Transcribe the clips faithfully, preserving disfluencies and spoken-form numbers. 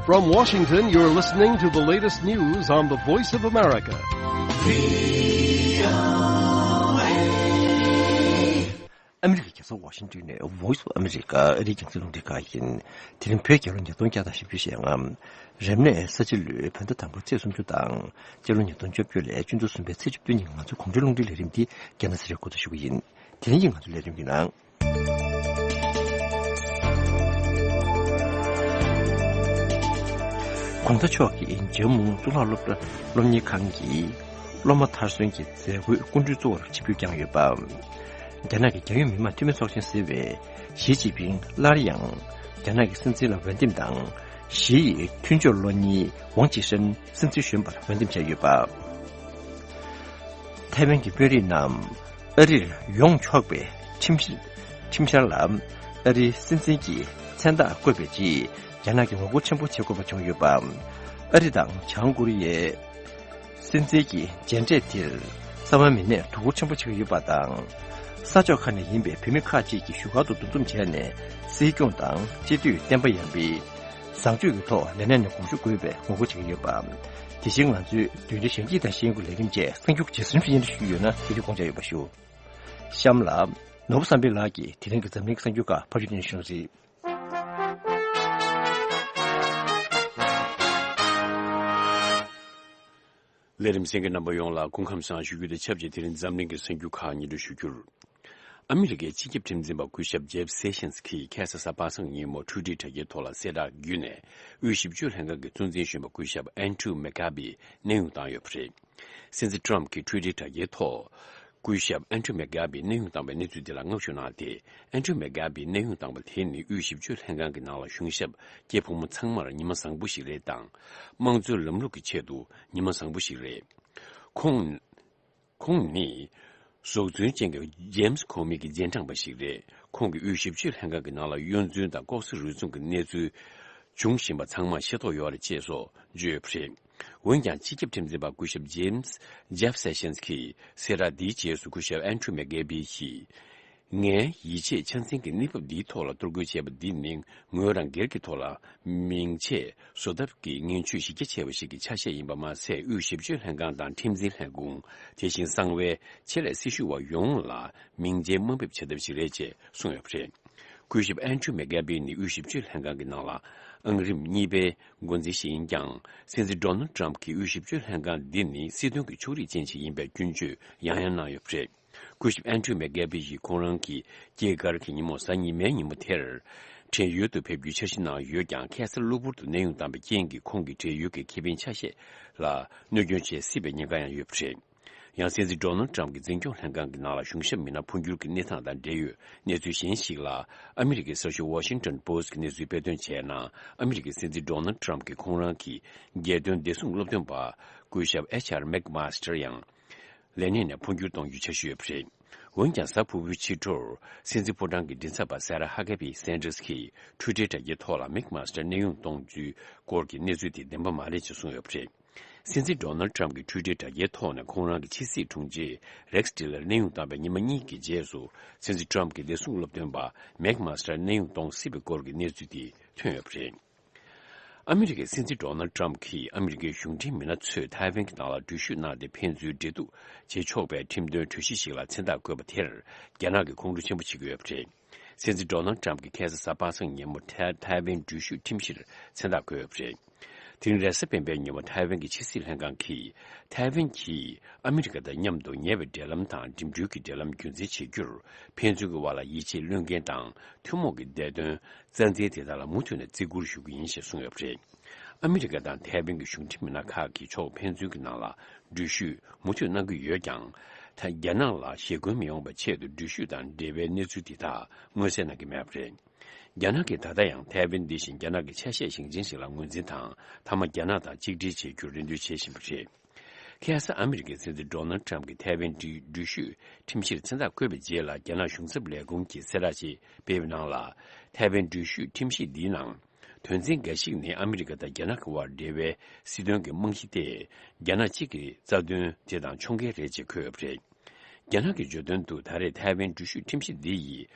From Washington, you're listening to the latest news on the Voice of America. ཨ་མི་རི་ཀའི་རྒྱལ་ས་ཝ་ཤིང་ཏོན་ནས་Voice of America ཨ་རིའི་རྒྱང་སྲིང་རླུང་འཕྲིན་ཁང་ཡིན། དེ་རིང་བོད་རྒྱལ་ལོ་ཉིས་སྟོང་བརྒྱ་དང་བཞི་བཅུ་ཞེ་ལྔ། རབ་གནས་ས་བྱི་ལོའི་བོད་ཟླ་དང་པོའི་ཚེས་སུམ་ཅུ་དང་། སྤྱི་ལོ་ཉིས་སྟོང་བཅོ་བརྒྱད་ལོའི་ཆུ་ཚོད་གསུམ་པའི་ཚེས་བཅུ་བདུན་ཉིན་ང་ཚོའི་གོང་བརྗོད་རླུང་འཕྲིན་ལས་རིམ་འདི་རྒྱལ་ན་སི་རེ་འགོ་འཛུགས་ཞུ་གི་ཡིན། དེ་རིང་གི་ང་ཚོའི་ལས་རིམ་གྱི་ནང་། གོང་ས་མཆོག་གིས་ཇམ་མུ་གཙུག་ལག་སློབ་གྲྭ་སློབ་གཉེར་ཁང་གི་སློབ་མ་མཐར་སོན་གྱི་མཛད་སྒོའི་སྐུ་མགྲོན་གཙོ་བོར་ཆིབས་བསྒྱུར་བསྐྱངས་ཡོད་པ། རྒྱ་ནག་གི་རྒྱལ་ཡོངས་མི་དམངས་འཐུས་མི་ཚོགས་ཆེན་ཟེར་བས་ཞི་ཅིན་ཕིང་སླར་ཡང་རྒྱ་ནག་གི་སྲིད་འཛིན་ལ་འོས་འདེམས་དང་། ཞི་ཡི་མཐུན་ཕྱོགས་བློ་གཉེར་ཝང་ཅི་ཧྲན་སྲིད་འཛིན་གཞོན་པར་འོས་འདེམས་བྱས་ཡོད་པ། ཐའེ་ཝན་གྱི་དཔོན་རིགས་རྣམས་ཨ་རིར་ཡོང་ཆོག་པའི་ཁྲིམས་ཁྲིམས་འཆར་ལ་ཨ་རིའི་སྲིད་འཛིན་གྱི་མཚན་རྟགས་བཀོད་པའི་རྗེས་རྒྱ་ནག་གིས་ངོ་རྒོལ་ཆེན་པོ་བྱེད་དགོས་པ་བྱུང་ཡོད་པ། ཨ་རི་དང་བྱང་ཀོ་རི་ཡའི་སྲིད་འཛིན་གྱི་མཇལ་འཕྲད་དེར་གསང་བའི་མི་སྣས་དོ་ཁུར་ཆེན་པོ་བྱེད་ཀྱི་ཡོད་པ་དང་། ས་ཕྱོགས་ཁག་ནས་ཡིན་པའི་བོད་མི་ཁག་ཅིག་གིས་བཞུགས་སྒར་དུ་འདུ་འཛོམས་བྱས་ནས་སྲིད་སྐྱོང་དང་སྤྱི་འཐུས་བསྟན་པ་ཡར་འཕེལ་བཟང་སྤྱོད་ཀྱི་ཐོག་ལས་གནས་ནས་དགོངས་ཞུ་དགོས་པའི་ངོ་རྒོལ་བྱེད་ཀྱི་ཡོད་པ། དེ་བཞིན་ང་ཚོའི་བདུན་ཕྲག་གཞོན་སྐྱིད་དང་ཤེས་ཡོན་གྱི་ལས་རིམ་བཅས་གསར་འགྱུར་ཇི་བཞིན་ཞུ་ཡོད་ན་དེ་རིང་དགོངས་འཇགས་ཡོད་པ་ཞུ། གཤམ་ལ་ནོར་བུ་བསམ་འཕེལ་ལགས་ཀྱིས་དེ་རིང་གི་འཛམ་གླིང་གི་གསར་འགྱུར་ཁག་ཕབ་སྒྱུར་བསྡུ་ཞུ་གནང་སྲིད། ལས་རིམ་གསན་མཁན་རྣམ་པ་ཡོངས་ལ་སྐུ་ཁམས་བཟང་ཞུ་རྒྱུ་དང་ཆབས་ཅིག་དེ་རིང་འཛམ་གླིང་གི་གསར་འགྱུར་ཁག་སྙན་སྒྲོན་ཞུ་རྒྱུར། ཨ་མི་རི་ཀའི་སྤྱི་ཁྱབ་ཁྲིམས་འཛིན་པ་སྐུ་ཞབས་ཇེབ་སེ་ཤན་སི་ཁིས་ཁ་སང་གཟའ་པ་སངས་ཉིན་མོ་ཊུ་ཊར་དྲ་རྒྱའི་ཐོག་ལ་གསལ་བསྒྲགས་བརྒྱུད་ནས་དབུས་ཞིབ་དཔྱོད་ལྷན་ཁང་གི་གཙོ་འཛིན་གཞོན་པ་སྐུ་ཞབས་ཨན་ཌྲུ་མེག་གྷ་བྷི་གནས་དབྱུང་བཏང་ཡོད་པ་རེད། སྲིད་འཛིན་ཊྲམ་གྱིས་ཊུ་ཊར་དྲ་རྒྱའི་ཐོག་སྐུ་ཞབས་ཨན་ཌྲུ་མེག་གྷ་བྷི་གནས་དབྱུང་བཏང་བའི་གནས་ཚུལ་འདི་ལ་བསྔགས་བརྗོད་གནང་སྟེ། ཨན་ཌྲུ་མེག་གྷ་བྷི་གནས་དབྱུང་བཏང་བ་དེ་ནི་དབུས་ཞིབ་དཔྱོད་ལྷན་ཁང་གི་ནང་ལ་གཞུང་ཞབས་སྐྱེས་ཕོ་མོ་ཚང་མར་ཉི་མ་བཟང་པོ་ཞིག་རེད་དང་། དམངས་གཙོའི་ལམ་ལུགས་ཀྱི་ཆེད་དུ་ཉི་མ་བཟང་པོ་ཞིག་རེད། ཁོང་། ཁོང་ནི་གཟུགས་མཚོན་ཅན་གྱི་ཇེམ་སི་ཁོ་མི་གི་རྗེས་འབྲང་པ་ཞིག་རེད། ཁོང་གིས་དབུས་ཞིབ་དཔྱོད་ལྷན་ཁང་གི་ནང་ལ་གཡོ་རྫུན་དང་ལྐོག་ཟ་རུལ་སུངས་ཀྱི་གནས་ཚུལ་འབྱུང་བཞིན་པ་ཚང་མར་ཤེས་རྟོགས་ཡོད་རེད་ཅེས་སོགས་བརྗོད་ཡོད་པ་རེད། འོན་ཀྱང་། སྤྱི་ཁྱབ་ཁྲིམས་འཛིན་པ་སྐུ་ཞབས་ཇེམ་སི་ཇེབ་སེ་ཤན་སི་གིས་གསལ་བསྒྲགས་འདིའི་རྗེས་སུ་སྐུ་ཞབས་ཨན་ཌྲུ་མེག་གྷ་བྷི་ཡིས། ངའི་ཡིད་ཆེས་ཆ་འཛིན་གྱི་གནས་བབ་འདིའི་ཐོག་ལ་གཏོར་རྒོལ་བྱས་པ་འདི་ནི་ངོས་རང་སྒེར་གྱི་ཐོག་ལ་མིང་ཆད་བཟོ་ཐབས་ཀྱི་ངན་ཇུས་གཞི་རྒྱ་ཆེ་བ་ཞིག་གི་ཆ་ཤས་ཡིན་པ་མ་ཟད། དབུས་ཞིབ་དཔྱོད་ལྷན་ཁང་དང་ཁྲིམས་འཛིན་ལྷན་ཁང་། དེ་བཞིན་གསང་བའི་ཆེད་ལས་སྲི་ཞུ་བ་ཡོངས་ལ་མིང་ཆད་དམའ་འབེབས་བྱ་ཐབས་ཤིག་རེད་ཅེས་གསུངས་ཡོད་པ་རེད། སྐུ་ཞབས་ཨན་ཌྲུ་མེག་གྷ་བྷི་ནི་དབུས་ཞིབ་དཔྱོད་ལྷན་ཁང་གི་ནང་ལ་ཨང་རིམ་གཉིས་པའི་འགོ་འཛིན་ཞིག་ཡིན་ཀྱང་། སྲིད་འཛིན་ཌོ་ནལ་ཌི་ཊརམ་གྱིས་དབུས་ཞིབ་དཔྱོད་ལྷན་ཁང་འདི་ནི་སྲིད་དོན་གྱི་ཕྱོགས་རིས་ཅན་ཞིག་ཡིན་པའི་སྐྱོན་བརྗོད་ཡང་ཡང་གནང་ཡོད་པ་རེད། སྐུ་ཞབས་ཨན་ཌྲུ་མེག་གྷ་བྷི་ཡིས་ཁོང་རང་གི་སྐྱེས་སྐར་གྱི་ཉིན་མོ་གཟའ་ཉི་མའི་ཉིན་མོ་དེར། བགྲེས་ཡོལ་དུ་ཕེབས་རྒྱུའི་འཆར་གཞི་གནང་ཡོད་ཀྱང་། ཁ་སང་གློ་བུར་དུ་གནས་དབྱུང་བཏང་བའི་རྐྱེན་གྱིས་ཁོང་གི་བགྲེས་ཡོལ་གྱི་ཁེ་ཕན་ཆ་ཤས་ལ་གནོད་སྐྱོན་བྱེད་སྲིད་པའི་ཉེན་ཁ་ཡང་ཡོད་པ་རེད། ཡང་། སྲིད་འཛིན་ཌོ་ནལ་ཌི་ཊརམ་གྱི་འཛིན་སྐྱོང་ལྷན་ཁང་གི་ནང་ལ་གཞུང་ཞབས་མི་སྣ་འཕོ་འགྱུར་གྱི་གནས་སྟངས་དང་འབྲེལ་ཡོད་གནས་ཚུལ་གཞན་ཞིག་ལ། ཨ་མི་རི་ཀའི་གསར་ཤོག་ཝ་ཤིང་ཊོན་པོ་སི་ཊི་གི་གནས་ཚུལ་དཔེ་སྟོན་བྱས་ན། ཨ་མི་རི་ཀའི་སྲིད་འཛིན་ཌོ་ནལ་ཌི་ཊརམ་གྱིས་ཁོང་རང་གི་རྒྱལ་དོན་བདེ་སྲུང་སློབ་སྟོན་པ་སྐུ་ཞབས་ཨེཆ་ཨར་མེག་མཱ་སི་ཊར་ཡང་ལས་གནས་ནས་འཕོ་འགྱུར་གཏོང་རྒྱུའི་འཆར་གཞི་ཡོད་པ་རེད། འོན་ཀྱང་། གཟའ་ཕུར་བུའི་ཕྱི་དྲོར་སྲིད་འཛིན་ཕོ་བྲང་གི་མགྲིན་ཚབ་པ་སེ་ར་ཧ་ཀེ་བྷི་སན་ཏྲེས་ཀྱིས་ཊུ་ཊར་དྲ་རྒྱའི་ཐོག་ལ་མེག་མཱ་སི་ཊར་གནས་དབྱུང་གཏོང་རྒྱུའི་སྐོར་གྱི་གནས་ཚུལ་དེ་བདེན་པ་མ་རེད་ཅེས་གསུངས་ཡོད་པ་རེད། སྲིད་འཛིན་ཌོ་ནལ་ཌི་ཊརམ་གྱིས་ཊུ་ཊར་དྲ་རྒྱའི་ཐོག་ནས་ཁོང་རང་གི་ཕྱི་སྲིད་དྲུང་ཆེ་རེག་སི་ཊི་ལར་གནས་དབྱུང་བཏང་བའི་ཉི་མ་གཉིས་ཀྱི་རྗེས་སུ། སྲིད་འཛིན་ཊརམ་གྱི་བདེ་སྲུང་སློབ་སྟོན་པ་མེག་མཱ་སི་ཊར་གནས་དབྱུང་གཏོང་སྲིད་པའི་སྐོར་གྱི་གནས་ཚུལ་དེ་ཐོན་ཡོད་པ་རེད། ཨ་མི་རི་ཀའི་སྲིད་འཛིན་ཌོ་ནལ་ཌི་ཊརམ་གྱིས་ཨ་མི་རི་ཀའི་གཞུང་འབྲེལ་མི་སྣ་ཚོས་ཐའེ་ཝན་གྱི་ནང་ལ་འགྲུལ་བཞུད་གནང་སྟེ། ཕན་ཚུན་འབྲེལ་གཏུག་བྱེད་ཆོག་པའི་ཁྲིམས་དོན་གྲོས་གཞི་ཞིག་ལ་མཚན་རྟགས་བཀོད་པ་དེར། རྒྱ་ནག་གིས་ཁོང་ཁྲོ་ཆེན་པོ་བྱེད་ཀྱི་ཡོད་པ་རེད། སྲིད་འཛིན་ཌོ་ནལ་ཌི་ཊརམ་གྱིས་ཁ་སང་གཟའ་པ་སངས་ཉིན་མོ་ཐའེ་ཐའེ་ཝན་འགྲུལ་བཞུད་ཁྲིམས་གཞིར་མཚན་རྟགས་བཀོད་ཡོད་པ་རེད། དེ་རིང་རེས་གཟའ་སྤེན་པའི་ཉིན་མོ་ཐའེ་ཝན་གྱི་ཕྱི་སྲིད་ལྷན་ཁང་གིས། ཐའེ་ཝན་གྱིས་ཨ་མི་རི་ཀ་དང་མཉམ་དུ་ཉེ་བའི་འབྲེལ་ལམ་དང་འགྲིམ་འགྲུལ་གྱི་འབྲེལ་ལམ་རྒྱུན་འཛིན་བྱེད་རྒྱུར། ཕན་ཚུན་གྱི་དབར་ལ་ཡིད་ཆེས་བློས་འགེལ་དང་ཐུན་མོང་གི་བདེ་དོན་རྩ་འཛིན་དེ་དག་ལ་མུ་མཐུད་ནས་བརྩི་བཀུར་ཞུ་རྒྱུ་ཡིན་ཞེས་གསུངས་ཡོད་པ་རེད། ཨ་མི་རི་ཀ་དང་ཐའེ་ཝན་གྱི་གཞུང་འབྲེལ་མི་སྣ་ཁག་གིས་ཕྱོགས་ཕན་ཚུན་གྱི་ནང་ལ་འགྲུལ་བཞུད་མུ་མཐུད་གནང་གི་ཡོད་ཀྱང་། ད་རྒྱ་ནག་ལ་ཞེ་འཁོན་མི་ཡོང་བའི་ཆེད་དུ་འགྲུལ་བཞུད་དང་འབྲེལ་བའི་གནས་ཚུལ་འདི་དག་མངོན་གསལ་གནང་གི་མེད་པ་རེད། རྒྱ་ནག་གིས་ད་ལྟ་ཡང་ཐའེ་ཝན་འདི་བཞིན་རྒྱ་ནག་གི་ཆ་ཤས་ཞིང་ཆེན་ཞིག་ལ་ངོས་འཛིན་དང་། མཐའ་མ་རྒྱ་ནག་དང་གཅིག་སྒྲིལ་བྱེད་རྒྱུར་རེ་འདུན་བྱེད་བཞིན་པ་རེད། ཁ་སང་ཨ་མི་རི་ཀའི་སྲིད་འཛིན་ཌོ་ནལ་ཊམ་གྱིས་ཐའེ་ཝན་འགྲུལ་བཞུད་ཁྲིམས་གཞིར་མཚན་རྟགས་བཀོད་པའི་རྗེས་ལ། རྒྱ་ནག་གཞུང་ཚབ་ལས་ཁུངས་ཀྱིས་གསལ་བསྒྲགས་ཤིག་སྤེལ་བའི་ནང་ལ། ཐའེ་ཝན་འགྲུལ་བཞུད་ཁྲིམས་གཞི་འདིའི་ནང་། དོན་ཚན་འགའ་ཞིག་ནི་ཨ་མི་རི་ཀ་དང་རྒྱ་ནག་གི་དབར་འབྲེལ་བའི་སྲིད་དོན་གྱི་རྨང་གཞི་སྟེ། རྒྱ་ནག་གཅིག་གི་རྩ་དོན་དེ་དང་ཕྱོགས་འགལ་རེད་ཅེས་འཁོད་ཡོད་པ་རེད། རྒྱ་ནག་གིས་བརྗོད་དོན་དུ། ད་རེས་ཐའེ་ཝན་འགྲུལ་བཞུད་ཁྲིམས་གཞི་འདི་ཡིས།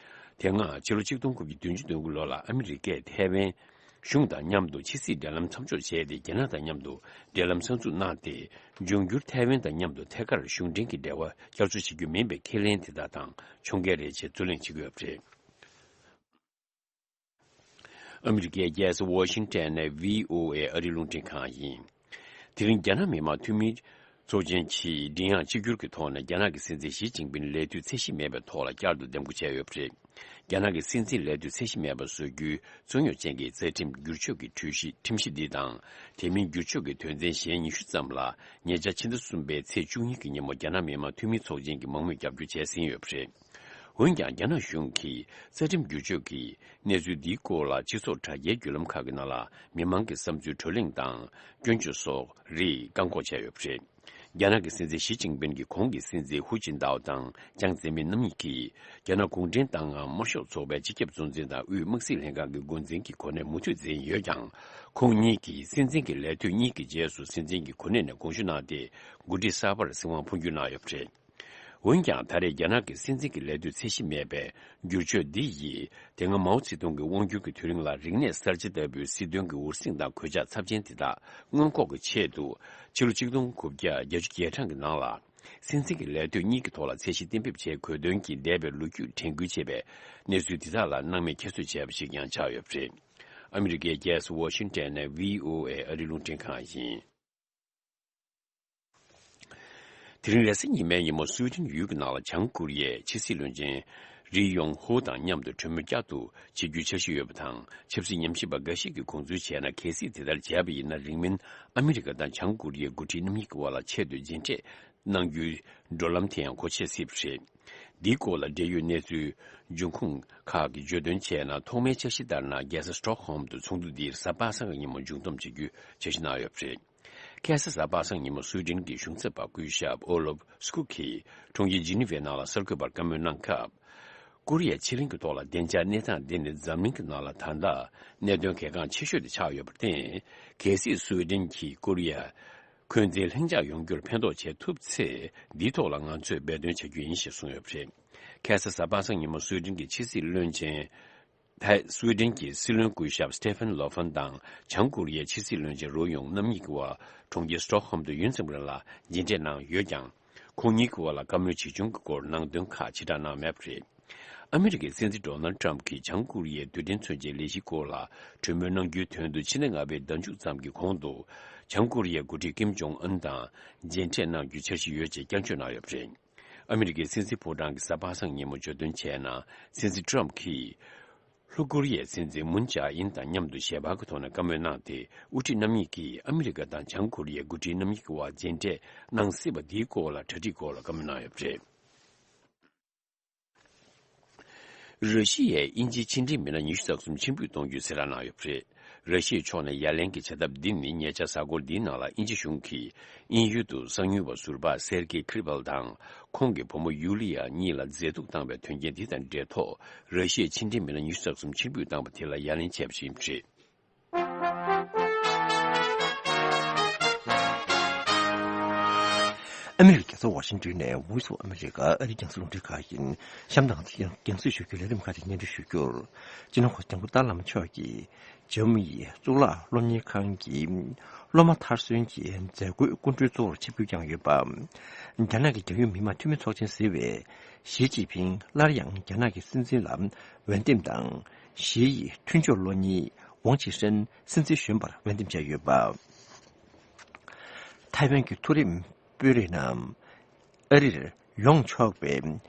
དེ་སྔ་ཕྱི་ལོ་ཆིག་སྟོང་དགུ་བརྒྱ་བདུན་ཅུ་དོན་དགུ་ལོ་ལ་ཨ་མི་རི་ཀས་ཐའེ་ཝན་ གཞུང་དང་མཉམ་དུ་ཕྱི་སྲིད་འབྲེལ་ལམ་མཚམས་འཇོག་བྱས་ཏེ། རྒྱ་ནག་དང་མཉམ་དུ་འབྲེལ་ལམ་གསར་འཛུགས་གནང་སྟེ། འབྱུང་འགྱུར་ཐའེ་ཝན་དང་མཉམ་དུ་ཐད་ཀར་གཞུང་འབྲེལ་གྱི་འབྲེལ་བ་བསྐྱར་གསོ་བྱེད་རྒྱུ་མིན་པའི་ཁས་ལེན་དེ་དག་དང་ཕྱོགས་འགལ་རེད་ཅེས་རྩོད་གླེང་བྱེད་ཀྱི་ཡོད་པ་རེད། ཨ་མི་རི་ཀའི་རྒྱལ་ས་ཝ་ཤིང་ཊོན་ནས་བྷི་ཨོ་ཨེ་ཨ་རིའི་རླུང་འཕྲིན་ཁང་ཡིན། དེ་རིང་རྒྱ་ནག་མི་དམངས་འཐུས་མིའི་ཚོགས་ཆེན་གྱིས་མགྲིན་དབྱངས་གཅིག་གྱུར་གྱི་ཐོག་ནས་རྒྱ་ནག་གི་སྲིད་འཛིན་ཞི་ཅིན་ཕིན་ལས་དུས་ཚད་གཞི་མེད་པའི་ཐོག་ལ་བསྐྱར་དུ་འདེམས་བསྐོ་བྱས་ཡོད་པ་རེད། རྒྱ་ནག་གི་སྲིད་འཛིན་ལས་དུས་ཚད་གཞི་མེད་པ་བཟོ་རྒྱུའི་རྩོད་རྙོག་ཅན་གྱི་རྩ་ཁྲིམས་བསྒྱུར་བཅོས་ཀྱི་གྲོས་གཞི་ཁྲིམས་གཞི་འདི་དང་། དེ་མིན་བསྒྱུར་བཅོས་ཀྱི་དོན་ཚན་གཞན་ཉི་ཤུ་ཙམ་ལ་ཉེ་ཆར་ཕྱི་ཟླ་གསུམ་པའི་ཚེས་བཅུ་གཉིས་ཀྱི་ཉིན་མོ་རྒྱ་ནག་མི་དམངས་འཐུས་མིའི་ཚོགས་ཆེན་གྱི་མང་མོས་རྒྱབ་སྐྱོར་བྱས་ཟིན་ཡོད་པ་རེད། འོན་ཀྱང་། རྒྱ་ནག་གཞུང་གིས་རྩ་ཁྲིམས་བསྒྱུར་བཅོས་ཀྱི་གནས་ཚུལ་འདིའི་སྐོར་ལ་སྤྱི་ཚོགས་དྲ་རྒྱའི་བརྒྱུད་ལམ་ཁག་གི་ནང་ལ་མི་མང་གི་བསམ་ཚུལ་བགྲོ་གླེང་དང་སྐྱོན་བརྗོད་སོགས་རིགས་བཀག་འགོག་བྱས་ཡོད་པ་རེད། རྒྱ་ནག་གི་སྲིད་འཛིན་ཞི་ཅིན་ཕིན་གྱི་གོང་གི་སྲིད་འཛིན་ཧུའུ་ཅིན་ཏའོ་དང་ཅང་ཙེ་མིན་རྣམ་གཉིས་ཀྱིས་རྒྱ་ནག་གུང་ཁྲན་ཏང་ངམ་དམར་ཤོག་ཚོགས་པའི་སྤྱི་ཁྱབ་གཙོ་འཛིན་དང་དབུས་དམག་སྲིད་ལྷན་ཁང་གི་འགོ་འཛིན་གྱི་གོ་གནས་མུ་མཐུད་འཛིན་ཡོད་ཀྱང་། ཁོང་གཉིས་ཀྱིས་སྲིད་འཛིན་གྱི་ལས་དུས་གཉིས་ཀྱི་རྗེས་སུ་སྲིད་འཛིན་གྱི་གོ་གནས་ནས་དགོངས་ཞུ་གནང་སྟེ། འགོ་ཁྲིད་གསར་པར་སྲིད་དབང་འཕོ་འགྱུར་གནང་ཡོད་པ་རེད། འོན་ཀྱང་། ད་རེས་རྒྱ་ནག་གི་སྲིད་འཛིན་གྱི་ལས་དུས་ཚད་གཞི་མེད་པའི་བསྒྱུར་བཅོས་འདི་ཡིས། དེ་སྔ་མའོ་ཙེ་ཏུང་གི་དབང་སྒྱུར་གྱི་དུས་རིང་ལ་རིག་གནས་གསར་བརྗེ་ལྟ་བུའི་སྲིད་དོན་གྱི་འུར་ཟིང་དང་གོད་ཆག་ཚབས་ཆེན་དེ་དག་སྔོན་འགོག་གི་ཆེད་དུ། ཕྱི་ལོ་ཆིག་སྟོང་དགུ་བརྒྱ་བརྒྱད་ཅུ་གྱ་གྲངས་ཀྱི་ནང་ལ། སྲིད་འཛིན་གྱི་ལས་དུས་གཉིས་ཀྱི་ཐོག་ལ་ཚད་གཞི་གཏན་འབེབས་བྱེད་དགོས་དོན་གྱི་འདས་པའི་ལོ་རྒྱུས་དྲན་སྐུལ་བྱེད་པའི་གནས་ཚུལ་འདི་དག་ལ་སྣང་མེད་ཁྱད་གསོད་བྱས་པ་ཞིག་ཀྱང་ཆགས་ཡོད་པ་རེད། ཨ་མི་རི་ཀའི་རྒྱལ་ས་ཝ་ཤིང་ཊོན་ནས་བྷི་ཨོ་ཨེ་ཨ་རིའི་རླུང་འཕྲིན་ཁང་ཡིན། དེ་རིང་རེས་གཟའ་ཉི་མའི་ཉིན་མོ་སུའེ་ཏེན་ཡུལ་གྱི་ནང་ལ་བྱང་ཀོ་རི་ཡའི་ཕྱི་སྲིད་བློན་ཆེན་རི་ཡོང་ཧོ་དང་མཉམ་དུ་གྲོས་མོལ་བསྐྱར་དུ་བྱེད་རྒྱུའི་འཆར་གཞི་ཡོད་པ་དང་། ཆབ་སྲིད་ཉམས་ཞིབ་པ་འགའ་ཞིག་གིས་དགོངས་ཚུལ་བྱས་ན། གལ་སྲིད་དེ་ལྟར་བྱས་པ་ཡིན་ན། རིང་མིན་ཨ་མི་རི་ཀ་དང་བྱང་ཀོ་རི་ཡའི་འགོ་ཁྲིད་རྣམ་གཉིས་ཀྱི་དབར་ལ་ཆེད་དུ་མཇལ་འཕྲད་གནང་རྒྱུའི་བགྲོད་ལམ་དེ་ཡང་སྒོ་ཕྱེ་སྲིད་པ་རེད། འདིའི་སྐོར་ལ་འབྲེལ་ཡོད་གནས་ཚུལ་འབྱུང་ཁུངས་ཁག་གིས་བརྗོད་དོན་བྱས་ན། ཐོག་མའི་འཆར་གཞི་ལྟར་ན། རྒྱལ་ས་སི་ཊོག་ཧོམ་དུ་ཚོགས་འདུ་འདིར་གཟའ་པ་སངས་ཀྱི་ཉིན་མོ་མཇུག་བསྡོམས་བྱེད་རྒྱུའི་འཆར་གཞི་གནང་ཡོད་པ་རེད། ཁ་སང་གཟའ་པ་སངས་ཉིན་མོ་སུའེ་ཏེན་གྱི་གཞུང་ཚབ་པ་སྐུ་ཞབས་ཨོ་ལོབ་སྐུ་གིས་གྲོང་ཁྱེར་ཇི་ནི་ཝའི་ནང་ལ་གསར་འགོད་པར་བཀའ་མོལ་གནང་སྐབས། ཀོ་རི་ཡ་ཕྱེད་གླིང་གི་ཐོག་ལ་བདེ་འཇགས་གནས་སྟངས་འདི་ནི་འཛམ་གླིང་གི་ནང་ལ་ད་ལྟ་གནད་དོན་གལ་འགངས་ཆེ་ཤོས་དེ་ཆགས་ཡོད་པར་བརྟེན། གལ་སྲིད་སུའེ་ཏེན་གྱིས་ཀོ་རི་ཡ་འཁོན་འཛིན་ལྷིང་འཇགས་ཡོང་རྒྱུར་ཕན་ཐོགས་བྱེད་ཐུབ་ཚེ། འདིའི་ཐོག་ལ་ང་ཚོས་འབད་བརྩོན་བྱ་རྒྱུ་ཡིན་ཞེས་གསུངས་ཡོད་པ་རེད། ཁ་སང་གཟའ་པ་སངས་ཉིན་མོ་སུའེ་ཏེན་གྱི་ཕྱི་སྲིད་བློན་ཆེན། ཐའི་སུའེ་ཏེན་གྱི་སྲིད་བློན་སྐུ་ཞབས་Stephen Lafon་དང་། བྱང་ཀོ་རི་ཡའི་ཕྱི་སྲིད་བློན་ཆེན་རོ་ཡོང་རྣམ་གཉིས་ཀྱི་དབར་གྲོང་ཁྱེར་སི་ཊོག་ཧོམ་དུ་ཡུན་ཙམ་རིང་ལ་མཇལ་འཕྲད་གནང་ཡོད་ཀྱང་། ཁོང་གཉིས་ཀྱི་དབར་ལ་བཀའ་མོལ་ཇི་བྱུང་གི་སྐོར་ནང་དོན་ཁག་ཕྱིར་བསྒྲགས་གནང་མེད་པ་རེད། ཨ་མི་རི་ཀའི་སྲིད་འཛིན་ཌོ་ནལ་ཌི་ཊརམ་ཕི་གྱིས་བྱང་ཀོ་རི་ཡའི་རྡུལ་ཕྲན་མཚོན་ཆའི་ལས་གཞིའི་སྐོར་ལ་གྲོས་མོལ་གནང་རྒྱུའི་དོན་དུ། ཕྱི་ཟླ་ལྔ་པའི་ཟླ་མཇུག་ཙམ་གྱི་གོང་དུ། བྱང་ཀོ་རི་ཡའི་འགོ་ཁྲིད་ཀིམ་ཇོང་ཨུན་དང་མཇལ་འཕྲད་གནང་རྒྱུའི་འཆར་གཞི་ཡོད་ཅེས་བསྐྱར་བརྗོད་གནང་ཡོད་པ་རེད། ཨ་མི་རི་ཀའི་སྲིད་འཛིན་ཕོ་བྲང་གི་གཟའ་པ་སངས་ཉིན་མོ་བརྗོད་དོན་བྱས་ན། སྲིད་འཛིན་ཊརམ་ཕི་གིས་ལྷོ་ཀོ་རི་ཡའི་སྲིད་འཛིན་མུན་ཇཱ་ཨིན་དང་མཉམ་དུ་ཞལ་པར་གྱི་ཐོག་ནས་བཀའ་མོལ་གནང་སྟེ། དབུ་ཁྲིད་རྣམ་གཉིས་ཀྱིས་ཨ་མི་རི་ཀ་དང་བྱང་ཀོ་རི་ཡའི་འགོ་ཁྲིད་རྣམ་གཉིས་ཀྱི་དབར་མཇལ་འཕྲད་གནང་སྲིད་པ་འདིའི་སྐོར་ལ་གྲ་སྒྲིག་སྐོར་ལ་བཀའ་མོལ་གནང་ཡོད་པ་རེད། ར་ཤི་ཡས་དབྱིན་ཇིའི་ཕྱི་འབྲེལ་མི་སྣ་ཉི་ཤུ་རྩ་གསུམ་ཕྱིར་འབུད་གཏོང་རྒྱུའི་གསལ་བསྒྲགས་གནང་ཡོད་པ་རེད། ར་ཤི་ཡའི་ཕྱོགས་ནས་ཡ་ལན་གྱི་བྱ་ཐབས་འདི་ནི། ཉེ་ཆར་གཟའ་འཁོར་འདིའི་ནང་ལ་དབྱིན་ཇི་གཞུང་གིས་དབྱིན་ཡུལ་དུ་གསང་ཉུལ་བ་ཟུར་པ་སེར་ཀེ་ཁི་རི་པལ་དང་ཁོང་གི་བུ་མོ་ཡུ་ལི་ཡ་གཉིས་ལ་མཛེས་སྡུག་བཏང་བའི་དོན་རྐྱེན་འདི་དང་འབྲེལ་ཐོག་ར་ཤི་ཡའི་ཕྱི་འབྲེལ་མི་སྣ་ཉི་ཤུ་རྩ་གསུམ་ཕྱིར་འབུད་བཏང་བ་དེ་ལ་ཡ་ལན་བྱས་པ་ཞིག་ཡིན་པ་རེད། ཨ་མི་རི་ཀའི་རྒྱལ་ས་ཝ་ཤིང་ཏོན་ནས་Voice of America་ཨ་རིའི་རྒྱང་སྲིང་རླུང་འཕྲིན་ཁང་ཡིན། གཤམ་དུ་ང་ཚོས་རྒྱང་སྲིང་ཞུ་རྒྱུའི་ལས་རིམ་ཁག་ཅིག་སྙན་སྒྲོན་ཞུ་རྒྱུར། སྤྱི་ནོར་གོང་ས་སྐྱབས་མགོན་ཏཱ་ལའི་བླ་མ་མཆོག་གིས་ཇར་མ་ནིའི་གཙུག་ལག་སློབ་གཉེར་ཁང་གི་སློབ་མ་མཐར་སོན་གྱི་མཛད་སྒོའི་སྐུ་མགྲོན་གཙོ་བོར་ཆིབས་བསྒྱུར་བསྐྱངས་ཡོད་པ། རྒྱ་ནག་གི་རྒྱལ་ཡོངས་མི་དམངས་འཐུས་མི་ཚོགས་ཆེན་ཟུར་པ་ཞི་ཅིན་ཕིང་སླར་ཡང་རྒྱ་ནག་གི་སྲིད་འཛིན་ལ་འོས་འདེམས་དང་། ཞི་ཡི་མཐུན་ཕྱོགས་གློག་བརྙན་ཝང་ཆི་ཧྲན་སྲིད་འཛིན་གཞོན་པར་འོས་འདེམས་བྱས་ཡོད་པ། ཐའེ་ཝན་གྱི་མཐོ་རིམ་དཔོན་རིགས་རྣམས་ཨ་རིར་ཡོང་ཆོག་པའི་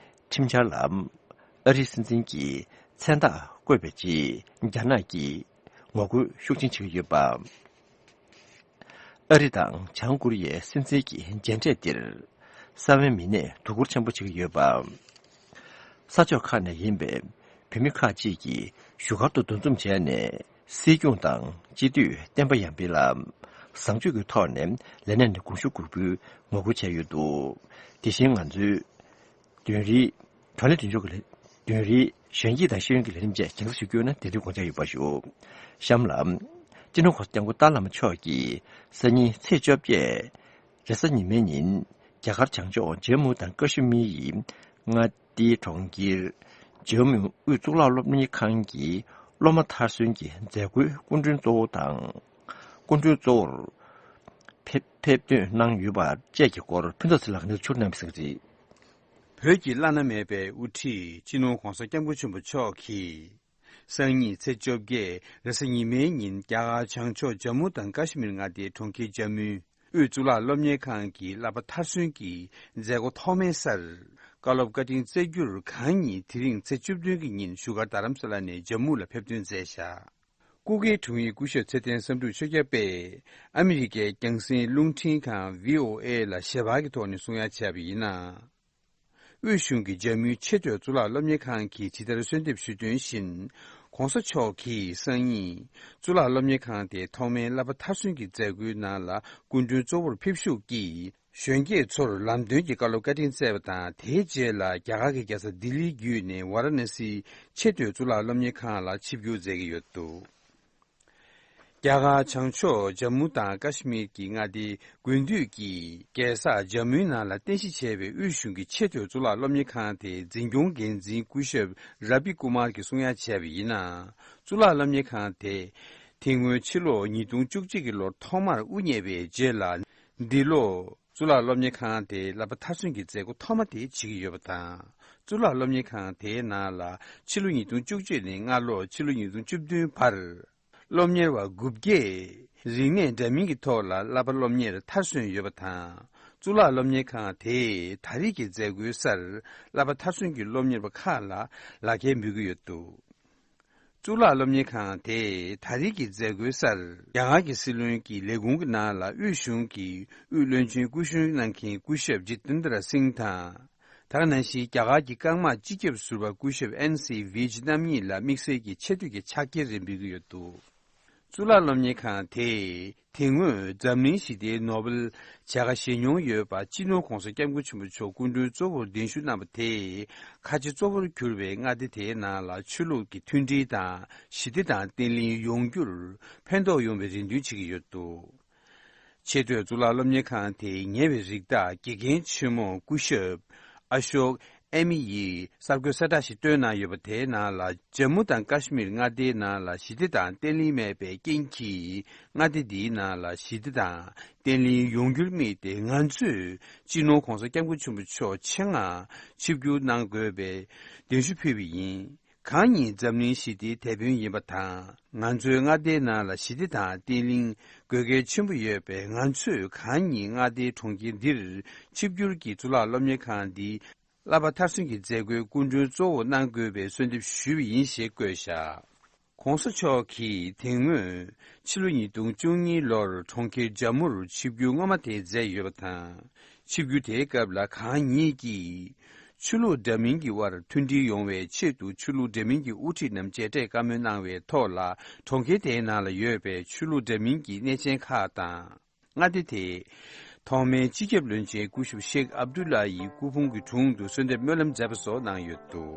ཁྲིམས་འཆར་ལ་ཨ་རིའི་སྲིད་འཛིན་གྱི་མཚན་རྟགས་བཀོད་པའི་རྗེས་རྒྱ་ནག་གིས་ངོ་རྒོལ་ཤུགས་ཆེན་བྱེད་ཀྱི་ཡོད་པ། ཨ་རི་དང་བྱང་ཀོ་རི་ཡའི་སྲིད་འཛིན་གྱི་མཇལ་འཕྲད་འདིར་ས་བོན་མི་སྣས་དོ་ཁུར་ཆེན་པོ་བྱེད་ཀྱི་ཡོད་པ། ས་ཕྱོགས་ཁག་ནས་ཡིན་པའི་བོད་མི་ཁག་ཅིག་གིས་བཞུགས་སྒར་དུ་འདུ་འཛོམས་བྱས་ནས་སྲིད་སྐྱོང་དང་སྤྱི་འཐུས་བསྟན་པ་ཡར་འཕེལ་ལ་བཟང་སྤྱོད་ཀྱི་ཐོག་ནས་ལས་གནས་ནས་དགོངས་ཞུ་འབུལ་རྒྱུའི་ངོ་རྒོལ་བྱས་ཡོད་འདུག་དེ་བཞིན་ང་ཚོའི་བདུན་རེའི་བགྲོ་གླེང་མདུན་ལྕོག་གི་ལས། བདུན་རེའི་གཞོན་སྐྱེས་དང་ཤེས་ཡོན་གྱི་ལས་རིམ་བཅས་རྒྱང་སྲིང་ཞུ་རྒྱུ་ཡོད་ན་དེ་འདྲའི་དགོངས་འཆར་ཡོད་པ་ཞུ། གཤམ་ལ། སྤྱི་ནོར་གོང་ས་སྐྱབས་མགོན་ཏཱ་བླ་མ་མཆོག་གིས་སང་ཉིན་ཚེས་བཅོ་བརྒྱད། རེས་གཟའ་ཉི་མའི་ཉིན། རྒྱ་གར་བྱང་ཕྱོགས་ཇམ་མུ་དང་ཀ་ཤི་མིར་ཡི་མངའ་སྡེའི་གྲོང་ཁྱེར། ཇམ་མུ་དབུས་གཙུག་ལག་སློབ་གཉེར་ཁང་གི་ སློབ་མ་མཐར་སོན་གྱི་མཛད་སྒོའི་སྐུ་མགྲོན་གཙོ་བོ་དང་། སྐུ་མགྲོན་གཙོ་བོར་ཕེབས་ཕེབས་ཐོན་གནང་ཡོད་པ་བཅས་ཀྱི་སྐོར་ཕུན་ཚོགས་ཚེ་ལགས་ནས་ཕྱོགས་གནང་བའི་གསུང་གྲོས། བོད་ཀྱི་བླ་ན་མེད་པའི་དབུ་ཁྲིད་སྤྱི་ནོར་༧གོང་ས་༧སྐྱབས་མགོན་ཆེན་པོ་མཆོག་གིས། སང་ཉིན་ཚེས་བཅོ་བརྒྱད་རེས་གཟའ་ཉི་མའི་ཉིན་རྒྱ་གར་བྱང་ཕྱོགས་ཇམ་མུ་དང་ཀ་ཤི་མིར་མངའ་སྡེའི་གྲོང་ཁྱེར་ཇམ་མུའི་དབུས་གཙུག་ལག་སློབ་གཉེར་ཁང་གི་བསླབ་པ་མཐར་སོན་གྱི་མཛད་སྒོ་ཐོག་མའི་སར། བཀའ་སློབ་བཀའ་དྲིན་སྩལ་རྒྱུར་གང་ཉིད་དེ་རིང་ཚེས་བཅུ་བདུན་གྱི་ཉིན་བཞུགས་སྒར་རྡ་རམ་ས་ལ་ནས་ཇམ་མུ་ལ་ཕེབས་ཐོན་མཛད་བཞག་སྐུ་སྒེར་དྲུང་ཡིག་སྐུ་ཞབས་ཚེ་བརྟན་བསམ་གྲུབ་ཆོས་སྐྱབས་པས་ཨ་མི་རི་ཀའི་རྒྱང་སྲིང་རླུང་འཕྲིན་ཁང་བྷི་ཨོ་ཨེ་ལ་ཞལ་པར་གྱི་ཐོག་ནས་གསུང་ཡ་བྱས་པ་ཡིན་ན། དབུས་གཞུང་གི་ཇམ་མུའི་ཆེས་མཐོའི་གཙུག་ལག་སློབ་གཉེར་ཁང་གིས་ཇི་ལྟར་གསོལ་འདེབས་ཞུས་དོན་བཞིན། ༧གོང་ས་མཆོག་གིས་སང་ཉིན་གཙུག་ལག་སློབ་གཉེར་ཁང་དེའི་ཐོག་མའི་བསླབ་པ་མཐར་སོན་གྱི་མཛད་སྒོའི་ནང་ལ་སྐུ་མགྲོན་གཙོ་བོར་ཕེབས་ཞུགས་ཀྱིས། གཞོན་སྐྱེས་ཚོར་ལམ་སྟོན་གྱི་བཀའ་སློབ་བཀའ་དྲིན་སྩལ་བ་དང་། དེའི་རྗེས་ལ་རྒྱ་གར་གྱི་རྒྱལ་ས་ལྡི་ལི་བརྒྱུད་ནས་ཝཱ་ར་ཎ་སིའི་ཆེས་མཐོའི་གཙུག་ལག་སློབ་གཉེར་ཁང་ལ་ཆིབས་བསྒྱུར་མཛད་ཀྱི་ཡོད་འདུག་རྒྱ་གར་བྱང་ཕྱོགས་ཇམ་མུ་དང་ཀ་ཤི་མིར་གྱི་མངའ་སྡེའི་དགུན་དུས་ཀྱི་རྒྱལ་ས་ཇམ་མུའི་ནང་ལ་རྟེན་གཞི་བྱས་པའི་དབུས་གཞུང་གི་ཆེས་མཐོའི་གཙུག་ལག་སློབ་གཉེར་ཁང་དེའི་འཛིན་སྐྱོང་འགན་འཛིན་སྐུ་ཞབས་ར་བི་ཀུ་མར་གྱིས་གསུང་ཡ་བྱས་པ་ཡིན་ན། གཙུག་ལག་སློབ་གཉེར་ཁང་དེ་དེ་སྔོན་ཕྱི་ལོ་ཉིས་སྟོང་བཅུ་གཅིག་གི་ལོར་ཐོག་མར་དབུ་བརྙེས་པའི་རྗེས་ལ། འདི་ལོ་གཙུག་ལག་སློབ་གཉེར་ཁང་དེའི་བསླབ་པ་མཐར་སོན་གྱི་མཛད་སྒོ་ཐོག་མ་དེ་བྱེད་ཀྱི་ཡོད་པ་དང་། གཙུག་ལག་སློབ་གཉེར་ཁང་དེའི་ནང་ལ་ཕྱི་ལོ་ཉིས་སྟོང་བཅུ་གཅིག་ནས་སྔ་ལོ་ཕྱི་ལོ་ཉིས་སྟོང་བཅུ་བདུན་བར། སློབ་གཉེར་བ་དགུ་བརྒྱས་རིག་གནས་འདྲ་མིན་གྱི་ཐོག་ལ་བསླབ་པ་སློབ་གཉེར་མཐར་སོན་ཡོད་པ་དང་། གཙུག་ལག་སློབ་གཉེར་ཁང་དེས་ད་རེས་ཀྱི་མཛད་སྒོའི་སར་བསླབ་པ་མཐར་སོན་གྱི་སློབ་གཉེར་བ་ཁག་ལ་ལག་འཁྱེར་འབུལ་གྱི་ཡོད་འདུག་གཙུག་ལག་སློབ་གཉེར་ཁང་དེས་ད་རེས་ཀྱི་མཛད་སྒོའི་སར་རྒྱ་གར་གྱི་སྲིད་བློན་གྱི་ལས་ཁུངས་ཀྱི་ནང་ལ་དབུས་གཞུང་གི་དབུས་བློན་ཆེན་སྐུ་གཞོན་གནང་མཁན་སྐུ་ཞབས་ཇི་ཏིན་དྲ་སིང་དང་། དེ་ག་ནང་བཞིན་རྒྱ་གར་གྱི་རྐང་དམག་སྤྱི་ཁྱབ་ཟུར་པ་སྐུ་ཞབས་ཨེན་སི་ཝི་ཇི་རྣམ་གཉིས་ལ་དམིགས་བསལ་གྱི་ཆེ་བསྟོད་ཀྱི་ཕྱག་འཁྱེར་རེ་འབུལ་གྱི་ཡོད་འདུག་གཙུག་ལག་སློབ་གཉེར་ཁང་དེས་དེ་སྔོན་འཛམ་གླིང་ཞི་བདེའི་ནོ་བེལ་བྱ་དགའ་བཞེས་མྱོང་ཡོད་པ་སྤྱི་ནོར་༧གོང་ས་༧སྐྱབས་མགོན་ཆེན་པོ་མཆོག་སྐུ་མགྲོན་གཙོ་བོར་གདན་ཞུ་གནང་བ་དེས། ཁ་ཆེ་གཙོ་བོར་གྱུར་པའི་མངའ་སྡེ་དེའི་ནང་ལ་ཆོས་ལུགས་ཀྱི་མཐུན་སྒྲིལ་དང་ཞི་བདེ་དང་བརྟན་ལྷིང་ཡོང་རྒྱུར་ཕན་ཐོགས་ཡོང་བའི་རེ་འདུན་བྱེད་ཀྱི་ཡོད་འདུག་ཆེས་མཐོའི་གཙུག་ལག་སློབ་གཉེར་ཁང་དེའི་ཉེ་བའི་རིགས་བདག་དགེ་རྒན་ཆེན་མོ་སྐུ་ཞབས་ཨ་ཤོག་ཨེ་མི་ཡིས་གསར་འགོད་གསལ་བསྒྲགས་ཤིག་བཏོན་གནང་ཡོད་པ་དེའི་ནང་ལ། ཇམ་མུ་དང་ཀ་ཤི་མིར་མངའ་སྡེའི་ནང་ལ་ཞི་བདེ་དང་བརྟན་ལྷིང་མེད་པའི་རྐྱེན་གྱིས། མངའ་སྡེ་འདིའི་ནང་ལ་ཞི་བདེ་དང་བརྟན་ལྷིང་ཡོང་རྒྱུར་དམིགས་ཏེ། ང་ཚོས་སྤྱི་ནོར་༧གོང་ས་༧སྐྱབས་མགོན་ཆེན་པོ་མཆོག་ཆེད་མངགས་ཆིབས་བསྒྱུར་གནང་དགོས་པའི་གདན་ཞུ་ཕུལ་བ་ཡིན། གང་ཉིད་འཛམ་གླིང་ཞི་བདེའི་དེད་དཔོན་ཡིན་པ་དང་། ང་ཚོའི་མངའ་སྡེའི་ནང་ལ་ཞི་བདེ་དང་བརྟན་ལྷིང་དགོས་གལ་ཆེན་པོ་ཡོད་པས། ང་ཚོས་གང་ཉིད་མངའ་སྡེའི་གྲོང་ཁྱེར་འདིར་ཆིབས་བསྒྱུར་གྱིས་གཙུག་ལག་སློབ་གཉེར་ཁང་འདིའི་བསླབ་པ་མཐར་སོན་གྱི་མཛད་སྒོའི་སྐུ་མགྲོན་གཙོ་བོ་གནང་དགོས་པའི་གསོལ་འདེབས་ཞུས་པ་ཡིན་ཞེས་བཀོད་བཞག ༸གོང་ས་མཆོག་གིས་དེ་སྔོན་ཕྱི་ལོ་ཉིས་སྟོང་བཅུ་གཉིས་ལོར་གྲོང་ཁྱེར་ཇམ་མུར་ཆིབས་བསྒྱུར་སྔོན་མ་དེ་མཛད་ཡོད་པ་དང་། ཆིབས་བསྒྱུར་དེའི་སྐབས་ལ་གང་ཉིད་ཀྱིས་ཆོས་ལུགས་འདྲ་མིན་གྱི་དབར་མཐུན་སྒྲིལ་ཡོང་བའི་ཆེད་དུ་ཆོས་ལུགས་འདྲ་མིན་གྱི་དབུ་ཁྲིད་རྣམས་མཇལ་འཕྲད་བཀའ་མོལ་གནང་བའི་ཐོག་ལ། གྲོང་ཁྱེར་དེའི་ནང་ལ་ཡོད་པའི་ཆོས་ལུགས་འདྲ་མིན་གྱི་གནས་ཆེན་ཁག་དང་། མངའ་སྡེ་དེའི་ཐོག་མའི་སྤྱི་ཁྱབ་བློན་ཆེན་སྐུ་ཞབས་ཤེག་ཨབ་དུ་ལ་ཡི་སྐུ་ཕུང་གི་དྲུང་དུ་གསོལ་འདེབས་སྨོན་ལམ་མཛད་པ་སོགས་གནང་ཡོད་འདུག་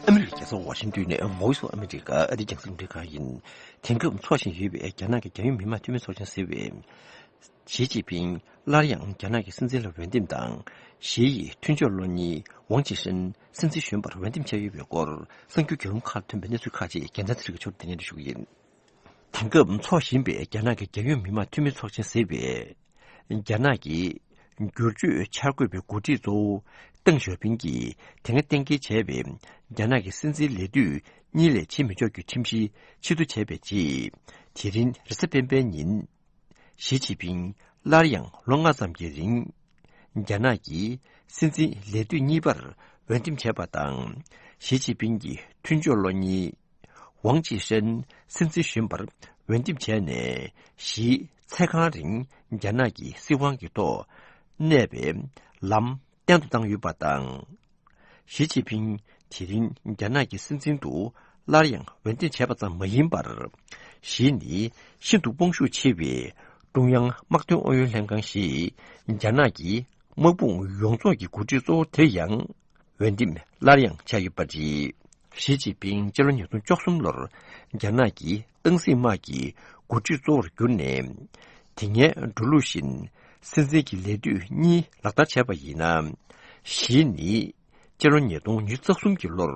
ཨ་མི་རི་ཀའི་རྒྱལ་ས་ཝ་ཤིང་ཏོན་ནས་Voice of America ཨ་རིའི་རྒྱང་སྲིང་རླུང་འཕྲིན་ཁང་ཡིན། དེང་སྐབས་འཚོགས་བཞིན་ཡོད་པའི་རྒྱ་ནག་གི་རྒྱལ་ཡོངས་མི་དམངས་འཐུས་མི་ཚོགས་ཆེན་ཟེར་བའི། ཞི་ཅིན་ཕིང་སླར་ཡང་རྒྱ་ནག་གི་སྲིད་འཛིན་ལ་འོས་འདེམས་དང་། ཞི་ཡི་མཐུན་ཕྱོགས་བློ་གཉེར་ཝང་ཅི་ཧྲན་སྲིད་འཛིན་གཞོན་པར་འོས་འདེམས་བྱས་ཡོད་པའི་སྐོར་གསར་འགྱུར་བརྒྱུད་ལམ་ཁག་ཐོན་པའི་གནས་ཚུལ་ཁག་ཅིག་རྒྱལ་མཚན་ཚེ་རིང་གིས་ཕྱོགས་སྒྲིག་སྙན་སྒྲོན་ཞུ་གི་ཡིན། དེང་སྐབས་འཚོགས་བཞིན་པའི་རྒྱ་ནག་གི་རྒྱལ་ཡོངས་མི་དམངས་འཐུས་མི་ཚོགས་ཆེན་ཟེར་བས། རྒྱ་ནག་གི་བསྒྱུར་བཅོས་འཆར་འགོད་པའི་འགོ་ཁྲིད་གཙོ་བོ་ཏེང་ཞའོ་ཕིང་གིས་དེ་སྔ་གཏན་འཁེལ་བྱས་པའི་རྒྱ་ནག་གི་སྲིད་འཛིན་ལས་དུས་གཉིས་ལས་བྱེད་མི་ཆོག་གི་ཁྲིམས་གཞི་ཕྱིར་བསྡུ་བྱས་པའི་རྗེས། དེ་རིང་རེས་གཟའ་སྤེན་པའི་ཉིན། ཞི་ཅིན་ཕིང་སླར་ཡང་ལོ་ལྔ་ཙམ་གྱི་རིང་རྒྱ་ནག་གི་སྲིད་འཛིན་ལས་དུས་གཉིས་པར་འོས་འདེམས་བྱས་པ་དང་། ཞི་ཅིན་ཕིང་གི་མཐུན་ཕྱོགས་བློ་གཉེར་ཝང་ཅི་ཧྲན་སྲིད་འཛིན་གཞོན་པར་འོས་འདེམས་བྱས་ནས། ཞིའི་ཚེ་གང་རིང་རྒྱ་ནག་གི་སྲིད་དབང་གི་ཐོག་གནས་པའི་ལམ་བརྟན་དུ་བཏང་ཡོད་པ་དང་། ཞི་ཅིན་ཕིང་དེ་རིང་རྒྱ་ནག་གི་སྲིད་འཛིན་དུ་སླར་ཡང་འོས་འདེམས་བྱས་པ་ཙམ་མ་ཡིན་པར། ཞི་ནི་ཤིན་ཏུ་དབང་ཤུགས་ཆེ་བའི་ཀྲུང་དབྱང་དམག་དོན་ཨུ་ཡོན་ལྷན་ཁང་ཞེས་རྒྱ་ནག་གི་དམག་དཔུང་ཡོངས་རྫོགས་ཀྱི་འགོ་ཁྲིད་གཙོ་བོ་དེར་ཡང་འོས་འདེམས་སླར་ཡང་བྱས་ཡོད་པ་རེད། ཞི་ཅིན་ཕིང་སྤྱི་ལོ་ཉིས་སྟོང་བཅུ་གསུམ་ལོར་རྒྱ་ནག་གི་སྟངས་འཛིན་དམག་གི་འགོ་ཁྲིད་གཙོ་བོར་གྱུར་ནས། དེ་སྔའི་འགྲོ་ལུགས་བཞིན་ སྲིད་འཛིན་གྱི་ལས་དུས་གཉིས་ལག་བསྟར་བྱས་པ་ཡིན་ན། ཞི་ནི་སྤྱི་ལོ་ཉིས་སྟོང་ཉི་ཤུ་རྩ་གསུམ་གྱི་ལོར་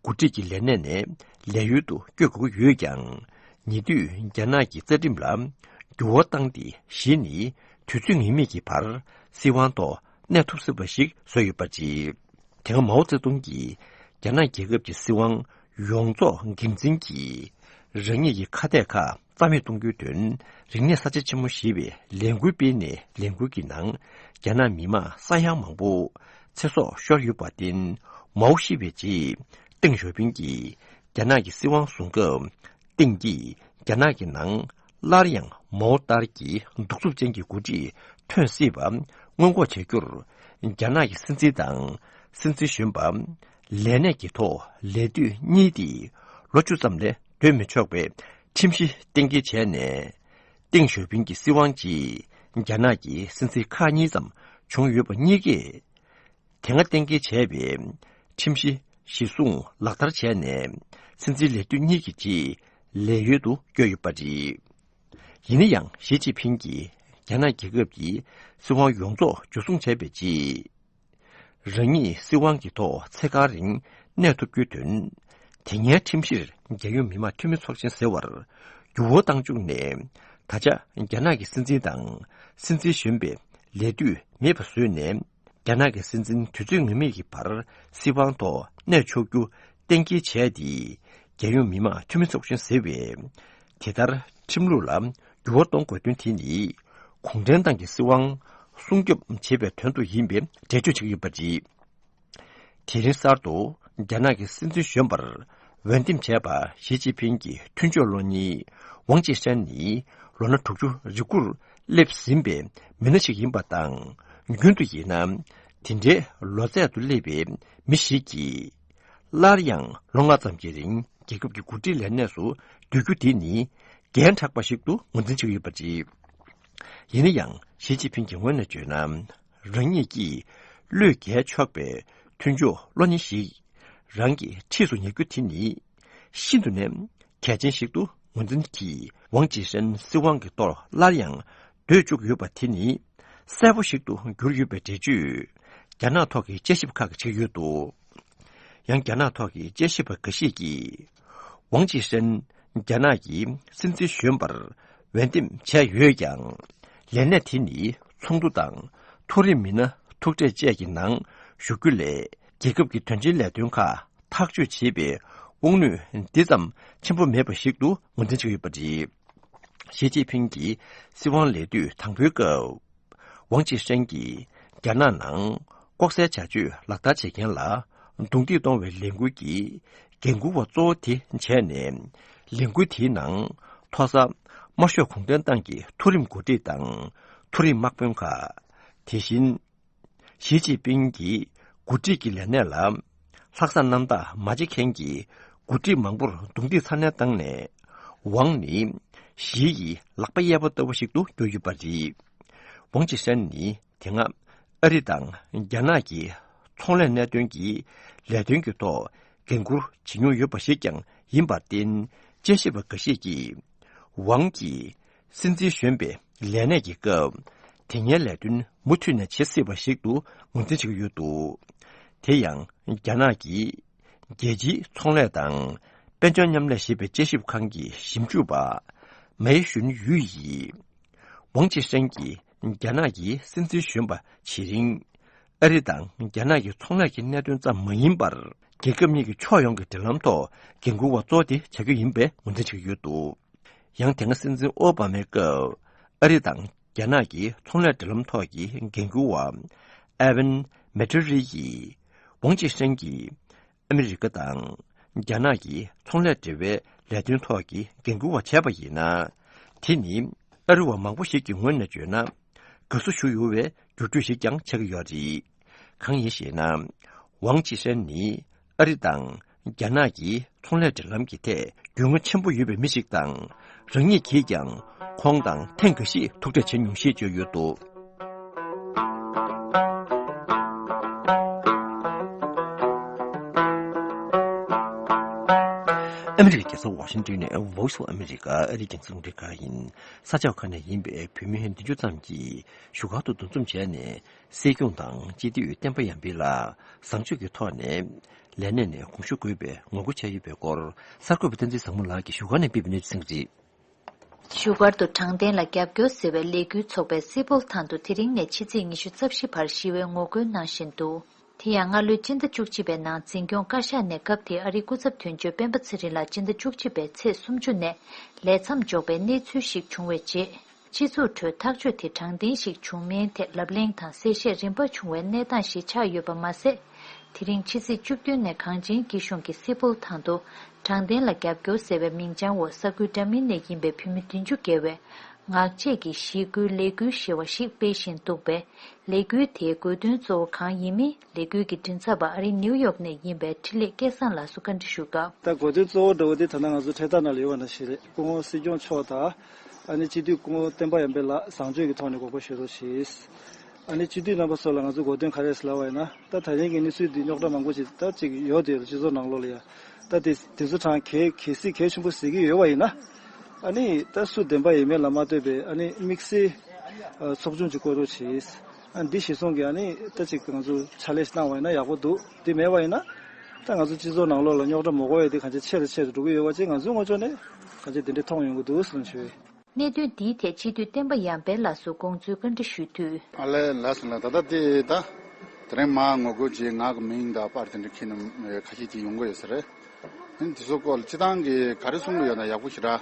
འགོ་ཁྲིད་ཀྱི་ལས་གནས་ནས་ལས་ཡུལ་དུ་བསྐྱོད་དགོས་ཀྱི་ཡོད་ཀྱང་། ཉེ་དུས་རྒྱ་ནག་གི་རྩ་ཁྲིམས་ལ་འགྱུར་བ་བཏང་སྟེ། ཞི་ནི་དུས་ཚོད་ངེས་མེད་ཀྱི་བར་སྲིད་དབང་ཐོག་གནས་ཐུབ་སྲིད་པ་ཞིག་བཟོས་ཡོད་པ་རེད། དེ་སྔ་མའོ་ཙེ་ཏུང་གིས་རྒྱ་ནག་རྒྱལ་ཁབ་ཀྱི་སྲིད་དབང་ཡོངས་རྫོགས་འགན་འཛིན་གྱིས། རང་ཉིད་ཀྱི་ཁ་གཏད་ཁག་རྩ་མེད་གཏོང་རྒྱུའི་དོན། རིག་གནས་གསར་བརྗེ་ཆེན་མོ་ཞེས་པའི་ལས་འགུལ་སྤེལ་ནས། ལས་འགུལ་གྱི་ནང་རྒྱ་ནག་མི་མང་ས་ཡ་མང་པོ་ཚེ་སྲོག་ཤོར་ཡོད་པར་བརྟེན། མའོ་ཤི་བའི་རྗེས་ཏེང་ཞའོ་ཕིང་གིས་རྒྱ་ནག་གི་སྲིད་དབང་བཟུང་སྐབས། ཏེང་གིས་རྒྱ་ནག་གི་ནང་སླར་ཡང་མའོ་ལྟར་གྱི་གདུག་རྩུབ་ཅན་གྱི་འགོ་ཁྲིད་ཐོན་སྲིད་པ་སྔོན་འགོག་བྱ་རྒྱུར། རྒྱ་ནག་གི་སྲིད་འཛིན་དང་སྲིད་འཛིན་གཞོན་པ་ལས་གནས་ཀྱི་ཐོག་ལས་དུས་གཉིས་ཏེ་ལོ་བཅུ་ཙམ་ལས་སྡོད་མི་ཆོག་པའི་ཁྲིམས་གཞི་གཏན་འཁེལ་བྱས་ནས། ཏེང་ཞའོ་ཕིང་གི་སྲིད་དབང་རྗེས་རྒྱ་ནག་གི་སྲིད་འཛིན་ཁག་གཉིས་ཙམ་བྱུང་ཡོད་པ་གཉིས་ཀས། དེ་སྔ་གཏན་འཁེལ་བྱས་པའི་ཁྲིམས་གཞི་གཞིར་བཟུང་ལག་བསྟར་བྱས་ནས། སྲིད་འཛིན་ལས་དུས་གཉིས་ཀྱི་རྗེས་ལས་ཡུལ་དུ་བསྐྱོད་ཡོད་པ་རེད། ཡིན་ན་ཡང་། ཞི་ཅིན་ཕིང་གིས་རྒྱ་ནག་རྒྱལ་ཁབ་ཀྱི་སྲིད་དབང་ཡོངས་རྫོགས་འཇུ་བཟུང་བྱས་པའི་རྗེས། རང་ཉིད་སྲིད་དབང་གི་ཐོག་ཚེ་གང་རིང་གནས་ཐུབ་རྒྱུའི་དོན། དེ་སྔའི་ཁྲིམས་གཞིར་རྒྱལ་ཡོངས་མི་དམངས་འཐུས་མི་ཚོགས་ཆེན་ཟེར་བར་འགྱུར་བ་བཏང་བཅུག་ནས། ད་ཆ་རྒྱ་ནག་གི་སྲིད་འཛིན་དང་སྲིད་འཛིན་གཞོན་པའི་ལས་དུས་མེད་པ་བཟོས་ནས། རྒྱ་ནག་གི་སྲིད་འཛིན་དུས་ཚོད་ངེས་མེད་ཀྱི་བར་སྲིད་དབང་ཐོག་གནས་ཆོག་རྒྱུ་གཏན་འཁེལ་བྱས་ཏེ། རྒྱལ་ཡོངས་མི་དམངས་འཐུས་མི་ཚོགས་ཆེན་ཟེར་བས། དེ་ལྟར་ཁྲིམས་ལུགས་ལ་འགྱུར་བ་གཏོང་དགོས་དོན་དེ་ནི། གུང་ཁྲན་ཏང་གི་སྲིད་དབང་སྲུང་སྐྱོབ་བྱེད་པའི་དོན་དུ་ཡིན་པའི་འགྲེལ་བརྗོད་བྱེད་ཀྱི་ཡོད་པ་རེད། དེ་རིང་གསར་དུ་རྒྱ་ནག་གི་སྲིད་འཛིན་གཞོན་པར་འོས་འདེམས་བྱས་པ་ཞི་ཅིན་ཕིང་གི་མཐུན་ཕྱོགས་གློག་བརྙན་ཝང་ཅི་ཧྲན་ནི་ལོ་ན་དྲུག་ཅུ་རེ་དགུར་སླེབས་ཟིན་པའི་མི་སྣ་ཞིག་ཡིན་པ་དང་། རྒྱུན་དུ་ཡིན་ན་དེ་འདྲའི་ལོ་ཚད་དུ་སླེབས་པའི་མི་ཞིག་གིས་སླར་ཡང་ལོ་ལྔ་ཙམ་གྱི་རིང་རྒྱལ་ཁབ་ཀྱི་འགོ་ཁྲིད་ལས་གནས་སུ་སྡོད་རྒྱུ་དེ་ནི་འགན་དྲག་པ་ཞིག་ཏུ་ངོས་འཛིན་བྱེད་ཀྱི་ཡོད་པ་རེད། ཡིན་ན་ཡང་ཞི་ཅིན་ཕིང་གི་ངོས་ནས་བརྗོད་ན། རང་ཉིད་ཀྱིས་བློས་འགེལ་ཆོག་པའི་མཐུན་ཕྱོགས་བློ་ནི་ཞིག་རང་གི་འཁྲིས་སུ་ཉར་རྒྱུ་དེ་ནི་ཤིན་ཏུ་ནས་གལ་ཆེན་ཞིག་ཏུ་ངོས་འཛིན་གྱིས། ཝང་ཅི་ཧྲན་སྲིད་དབང་གི་ཐོག་སླར་ཡང་སྡོད་བཅུག་ཡོད་པ་དེ་ནི་གསལ་པོ་ཞིག་ཏུ་གྱུར་ཡོད་པའི་འགྲེལ་བརྗོད་རྒྱ་ནག་ཐོག་གི་དཔྱད་ཞིབ་ཁག་གིས་བྱེད་ཀྱི་ཡོད་འདུག་ཡང་རྒྱ་ནག་ཐོག་གི་དཔྱད་ཞིབ་པ་འགའ་ཞིག་གིས། ཝང་ཅི་ཧྲན་རྒྱ་ནག་གི་སྲིད་འཛིན་གཞོན་པར་འོས་འདེམས་བྱས་ཡོད་ཀྱང་། ལས་གནས་དེ་ནི་ཚོགས་འདུ་དང་མཐོ་རིམ་མི་སྣ་ཐུག་འཕྲད་བཅས་ཀྱི་ནང་ཞུགས་རྒྱུ་ལས། རྒྱལ་ཁབ་ཀྱི་དོན་ཆེན་ལས་དོན་ཁག་ཐག་གཅོད་བྱེད་པའི་དབང་ནུས་འདི་ཙམ་ཆེན་པོ་མེད་པ་ཞིག་ཏུ་ངོས་འཛིན་བྱེད་ཀྱི་ཡོད་པ་རེད། ཞི་ཅིན་ཕིང་གི་སྲིད་དབང་ལས་དུས་དང་པོའི་སྐབས། ཝང་ཅི་ཧྲན་གྱིས་རྒྱ་ནག་ནང་ལྐོག་ཟའི་བྱ་སྤྱོད་ལག་བསྟར་བྱེད་མཁན་ལ་རྡུང་རྡེག་གཏོང་བའི་ལས་འགུལ་གྱི་འགན་འཁུར་བ་གཙོ་བོ་དེ་བྱས་ནས། ལས་འགུལ་དེའི་ནང་མཐོ་ས་དམར་ཤོག་གུང་ཁྲན་ཏང་གི་མཐོ་རིམ་འགོ་ཁྲིད་དང་མཐོ་རིམ་དམག་དཔོན་ཁག་དེ་བཞིན། ཞི་ཅིན་ཕིང་གི་འགོ་ཁྲིད་ཀྱི་ལས་གནས་ལ་ལྷག་བསམ་རྣམ་དག་མ་བྱེད་མཁན་གྱི་འགོ་ཁྲིད་མང་པོར་རྡུང་རྡེག་ཚ་ནན་བཏང་ནས། ཝང་ནི་ཞི་ཡི་ལག་པ་གཡས་པ་ལྟ་བུ་ཞིག་ཏུ་གྱུར་ཡོད་པ་རེད། ཝང་ཅི་ཧྲན་ནི་དེ་སྔ་ཨ་རི་དང་རྒྱ་ནག་གི་ཚོང་ལས་གནད་དོན་གྱི་ལས་དོན་གྱི་ཐོག་འགན་འཁུར་བྱེད་མྱོང་ཡོད་པ་ཞིག་ཀྱང་ཡིན་པར་བརྟེན། དཔྱད་ཞིབ་པ་འགའ་ཤས་ཀྱིས་ཝང་གིས་སྲིད་འཛིན་གཞོན་པའི་ལས་གནས་ཀྱི་སྐབས། དེ་སྔའི་ལས་དོན་མུ་མཐུད་ནས་བྱེད་སྲིད་པ་ཞིག་ཏུ་ངོས་འཛིན་བྱེད་ཀྱི་ཡོད་འདུག་དེ་ཡང་རྒྱ་ནག་གི་རྒྱལ་སྤྱིའི་ཚོང་ལས་དང་དཔལ་འབྱོར་མཉམ་ལས་ཞེས་པའི་དཔྱད་ཞིབ་ཁང་གི་ཞིབ་འཇུག་པ་མའེ་ཞུན་ཡུས་ཡིས། ཝང་ཅི་ཧྲན་གྱིས་རྒྱ་ནག་གི་སྲིད་འཛིན་གཞོན་པ་བྱེད་རིང་། ཨ་རི་དང་རྒྱ་ནག་གི་ཚོང་ལས་ཀྱི་གནད་དོན་ཙམ་མ་ཡིན་པར། རྒྱལ་ཁབ་གཉིས་ཀྱི་ཕྱོགས་ཡོངས་ཀྱི་འབྲེལ་ལམ་ཐོག་འགན་འཁུར་བ་གཙོ་བོ་དེ་བྱ་རྒྱུ་ཡིན་པའི་ངོས་འཛིན་བྱེད་ཀྱི་ཡོད་འདུག་ཡང་དེ་སྔ་སྲིད་འཛིན་ཨོ་བྷ་མའི་སྐབས། ཨ་རི་དང་རྒྱ་ནག་གི་ཚོང་ལས་འབྲེལ་ལམ་ཐོག་གི་འགན་འཁུར་བ་ཨེ་ཝན་མེ་ཏྲི་རི་ཡིས། ཝང་ཅི་ཧྲན་གྱིས་ཨ་མི་རི་ཀ་དང་རྒྱ་ནག་གི་ཚོང་ལས་འབྲེལ་བའི་ལས་དོན་ཐོག་གི་འགན་འཁུར་བ་བྱས་པ་ཡིན་ན། དེ་ནི་ཨ་རི་བ་མང་པོ་ཞིག་གི་ངོས་ནས་བརྗོད་ན། དགའ་བསུ་ཞུ་འོས་པའི་འགྱུར་འགྲོས་ཤིག་ཀྱང་ཆགས་ཀྱི་ཡོད་རེད། གང་ཡིན་ཞེ་ན། ཝང་ཅི་ཧྲན་ནི་ཨ་རི་དང་རྒྱ་ནག་གི་ཚོང་ལས་འབྲེལ་ལམ་གྱི་ཐད་རྒྱུས་མངའ་ཆེན་པོ་ཡོད་པའི་མི་ཞིག་དང་། རང་ཉིད་ཀྱིས་ཀྱང་ཁོང་དང་ཐེངས་འགའ་ཞིག་ཐུག་འཕྲད་བྱས་མྱོང་ཞེས་བརྗོད་ཡོད་འདུག་ཨ་མི་རི་ཀའི་རྒྱལ་ས་ཝ་ཤིང་ཏོན་ནས་Voice of America ཨ་རིའི་རྒྱང་སྲིང་རླུང་འཕྲིན་ཁང་ཡིན། ས་ཆ་ཁག་ནས་ཡིན་པའི་བོད་མི་བདུན་ཅུ་ཙམ་གྱིས་བཞུགས་སྒར་དུ་འདུ་འཛོམས་བྱས་ནས། སྲིད་སྐྱོང་དང་སྤྱི་འཐུས་བསྟན་པ་ཡར་འཕེལ་ལགས་བཟང་སྤྱོད་ཀྱི་ཐོག་ནས་ལས་གནས་ནས་དགོངས་ཞུ་དགོས་པའི་ངོ་རྒོལ་བྱས་ཡོད་པའི་སྐོར། གསར་འགོད་པ་བསྟན་འཛིན་བཟང་མོ་ལགས་ཀྱིས་བཞུགས་སྒར་ནས་སྤེལ་བའི་གནས་ཚུལ་གསན་གྱི་རེད། བཞུགས་སྒར་དུ་དྲང་བདེན་ལ་རྒྱབ་སྐྱོར་ཟེར་བའི་ལས་འགུལ་ཚོགས་པའི་སིལ་སྤོལ་ཐང་དུ་དེ་རིང་ནས་ཕྱི་ཚེས་ཉི་ཤུ་རྩ་བཞི་བར་ཞི་བའི་ངོ་རྒོལ་གནང་བཞིན་འདུག་དེ་ཡང་སྔ་ལོའི་སྤྱི་ཟླ་བཅུ་གཅིག་པའི་ནང་འཛིན་སྐྱོང་བཀའ་ཤག་ནས་སྐབས་དེའི་ཨ་རིའི་སྐུ་ཚབ་དོན་གཅོད་སྤེན་པ་ཚེ་རིང་ལགས་སྤྱི་ཟླ་བཅུ་གཅིག་པའི་ཚེས་སུམ་ཅུ་ནས་ལས་མཚམས་འཇོག་པའི་གནས་ཚུལ་ཞིག་བྱུང་བའི་རྗེས། སྤྱི་ཚོགས་ཁྲོད་ཐག་གཅོད་དེ་དྲང་བདེན་ཞིག་བྱུང་མིན་ཐད་ལབ་གླེང་དང་གསལ་བཤད་རིམ་པ་བྱུང་བའི་གནས་སྟངས་ཤིག་ཆགས་ཡོད་པ་མ་ཟད། དེ་རིང་ཕྱི་ཚེས་བཅུ་བདུན་ནས་གངས་ཅན་སྐྱིད་གཤོངས་ཀྱི་སིལ་སྤོལ་ཐང་དུ་དྲང་བདེན་ལ་རྒྱབ་སྐྱོར་ཟེར་བའི་མིང་བྱང་འོག་ས་ཁུལ་འདྲ་མིན་ནས་ཡིན་པའི་བོད་མི་བདུན་ཅུ་བརྒལ་བས་ངག་བཅད་ཀྱི་ཞི་རྒོལ་ལས་འགུལ་ཞེས་པ་ཞིག་སྤེལ་བཞིན་འདུག་པས། ལས་འགུལ་དེའི་དགོས་འདུན་གཙོ་བོ་གང་ཡིན་མིན་ལས་འགུལ་གྱི་མགྲིན་ཚབ་པ་ཨ་རིའི་ནིའུ་ཡོག་ནས་ཡིན་པའི་འཕྲིན་ལས་སྐལ་བཟང་ལགས་སུ་བཀའ་འདྲི་ཞུས་སྐབས། ད་དགོས་འདུན་གཙོ་བོ་འདྲ་བོ་དེ་ད་ལྟ་ང་ཚོ་འཕྲེད་དར་ནང་ལ་ཡོད་པ་ནང་བཞིན་རེད། སྐུ་ངོ་སྲིད་སྐྱོང་མཆོག་དང་། ཨ་ནི་སྤྱི་འཐུས་སྐུ་ངོ་བསྟན་པ་ཡར་འཕེལ་ལགས་བཟང་སྤྱོད་ཀྱི་ཐོག་ནས་དགོངས་པ་ཞུ་རོགས་ཞེས། ཨ་ནི་སྤྱི་འཐུས་རྣམ་པ་ཚོ་ལ་ང་ཚོ་དགོས་འདུན་ག་རེ་ཟེར་ལབ་པ་ཡིན་ན། ད་ད་རིང་གི་གནས་ཚུལ་འདི་རྙོག་དྲ་མང་པོ་ཅིག་ད་ཅིག་ཡོད་དེ་སྤྱི་ཚོགས་ནང་ལོགས་ལ་ཡ། ད་དེ་དེ་ཚོ་གྲངས་གལ་གལ་སྲིད་གལ་ཆེན་པོ་ཟེར་གྱི་ཡོད་པ་ཡིན་ན། ཨ་ནི་ད་སུ་བདེན་པ་ཡིན་མིན་ལ་མ་ལྟོས་པའི་ཨ་ནི་དམིགས་བསལ་ཚོགས་ཆུང་ཅིག་བསྐོ་རོགས་བྱེད། ཨ་འདི་གཞི་བཟུང་གི་ཨ་ནི་ད་ཅིག་ང་ཚོ་ཕྱག་ལས་ཤིག་གནང་བ་ཡིན་ན་ཡག་པོ་འདུག་དེ་མེད་པ་ཡིན་ན་ད་ང་ཚོ་སྤྱི་ཚོགས་ནང་ལོགས་ལ་རྙོག་དྲ་མ་དགོས་ཡ་དེ་གང་ཆེ་ཆེ་རུ་ཆེ་རུ་འགྲོ་གི་ཡོད་པ་ཅིག་ང་ཚོའི་ངོས་ཕྱོགས་ནས་གང་ཆེ་དེ་འདྲའི་མཐོང་ཡོང་གི་འདུག་ཟེར་ཞུ། གནད་དོན་འདིའི་ཐད་སྤྱི་འཐུས་བསྟན་པ་ཡར་འཕེལ་ལགས་སུ་དགོངས་ཚུལ་བཀའ་འདྲི་ཞུས་དུས། ཨ་ལས་ལགས་སོ་ལགས། ད་ལྟ་དེ་ད་དེ་རིང་མ་ངོ་རྒོལ་བྱེད་ངག་གི་མིང་དང་པར་དེ་འདྲ་འཁྱེར་ནས་ཁ་ཤས་ཅིག་ཡོང་གི་ཡོད་ས་རེད། ཨ་ནི་དེ་ཚོ་སྐོར་ལ་སྤྱི་བཏང་གི་ག་རེ་གསུང་གི་ཡོད་ན་ཡག་པོ་ཞེ་དྲག་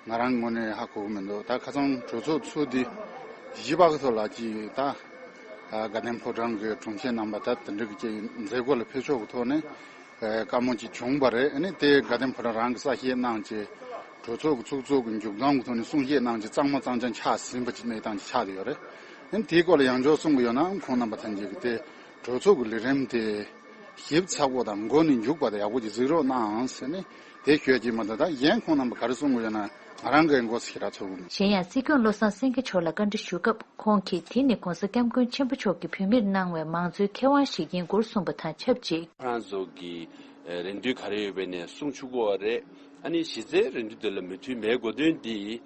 ང་རང་ངོས་ནས་ཧ་གོ་གི་མི་འདུག་ད་ཁ་སང་གྲོས་ཚོགས་ཚུགས་དུས་གཞིས་པ་གི་ཐོག་ལ་ཅིག་ད་དགའ་ལྡན་ཕོ་བྲང་གི་དྲུང་ཆེ་རྣམ་པ་ད་དེ་འདྲ་གི་ཅིག་མཛད་སྒོ་ལ་ཕེབས་ཕྱོགས་ཀྱི་ཐོག་ནས། ཨེ་བཀའ་མོལ་ཅིག་བྱུང་བ་རེད། ཨ་ནི་དེ་དགའ་ལྡན་ཕོ་བྲང་རང་གི་གསལ་བཤད་གནང་བྱས། གྲོས་ཚོགས་ཀྱི་ཚོགས་གཙོ་གི་མཇུག་སྡོམ་གྱི་ཐོག་ནས་གསུང་བཤད་གནང་བྱས་གཙང་མ་གཙང་རྐྱང་ཆགས་ཟིན་པ་ཅིག་གནས་སྟངས་ཅིག་ཆགས་བསྡད་ཡོད་རེད། ཨ་ནི་དེའི་སྐོར་ལ་ཡང་བསྐྱར་གསུང་གི་ཡོད་ནའང་ཁོང་རྣམ་པ་ཐམས་ཅད་ཀྱིས་དེ་གྲོས་ཚོགས་ཀྱི་ལས་རིམ་དེ་ཞིབ་ཚགས་པོ་དང་མགོ་ནས་མཇུག་བར་དུ་ཡག་པོ་ཅིག་གཟིགས་རོགས་གནང་ཟེར་ནས་དེ་ཞུ་ཡ་ཅིག་མ་གཏོགས། ད་གཞན་ཁོང་རྣམ་པ་ག་རེ་གསུང་གི་ཡོད་ན་ང་རང་གིས་མགོ་ཚོས་ཞེ་དྲག་ཚོར་གི་མི་འདུག་གཞན་ཡང་སྲིད་སྐྱོང་བློ་བཟང་སེང་གེ་མཆོག་ལ་བཀའ་འདྲི་ཞུ་སྐབས། ཁོང་གིས་དེ་ནི་༧གོང་ས་༧སྐྱབས་མགོན་ཆེན་པོ་མཆོག་གིས་བོད་མིར་གནང་བའི་མང་གཙོའི་ཁེ་དབང་ཞིག་ཡིན་སྐོར་གསུངས་པ་དང་ཆབས་ཅིག་ཁོ་རང་ཚོ་གི་རེ་འདུན་ག་རེ་ཡོད་པ་ནས་གསུང་ཆོག་གི་རེད། ཨ་ནི་གཞི་རྩའི་རེ་འདུན་དེ་ལ་མོས་མཐུན་མེད་དགོས་དོན་འདི།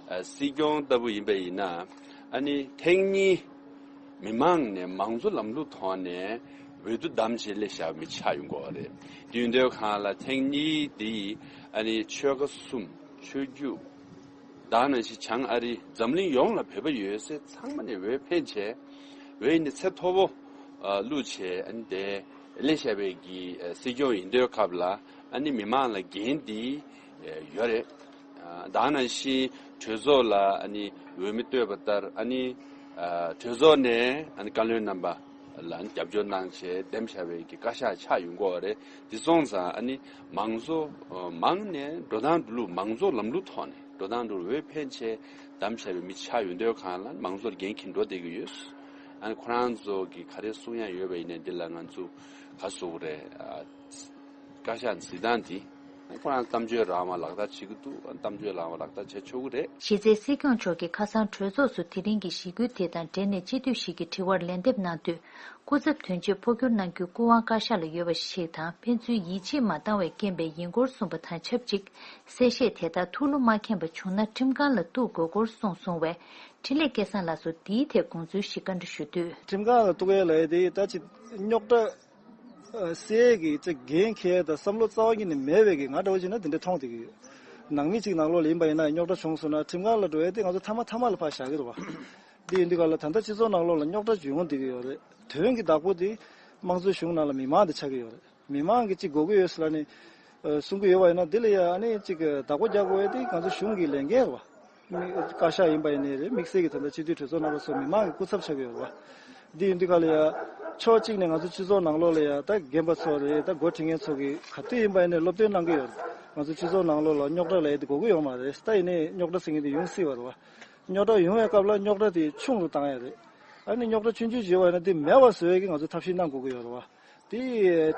སྲིད་སྐྱོང་ལྟ་བུ་ཡིན་པ་ཡིན་ན། ཨ་ནི་ཐེངས་གཉིས་མི་མང་ནས་མང་གཙོ་ལམ་ལུགས་ཐོག་ནས་འོས་བསྡུ་བདམས་བྱས་སླེབས་བཞག་མི་ཆགས་ཡོང་གི་རེད། དེ་ཡིན་དུས་གང་ལ་ཐེངས་གཉིས་འདི་ཨ་ནི་ཆོལ་ཁ་གསུམ་ཆོས་བརྒྱུད། ད་ནང་བཞིན་བྱང་ཨ་རི་འཛམ་གླིང་ཡོངས་ལ་བོད་པ་ཡོད་སའི་ཚང་མ་ནས་འོས་འཕེན་བྱས། འོས་ནི་ཚད་མཐོ་པོ་བླུགས་བྱས། ཨ་ནི་དེ་སླེབས་བཞག་པའི་གི་སྲིད་སྐྱོང་ཡིན་དུས་སྐབས་ལ། ཨ་ནི་མི་མང་ལ་འགན་འདི་ཡོད་རེད། ད་ནང་བཞིན་གྲོས་ཚོགས་ལ་ཨ་ནི་འོས་མི་བསྟོད་པ་ལྟར། ཨ་ནི་གྲོས་ཚོགས་ནས་ཨ་ནི་བཀའ་བློན་རྣམ་པ་ལ་རྒྱབ་སྐྱོར་གནང་བྱས་འདེམས་བཞག་པའི་གི་བཀའ་ཤག་ཆགས་ཡོང་གི་ཡོད་རེད། དེ་སོང་ཙང་ཨ་ནི་མང་གཙོ་མང་ནས་འགྲོ་སྟངས་འགྲོ་ལུགས་མང་གཙོ་ལམ་ལུགས་ཐོག་ནས་འགྲོ་སྟངས་འགྲོ་འོས་འཕེན་བྱས་འདེམས་བྱས་པའི་མི་ཆགས་ཡོང་དུས་གང་ལ་མང་གཙོར་འགན་འཁྱེར་འགྲོ་བསྡད་ཀྱི་ཡོད། ཨ་ནི་ཁོ་རང་ཚོ་གི་ག་རེ་གསུང་ཡ་ཡོད་པ་ཡིན་ནའི་འདི་ལ་ང་ཚོ་ག་ཟེར་དགོས་རེད། བཀའ་ཤག་འཛིན་སྟངས་འདི། ཁོ་རང་གཏམ་བརྗོད་རང་དབང་ལག་བསྟར་བྱེད་ཀྱི་འདུག་གཏམ་བརྗོད་རང་དབང་ལག་བསྟར་བྱེད་ཆོག་གི་རེད། གཞི་རྩའི་སྲིད་སྐྱོང་མཆོག་གིས་ཁ་སང་གྲོས་ཚོགས་སུ་དེ་རིང་གི་ཞི་རྒོལ་དེ་དང་འབྲེལ་ནས་སྤྱི་འཐུས་ཤིག་གིས་དྲི་བར་ལན་འདེབས་གནང་དུས། སྐུ་ཚབ་དོན་གཅོད་འཕོ་འགྱུར་གནང་རྒྱུའི་སྐུ་དབང་བཀའ་ཤག་ལ་ཡོད་པ་ཞིག་དང་། ཕན་ཚུན་ཡིད་ཆེས་མ་བཏང་བའི་རྐྱེན་པས་ཡིན་སྐོར་གསུངས་པ་དང་ཆབས་ཅིག་གསལ་བཤད་དེ་དག་ཐུགས་བློ་མ་ཁེངས་པ་བྱུང་ན་ཁྲིམས་ཁང་ལ་གཏུག་དགོས་སྐོར་གསུངས་སོང་བས། འཕྲིན་ལས་སྐལ་བཟང་ལགས་སུ་འདིའི་ཐད་དགོངས་ཚུལ་ཞིག་བཀའ་འདྲི་ཞུ་དུས། ཁྲིམས་ཁང་ལ་གཏུག་ཡས་ལབ་ཡས་དེ་ད་ཅིག་རྙོག་དྲ། ཨ་སེལ་གྱི་ཅིག་འགན་འཁྱེར་དང་བསམ་བློ་རྩ་བ་ཉིད་ནས་མེད་པའི་གི་ང་འདྲ་བོ་བྱས་ན་དེ་འདྲ་མཐོང་བསྡད་ཀྱི་ཡོད། ནང་མི་གཅིག་ནང་ལོགས་ལ་ཡིན་པ་ཡིན་ན་རྙོག་དྲ་བྱུང་སོང་ན་ཁྲིམས་ཁང་ལ་འགྲོ་ཡས་དེ་ང་ཚོ་མཐའ་མ་མཐའ་མ་ལ་ཕར་བཞག་གི་རེད་བ། འདི་ཡིན་དུས་ག་ལ་ད་ལྟ་སྤྱི་ཚོགས་ནང་ལོགས་ལ་རྙོག་དྲ་ཅིག་ཡོང་བསྡད་ཀྱི་ཡོད་རེད། དོན་གྱི་བདག་པོ་དེ་དམངས་གཙོའི་གཞུང་ནང་ལ་མི་མང་དེ་ཆགས་ཀྱི་ཡོད་རེད། མི་མང་གིས་ཅིག་དགོས་ཀྱི་ཡོད་ཟེར་ལབ་ནས་ཨ་གསུང་གི་ཡོད་པ་ཡིན་ན། འདི་ལ་ཡ་ཨ་ནི་ཅིག་བདག་པོ་རྒྱག་དགོས་ཡས་དེ་ང་ཚོ་གཞུང་གི་ལས་འགན་རེད་བ། མི་བཀའ་ཤག་ཡིན་པ་ཡིན་ནའི་རེད། དམིགས་བསལ་གྱི་ད་ལྟ་སྤྱི་འཐུས་གྲོས་ཚོགས་རྣམ་པ་ཚོ་མི་མང་གི་སྐུ་ཚབ་ཆགས་ཀྱི་ཡོད་རེད་བ། འདི་ཡིན་དུས་ག་ལ་ཡ། ཕྱོགས་གཅིག་ནས་ང་ཚོ་སྤྱི་ཚོགས་ནང་ལོགས་ལ་ཡ་ད་རྒན་པ་ཚོ་རེད། ད་འགོ་ཁྲིད་མཁན་ཚོ་གིས་ག་དུས་ཡིན་པ་ཡིན་ནའི་སློབ་སྟོན་གནང་གི་ཡོད་རེད། ང་ཚོ་སྤྱི་ཚོགས་ནང་ལོགས་ལ་རྙོག་དྲ་ལབ་ཡ་དེ་དགོས་ཀྱི་ཡོད་མ་རེད། ད་ཡིན་ནའི་རྙོག་དྲ་ཟེར་མཁན་དེ་ཡོང་སྲིད་པ་རེད་བ། རྙོག་དྲ་ཡོང་བའི་སྐབས་ལ་རྙོག་དྲ་དེ་ཆུང་རུ་བཏང་ཡ་རེད། ཨ་ནི་རྙོག་དྲ་ཆུང་ཆུང་བྱས་པ་ཡིན་ན་དེ་མེད་པ་བཟོ་ཡ་གི་ང་ཚོ་ཐབས་ཤེས་གནང་དགོས་ཀྱི་ཡོད་རེད་བ། དེ་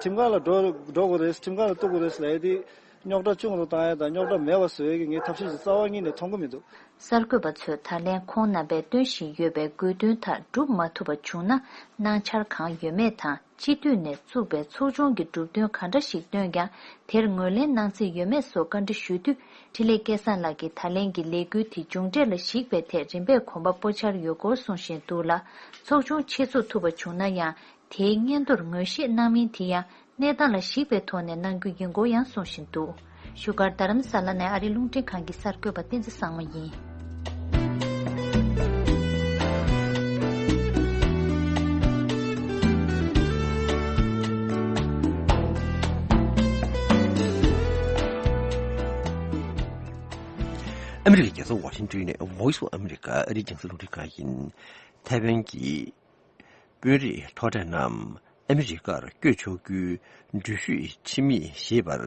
ཁྲིམས་ཁང་ལ་འགྲོ་འགྲོ་དགོས་རེད། ཁྲིམས་ཁང་ལ་གཏུག་དགོས་རེད་ལབ་ཡ་དེ་ རྙོག་དྲ་ཆུང་རུ་བཏང་ཡ་དང་རྙོག་དྲ་མེད་པ་བཟོ་ཡ་གི་ངས་ཐབས་ཤེས་ཤིག་རྩ་བ་ཉིད་ནས་མཐོང་གི་མི་འདུག། གསར་འགོད་པ་ཚོས་ད་ལན་ཁོང་རྣམ་པས་སྟོན་བཞིན་ཡོད་པའི་དགོས་འདུན་དག་སྒྲུབ་མ་ཐུབ་པ་བྱུང་ན་གནང་འཆར་གང་ཡོད་མེད་དང་། སྤྱི་འཐུས་ནས་བཙུགས་པའི་ཚོགས་ཆུང་གི་གྲུབ་དོན་ག་འདྲ་ཞིག་བཏོན་ཀྱང་། དེར་ངོས་ལེན་གནང་རྩིས་ཡོད་མེད་སོགས་བཀའ་འདྲི་ཞུ་དུས། འཕྲིན་ལས་སྐལ་བཟང་ལགས་ཀྱིས་ད་ལན་གྱི་ལས་འགུལ་དེ་མཇུག་འབྲས་ལ་གཞིགས་པའི་ཐད་རིམ་པས་གོམ་པ་སྤོ་འཆར་ཡོད་སྐོར་གསུང་བཞིན་འདུག་ལ། ཚོགས་ཆུང་ཆེད་འཛུགས་ཐུབ་པ་བྱུང་ན་ཡང་། དེའི་སྔོན་དུར་ངོས་བཞེས་གནང་མིན་དེ་ཡང་གནས་སྟངས་ལ་གཞིགས་པའི་ཐོག་ནས་གནང་རྒྱུ་ཡིན་སྐོར་ཡང་གསུང་བཞིན་འདུག། བཞུགས་སྒར་རྡ་རམ་ས་ལ་ནས་ཨ་རིའི་རླུང་འཕྲིན་ཁང་གི་གསར་འགོད་པ་བསྟན་འཛིན་བཟང་མོ་ཡིན། ཨ་མི་རི་ཀའི་རྒྱལ་ས་ཝ་ཤིང་ཏོན་ནས་Voice of America ཨ་རིའི་རྒྱང་སྲིང་རླུང་འཕྲིན་ཁང་ཡིན། ཐའེ་ཝན་གྱི་དཔོན་རིགས་མཐོ་གྲས་རྣམས་ཨ་མི་རི་ཀར་བསྐྱོད་ཆོག་རྒྱུའི་འགྲུལ་བཞུད་ཁྲིམས་ཡིག་ཞེས་པར་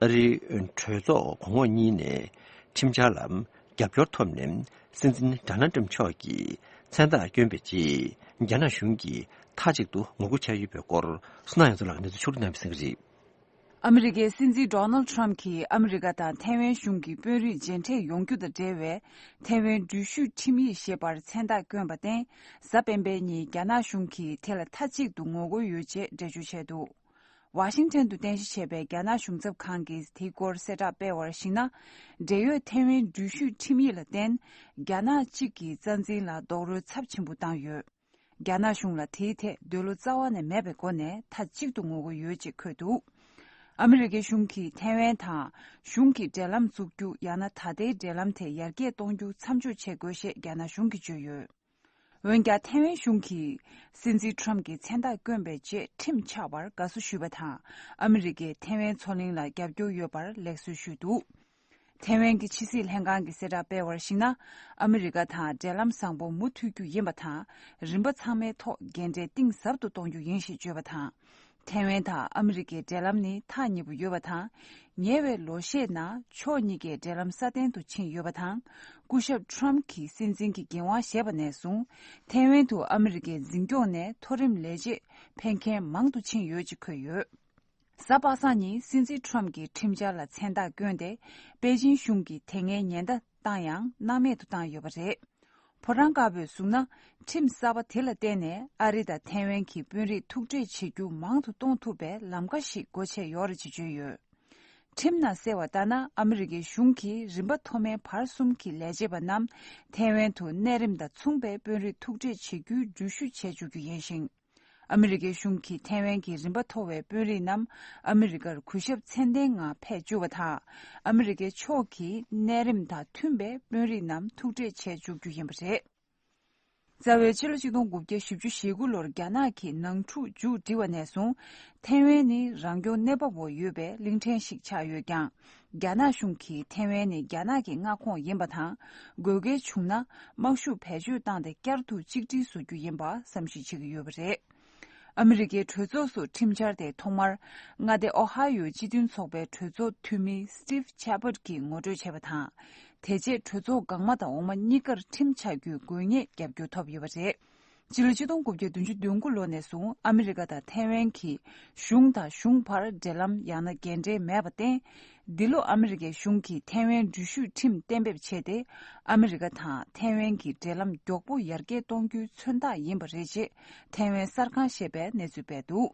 ཨ་རིའི་གྲོས་ཚོགས་གོང་འོག་གཉིས་ནས་ཁྲིམས་འཆར་ལ་རྒྱབ་སྐྱོར་ཐོབ་ནས། སྲིད་འཛིན་ཌོ་ནལ་ཊམ་མཆོག་གིས་མཚན་རྟགས་བསྐྱོན་པའི་རྗེས། རྒྱ་ནག་གཞུང་གིས་མཐའ་གཅིག་ཏུ་ངོ་རྒོལ་བྱས་ཡོད་པའི་སྐོར། བསོད་ནམས་ཡོངས་རྫོགས་ལགས་གནས་ཚུལ་ཕྱོགས་སྒྲིག་གནང་བའི་གསན་གྱི་རེད། ཨ་མི་རི་ཀའི་སྲིད་འཛིན་ཌོ་ནལ་ཊམ་གྱིས་ཨ་མི་རི་ཀ་དང་ཐའེ་ཝན་གཞུང་གི་དཔོན་རིགས་མཇལ་འཕྲད་ཡོང་རྒྱུ་དང་འབྲེལ་བའི་ཐའེ་ཝན་འགྲུལ་བཞུད་ཁྲིམས་ཡིག་ཞེས་པར་མཚན་རྟགས་བསྐྱོན་པར་བརྟེན། གཟའ་སྤེན་པའི་ཉིན་རྒྱ་ནག་གཞུང་གིས་དེ་ལ་མཐའ་གཅིག་ཏུ་ངོ་རྒོལ་ཡོད་ཅེས་འགྲེལ་བརྗོད་བྱས་འདུག། ཝ་ཤིང་ཊོན་དུ་རྟེན་གཞི་བྱས་པའི་རྒྱ་ནག་གཞུང་ཚབ་ཁང་གིས་དེའི་སྐོར་གསལ་བསྒྲགས་སྤེལ་བར་གཞིགས་ན། འབྲེལ་ཡོད་ཐའེ་ཝན་འགྲུལ་བཞུད་ཁྲིམས་ཡིག་ལ་བརྟེན། རྒྱ་ནག་གཅིག་གི་རྩ་འཛིན་ལ་རྡོག་རོལ་ཚབས་ཆེན་པོ་བཏང་ཡོད། རྒྱ་ནག་གཞུང་ལ་དེའི་ཐད་འདོད་བློ་རྩ་བ་ནས་མེད་པའི་སྒོ་ནས་མཐའ་གཅིག་ཏུ་ངོ་རྒོལ་ཡོད་ཅེས་འཁོད་འདུག། ཨ་མི་རི་ཀའི་གཞུང་གིས་ཐའེ་ཝན་དང་གཞུང་གི་འབྲེལ་ལམ་འཛུགས་རྒྱུ། ཡང་ན་ད་ལྟའི་འབྲེལ་ལམ་དེ་ཡར་རྒྱས་གཏོང་རྒྱུ་མཚམས་འཇོག་བྱེད་དགོས་ཞེས་རྒྱ་ནག་གཞུང་གིས་བརྗོད་ཡོད། འོན་ཀྱང་། ཐའེ་ཝན་གཞུང་གིས་སྲིད་འཛིན་ཊམ་གྱིས་མཚན་རྟགས་བསྐྱོན་པའི་རྗེས་ཁྲིམས་ཆག་པར་དགའ་བསུ་ཞུས་པ་དང་། ཨ་མི་རི་ཀས་ཐའེ་ཝན་མཚོ་གླིང་ལ་རྒྱབ་སྐྱོར་ཡོད་པར་ལེགས་གསོལ་ཞུས་འདུག། ཐའེ་ཝན་གྱི་ཕྱི་སྲིད་ལྷན་ཁང་གིས་གསལ་བསྒྲགས་སྤེལ་བར་གཞིགས་ན། ཨ་མི་རི་ཀ་དང་འབྲེལ་ལམ་བཟང་པོ་མུ་མཐུད་རྒྱུ་ཡིན་པ་དང་། རིམ་པ་ཚང་མའི་ཐོག་འགན་འཁྲི་གཏིང་ཟབ་ཏུ་གཏོང་རྒྱུ་ཡིན་ཞེས་བརྗོད་པ་དང་། ཐའེ་ཝན་དང་ཨ་མི་རི་ཀའི་འབྲེལ་ལམ་ནི་ཐག་ཉེ་པོ་ཡོད་པ་དང་། ཉེ་བའི་ལོ་ཤས་ནང་ཕྱོགས་གཉིས་ཀའི་འབྲེལ་ལམ་སྲ་བརྟན་དུ་ཕྱིན་ཡོད་པ་དང་། སྐུ་ཞབས་ཊམ་གྱིས་སྲིད་འཛིན་གྱི་འགན་དབང་བཞེས་པ་ནས་བཟུང་། ཐའེ་ཝན་དུ་ཨ་མི་རི་ཀའི་འཛིན་སྐྱོང་ནས་མཐོ་རིམ་ལས་བྱེད་ཕེབས་མཁན་མང་དུ་ཕྱིན་ཡོད་ཅེས་འཁོད་ཡོད། གཟའ་པ་སངས་ཉིན་སྲིད་འཛིན་ཊམ་གྱིས་ཁྲིམས་འཆར་ལ་མཚན་རྟགས་བསྐྱོན་ཏེ། པེ་ཅིན་གཞུང་གིས་དེ་སྔའི་ཉེན་བརྡ་བཏང་ཡང་སྣང་མེད་དུ་བཏང་ཡོད་པ་རེད། ཕོ་བྲང་དཀར་པོས་གསུངས་ན། ཁྲིམས་གསར་པ་དེ་ལ་བརྟེན་ནས་ཨ་རི་དང་ཐའེ་ཝན་གྱི་དཔོན་རིགས་ཐུག་འཕྲད་བྱེད་རྒྱུ་མང་དུ་གཏོང་ཐུབ་པའི་ལམ་ཁ་ཞིག་སྒོ་ཕྱེ་ཡོད་རེད་ཅེས་བརྗོད་ཡོད། ཁྲིམས་ནང་གསལ་བ་ལྟར་ན། ཨ་མི་རི་ཀའི་གཞུང་གིས་རིམ་པ་མཐོ་དམན་བར་གསུམ་གྱི་ལས་བྱེད་པ་རྣམས་ཐའེ་ཝན་དུ་གནས་རིམ་དང་མཚུངས་པའི་དཔོན་རིགས་ཐུག་འཕྲད་བྱེད་རྒྱུའི་འགྲུལ་བཞུད་བྱེད་བཅུག་རྒྱུ་ཡིན་ཞིང་། ཨ་མི་རི་ཀའི་གཞུང་གིས་ཐའེ་ཝན་གྱི་རིམ་པ་མཐོ་བའི་དཔོན་རིགས་རྣམས་ཨ་མི་རི་ཀར་གུས་ཞབས་མཚན་ལྡན་ངང་ཕེབས་བཅུག་པ་དང་། ཨ་མི་རི་ཀའི་ཕྱོགས་ཀྱིས་གནས་རིམ་དང་མཐུན་པའི་དཔོན་རིགས་རྣམས་ཐུག་འཕྲད་བྱེད་བཅུག་རྒྱུ་ཡིན་པ་རེད། རྩ་བའི་ཕྱི་ལོ་ཆིག་སྟོང་དགུ་བརྒྱ་བཞི་བཅུ་ཞེ་དགུ་ལོར་རྒྱ་ནག་གིས་ནང་འཁྲུག་མཇུག་སྒྲིལ་བ་ནས་བཟུང་། ཐའེ་ཝན་ནི་རང་སྐྱོང་གནས་བབ་འོག་ཡོད་པའི་གླིང་ཕྲན་ཞིག་ཆགས་ཡོད་ཀྱང་། རྒྱ་ནག་གཞུང་གིས་ཐའེ་ཝན་ནི་རྒྱ་ནག་གི་མངའ་ཁོངས་ཡིན་པ་དང་། དགོས་གལ་བྱུང་ན་དམག་ཤུགས་བེད་སྤྱོད་བཏང་སྟེ་བསྐྱར་དུ་གཅིག་སྒྲིལ་བཟོ་རྒྱུ་ཡིན་པ་བསམ་གཞིག་བྱེད་ཀྱི་ཡོད་པ་རེད། ཨ་མི་རི་ཀའི་གྲོས་ཚོགས་སུ་ཁྲིམས་འཆར་དེ་ཐོག་མར་མངའ་སྡེ་ཨོ་ཧ་ཡོའི་སྤྱི་མཐུན་ཚོགས་པའི་གྲོས་ཚོགས་འཐུས་མི་Steve Chabot གྱིས་ངོ་སྤྲོད་བྱས་པ་དང་། དེ་རྗེས་གྲོས་ཚོགས་འགག་མ་དང་འོག་མ་གཉིས་ཀར་ཁྲིམས་ཆགས་རྒྱུའི་དགོས་ངེས་རྒྱབ་སྐྱོར་ཐོབ་ཡོད་པ་རེད། སྤྱི་ལོ་ཆིག་སྟོང་དགུ་བརྒྱ་བདུན་ཅུ་དོན་དགུ་ལོ་ནས་བཟུང་ཨ་མི་རི་ཀ་དང་ཐའེ་ཝན་གྱི་གཞུང་དང་གཞུང་བར་འབྲེལ་ལམ་ཡང་ན་འགན་འབྲེལ་མེད་པར་བརྟེན། འདི་ལོ་ཨ་མི་རི་ཀའི་གཞུང་གིས་ཐའེ་ཝན་འགྲུལ་བཞུད་ཁྲིམས་གཏན་འབེབས་བྱས་ཏེ། ཨ་མི་རི་ཀ་དང་ཐའེ་ཝན་གྱི་འབྲེལ་ལམ་མགྱོགས་པོ་ཡར་རྒྱས་གཏོང་རྒྱུའི་མཚོན་རྟགས་ཡིན་པ་རེད་ཅེས་ཐའེ་ཝན་གསར་ཁང་ཞེས་པས་གནས་ཚུལ་སྤེལ་འདུག།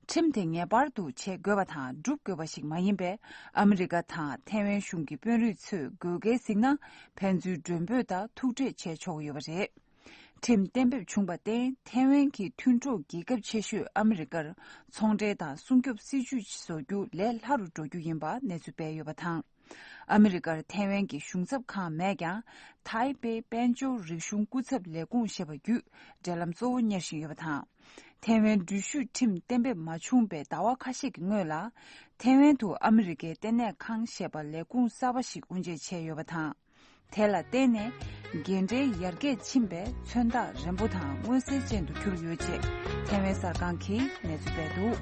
ཁྲིམས་དེ་ངེས་པར་དུ་བྱེད་དགོས་པ་དང་སྒྲུབ་དགོས་པ་ཞིག་མ་ཡིན་པས། ཨ་མི་རི་ཀ་དང་ཐའེ་ཝན་གཞུང་གི་དཔོན་རིགས་ཚོས་དགོས་གལ་གཟིགས་ན་ཕན་ཚུན་མགྲོན་འབོད་དང་ཐུག་འཕྲད་བྱས་ཆོག་གི་ཡོད་པ་རེད། ཁྲིམས་གཏན་འབེབས་བྱུང་བར་བརྟེན་ཐའེ་ཝན་གྱི་མཐུན་གྲོགས་རྒྱལ་ཁབ་ཆེ་ཤོས་ཨ་མི་རི་ཀར་ཚོང་འབྲེལ་དང་སྲུང་སྐྱོབ་སྲིད་ཇུས་བཟོ་རྒྱུ་ལས་སླ་རུ་འགྲོ་རྒྱུ་ཡིན་པ་གནས་ཚུལ་སྤེལ་ཡོད་པ་དང་། ཨ་མི་རི་ཀར་ཐའེ་ཝན་གྱི་གཞུང་ཚབ་ཁང་མེད་ཀྱང་། ཐའེ་པེ་དཔལ་འབྱོར་རིག་གཞུང་སྐུ་ཚབ་ལས་ཁུངས་ཞེས་པ་བརྒྱུད་འབྲེལ་ལམ་གཙོ་བོ་གཉེར་བཞིན་ཡོད་པ་དང་། ཐའེ་ཝན་འགྲུལ་བཞུད་ཁྲིམས་གཏན་འབེབས་མ་བྱུང་བའི་ཟླ་བ་ཁ་ཤས་ཀྱི་སྔོན་ལ། ཐའེ་ཝན་དུ་ཨ་མི་རི་ཀའི་ལྟེ་གནས་ཁང་ཞེས་པ་ལས་ཁུངས་གསར་པ་ཞིག་དབུ་འབྱེད་བྱས་ཡོད་པ་དང་། དེ་ལ་བརྟེན་ནས་འགན་འཁྲི་ཡར་རྒྱས་ཕྱིན་པའི་མཚོན་རྟགས་རན་པོ་དང་མངོན་གསལ་ཅན་དུ་གྱུར་ཡོད་ཅེས་ཐའེ་ཝན་གསར་ཁང་གིས་གནས་ཚུལ་སྤེལ་འདུག།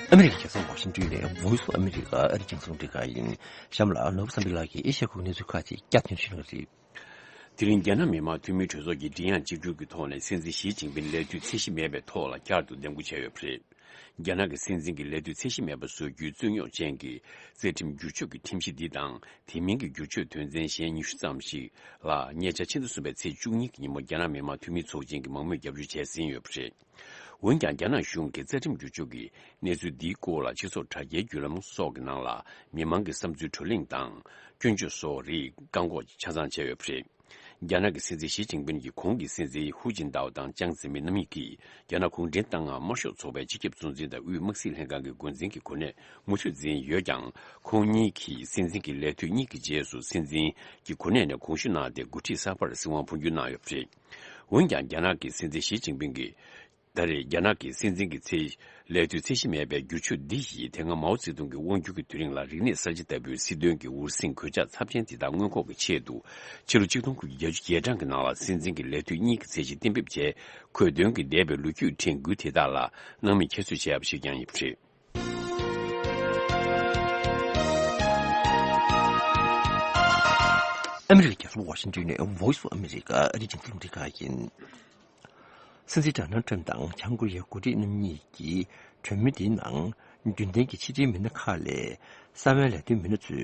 ཨ་མི་རི་ཀའི་རྒྱལ་ས་ཝ་ཤིང་ཏོན་ནས་Voice of America ཨ་རིའི་རྒྱང་སྲིང་རླུང་འཕྲིན་ཁང་ཡིན། གཤམ་ལ་ནོར་བུ་བསམ་འཕེལ་ལགས་ཀྱིས་ཨེ་ཤ་ཡའི་ཁུལ་གྱི་གནས་ཚུལ་ཁག་ཅིག་བསྐྱར་སྟོན་ཞུ་གནང་གི་རེད། དེ་རིང་རྒྱ་ནག་མི་དམངས་འཐུས་མིའི་གྲོས་ཚོགས་ཀྱི་མགྲིན་དབྱངས་གཅིག་གྱུར་གྱི་ཐོག་ནས་སྲིད་འཛིན་ཞི་ཅིན་ཕིན་ལས་དུས་ཚད་གཞི་མེད་པའི་ཐོག་ལ་བསྐྱར་དུ་འདེམས་བསྐོ་བྱས་ཡོད་པ་རེད། རྒྱ་ནག་གི་སྲིད་འཛིན་གྱི་ལས་དུས་ཚད་གཞི་མེད་པ་བཟོ་རྒྱུའི་རྩོད་རྙོག་ཅན་གྱི་རྩ་ཁྲིམས་བསྒྱུར་བཅོས་ཀྱི་ཁྲིམས་གཞི་འདི་དང་། དེ་མིན་གྱི་བསྒྱུར་བཅོས་དོན་ཚན་གཞན་ཉི་ཤུ་ཙམ་ཞིག་ལ་ཉེ་ཆར་ཕྱི་ཟླ་གསུམ་པའི་ཚེས་བཅུ་གཉིས་ཀྱི་ཉིན་མོ་རྒྱ་ནག་མི་དམངས་འཐུས་མིའི་ཚོགས་ཆེན་གྱི་མང་མོས་རྒྱབ་སྐྱོར་བྱས་ཟིན་ཡོད་པ་རེད། འོན་ཀྱང་། རྒྱ་ནག་གཞུང་གིས་རྩ་ཁྲིམས་བསྒྱུར་བཅོས་ཀྱི་གནས་ཚུལ་འདིའི་སྐོར་ལ་སྤྱི་ཚོགས་དྲ་རྒྱའི་བརྒྱུད་ལམ་སོགས་ཀྱི་ནང་ལ་མི་མང་གི་བསམ་ཚུལ་བགྲོ་གླེང་དང་། སྐྱོན་བརྗོད་སོགས་རིགས་བཀག་འགོག་ཆ་ཚང་བྱས་ཡོད་པ་རེད། རྒྱ་ནག་གི་སྲིད་འཛིན་ཞི་ཅིན་ཕིན་གྱི་གོང་གི་སྲིད་འཛིན་ཧུའུ་ཅིན་ཏའོ་དང་ཅང་ཙེ་མིན་རྣམ་གཉིས་ཀྱིས་རྒྱ་ནག་གུང་ཁྲན་ཏང་ཨ་དམར་ཤོག་ཚོགས་པའི་སྤྱི་ཁྱབ་གཙོ་འཛིན་དང་དབུས་དམག་སྲིད་ལྷན་ཁང་གི་འགོ་འཛིན་གྱི་གོ་གནས་མུ་མཐུད་འཛིན་ཡོད་ཀྱང་། ཁོང་གཉིས་ཀྱིས་སྲིད་འཛིན་གྱི་ལས་དུས་གཉིས་ཀྱི་རྗེས་སུ་སྲིད་འཛིན་གྱི་གོ་གནས་ནས་དགོངས་ཞུ་གནང་སྟེ། འགོ་ཁྲིད་གསར་པར་སྲིད་དབང་འཕོ་འགྱུར་གནང་ཡོད་པ་རེད། འོན་ཀྱང་། རྒྱ་ནག་གི་སྲིད་འཛིན་ཞི་ཅིན་ཕིན་གྱིས། ད་རེས་རྒྱ་ནག་གི་སྲིད་འཛིན་གྱི་ཚད། ལས་དུས་ཚད་གཞི་མེད་པའི་བསྒྱུར་བཅོས་འདི་ཡིས་དེ་སྔ་མའོ་ཙེ་ཏུང་གི་དབང་སྒྱུར་གྱི་དུས་རིང་ལ་རིག་གནས་གསར་བརྗེ་ལྟ་བུའི་སྲིད་དོན་གྱི་འུར་ཟིང་གོད་ཆག་ཚབས་ཆེན་དེ་དག་སྔོན་འགོག་གི་ཆེད་དུ། ཕྱི་ལོ་ཆིག་སྟོང་དགུ་བརྒྱ་བརྒྱད་ཅུ་གྱ་གྲངས་ཀྱི་ནང་ལ་སྲིད་འཛིན་གྱི་ལས་དུས་གཉིས་ཀྱི་ཚད་གཞི་གཏན་འབེབས་བྱས། འཁོས་འདོན་གྱི་འདས་པའི་ལོ་རྒྱུས་ཕྲན་བུ་དེ་དག་ལ་སྣང་མེད་ཁྱད་གསོད་བྱས་པ་ཞིག་ཀྱང་ཡིན་པ་རེད། ཨ་མི་རི་ཀའི་རྒྱལ་ས་ཝ་ཤིང་ཏོན་ནས་Voice of America ཨ་རིའི་རྒྱང་སྲིང་རླུང་འཕྲིན་ཁང་ཡིན། སྲིད་འཛིན་ཌོ་ནལ་ཊམ་དང་བྱང་ཀོ་རི་ཡའི་འགོ་ཁྲིད་རྣམ་གཉིས་ཀྱི་གྲོས་མོལ་འདིའི་ནང་། རྒྱུན་ལྡན་གྱི་ཕྱི་འབྲེལ་མི་སྣ་ཁག་ལས་གསང་བའི་ལས་དོན་མི་སྣ་ཚོས་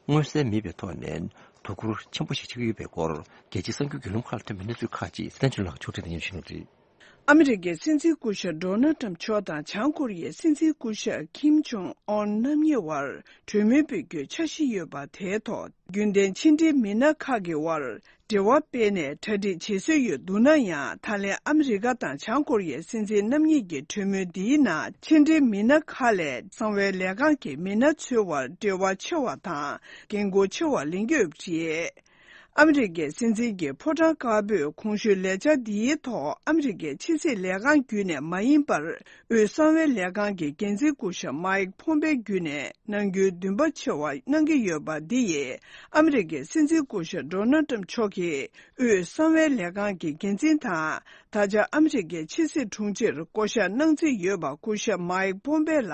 མངོན་གསལ་མེད་པའི་ཐོག་ནས་དོ་ཁུར་ཆེན་པོ་ཞིག་བྱེད་ཀྱི་ཡོད་པའི་སྐོར། རྒྱལ་སྤྱིའི་གསར་འགྱུར་བརྒྱུད་ལམ་ཁག་ལ་ཐོན་པའི་གནས་ཚུལ་ཁག་ཅིག་གསན་ཆུ་ལགས་ཕྱོགས་སྒྲིག་དང་སྙན་ཞུ་གནང་རེད། ཨ་མི་རི་ཀའི་སྲིད་འཛིན་སྐུ་ཞབས་ཌོ་ནལ་ཊམ་མཆོག་དང་བྱང་ཀོ་རི་ཡའི་སྲིད་འཛིན་སྐུ་ཞབས་ཀིམ་ཇོང་ཨོན་རྣམ་གཉིས་བར་གྲོས་མོལ་སྤེལ་རྒྱུའི་འཆར་གཞི་ཡོད་པ་དེའི་ཐོག་རྒྱུན་ལྡན་ཕྱི་འབྲེལ་མི་སྣ་ཁག་གི་དབར་འབྲེལ་བ་སྤེལ་ནས་གྲ་སྒྲིག་བྱེད་སྲོལ་ཡོད་འདུག་ན་ཡང་། ད་ལན་ཨ་མི་རི་ཀ་དང་བྱང་ཀོ་རི་ཡའི་སྲིད་འཛིན་རྣམ་གཉིས་ཀྱི་གྲོས་མོལ་འདིའི་ནང་ཕྱི་འབྲེལ་མི་སྣ་ཁག་ལས་གསང་བའི་ལས་ཁང་གི་མི་སྣ་ཚོའི་དབར་འབྲེལ་བ་ཆེ་བ་དང་འགན་འཁུར་ཆེ་བ་ལེན་གྱི་ཡོད་པ་རེད། ཨ་མི་རི་ཀའི་སྲིད་འཛིན་གྱི་ཕོ་བྲང་དཀར་པོས་གོང་ཞུས་ལས་འཆར་འདིའི་ཐོག་ཨ་མི་རི་ཀའི་ཕྱི་སྲིད་ལས་ཁང་བརྒྱུད་ནས་མ་ཡིན་པར། དབུས་གསང་བའི་ལས་ཁང་གི་འགན་འཛིན་སྐུ་ཞབས་མའིག་ཕོམ་པེ་བརྒྱུད་ནས་ནམ་རྒྱུན་འདུན་པ་ཆེ་བ་གནང་གི་ཡོད་པ་འདི་ཡིས། ཨ་མི་རི་ཀའི་སྲིད་འཛིན་སྐུ་ཞབས་ཌོ་ནལ་ཊམ་མཆོག་གིས་དབུས་གསང་བའི་ལས་ཁང་གི་འགན་འཛིན་དང་། ད་ཆ་ཨ་མི་རི་ཀའི་ཕྱི་སྲིད་དྲུང་ཆེར་བསྐོ་གཞག་གནང་རྩིས་ཡོད་པ་སྐུ་ཞབས་མའིག་ཕོམ་པེ་ལ་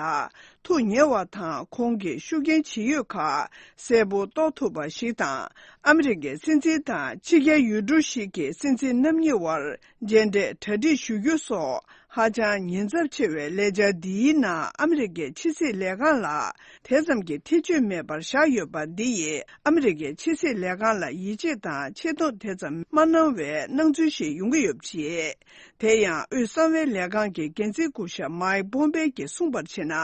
ཐུགས་ཉེ་བ་དང་། ཁོང་གི་ཤུགས་རྐྱེན་ཇི་ཡོད་ཁག་གསལ་པོ་རྟོགས་ཐུབ་པ་ཞིག་དང་། ཨ་མི་རི་ཀའི་སྲིད་འཛིན་དང་ཕྱི་རྒྱལ་ཡུལ་གྲུ་ཞིག་གི་སྲིད་འཛིན་རྣམ་གཉིས་དབར་མཇལ་འཕྲད་གྲ་སྒྲིག་ཞུ་རྒྱུ་སོགས། ཧ་ཅང་ཉེན་ཚབས་ཆེ་བའི་ལས་འཆར་འདིའི་ནང་ཨ་མི་རི་ཀའི་ཕྱི་སྲིད་ལས་ཁང་ལ་དེ་ཙམ་གྱི་ཐེ་བྱུས་མེད་པར་བཞག་ཡོད་པ་འདི་ཡིས། ཨ་མི་རི་ཀའི་ཕྱི་སྲིད་ལས་ཁང་ལ་ཡིད་ཆེས་དང་ཆེ་མཐོང་དེ་ཙམ་མ་གནང་བའི་སྣང་ཚུལ་ཞིག་ཡོང་གི་ཡོད་པ་རེད། དེ་ཡང་། དབུས་གསང་བའི་ལས་ཁང་གི་འགན་འཛིན་སྐུ་ཞབས་མའིག་ཕོམ་པེ་གྱིས་གསུངས་པར་བྱས་ན།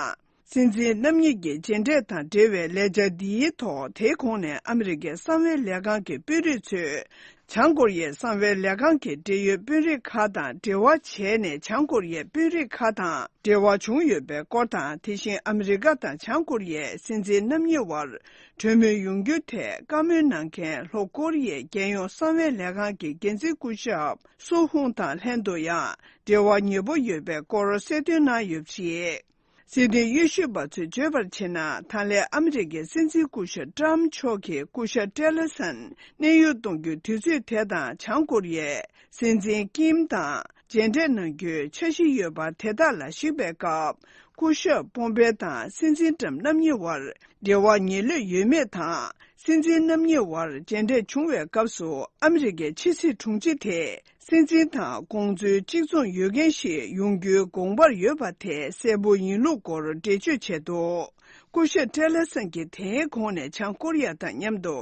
སྲིད་འཛིན་རྣམ་གཉིས་ཀྱི་མཇལ་འཕྲད་དང་འབྲེལ་བའི་ལས་འཆར་འདིའི་ཐོག་དེའི་གོང་ནས་ཨ་མི་རི་ཀའི་གསང་བའི་ལས་ཁང་གི་དཔོན་རིགས་ཚོས། བྱང་ཀོ་རི་ཡའི་གསང་བའི་ལས་ཁང་གི་འབྲེལ་ཡོད་དཔོན་རིགས་ཁག་དང་འབྲེལ་བ་བྱས་ནས། བྱང་ཀོ་རི་ཡའི་དཔོན་རིགས་ཁག་དང་འབྲེལ་བ་བྱུང་ཡོད་པའི་སྐོར་དང་། དེ་བཞིན་ཨ་མི་རི་ཀ་དང་བྱང་ཀོ་རི་ཡའི་སྲིད་འཛིན་རྣམ་གཉིས་དབར་གྲོས་མོལ་ཡོང་རྒྱུའི་ཐད་བཀའ་མོལ་གནང་མཁན་ལྷོ་ཀོ་རི་ཡའི་རྒྱལ་ཡོངས་གསང་བའི་ལས་ཁང་གི་འགན་འཛིན་སྐུ་ཞབས་སུ་ཧུང་དང་ལྷན་དུ་ཡང་འབྲེལ་བ་ཉེ་པོ་ཡོད་པའི་སྐོར་གསལ་སྟོན་གནང་ཡོད་པ་རེད། སྲིད་དོན་དབྱེ་ཞིབ་པ་ཚོས་བརྗོད་པར་བྱས་ན། ད་ལན་ཨ་མི་རི་ཀའི་སྲིད་འཛིན་སྐུ་ཞབས་ཊམ་མཆོག་གིས་སྐུ་ཞབས་ཊེ་ལར་སན་གནས་དབྱུང་གཏོང་རྒྱུའི་དུས་ཚོད་དེ་དང་། བྱང་ཀོ་རི་ཡའི་སྲིད་འཛིན་ཀིམ་དང་མཇལ་འཕྲད་གནང་རྒྱུའི་འཆར་གཞི་ཡོད་པ་དེ་དག་ལ་གཞིགས་པའི་སྐབས། སྐུ་ཞབས་པོམ་པེ་དང་སྲིད་འཛིན་ཊམ་རྣམ་གཉིས་དབར་འབྲེལ་བ་ཉེ་ལོས་ཡོད་མེད་དང་། སྲིད་འཛིན་རྣམ་གཉིས་དབར་མཇལ་འཕྲད་བྱུང་བའི་སྐབས་སུ། ཨ་མི་རི་ཀའི་ཕྱི་སྲིད་དྲུང་ཆེ་དེས། སྲིད་འཛིན་དང་དགོངས་ཚུལ་གཅིག་མཚུངས་ཡོད་མཁན་ཞིག་ཡོང་རྒྱུའི་དགོངས་པ་ཡོད་པ་དེ་གསལ་པོ་ཡིན་ལུགས་སྐོར་འགྲེལ་བརྗོད་བྱས་འདུག་སྐུ་ཞབས་ཊེ་ལར་སན་གྱིས་དེའི་གོང་ནས་བྱང་ཀོ་རི་ཡ་དང་མཉམ་དུ་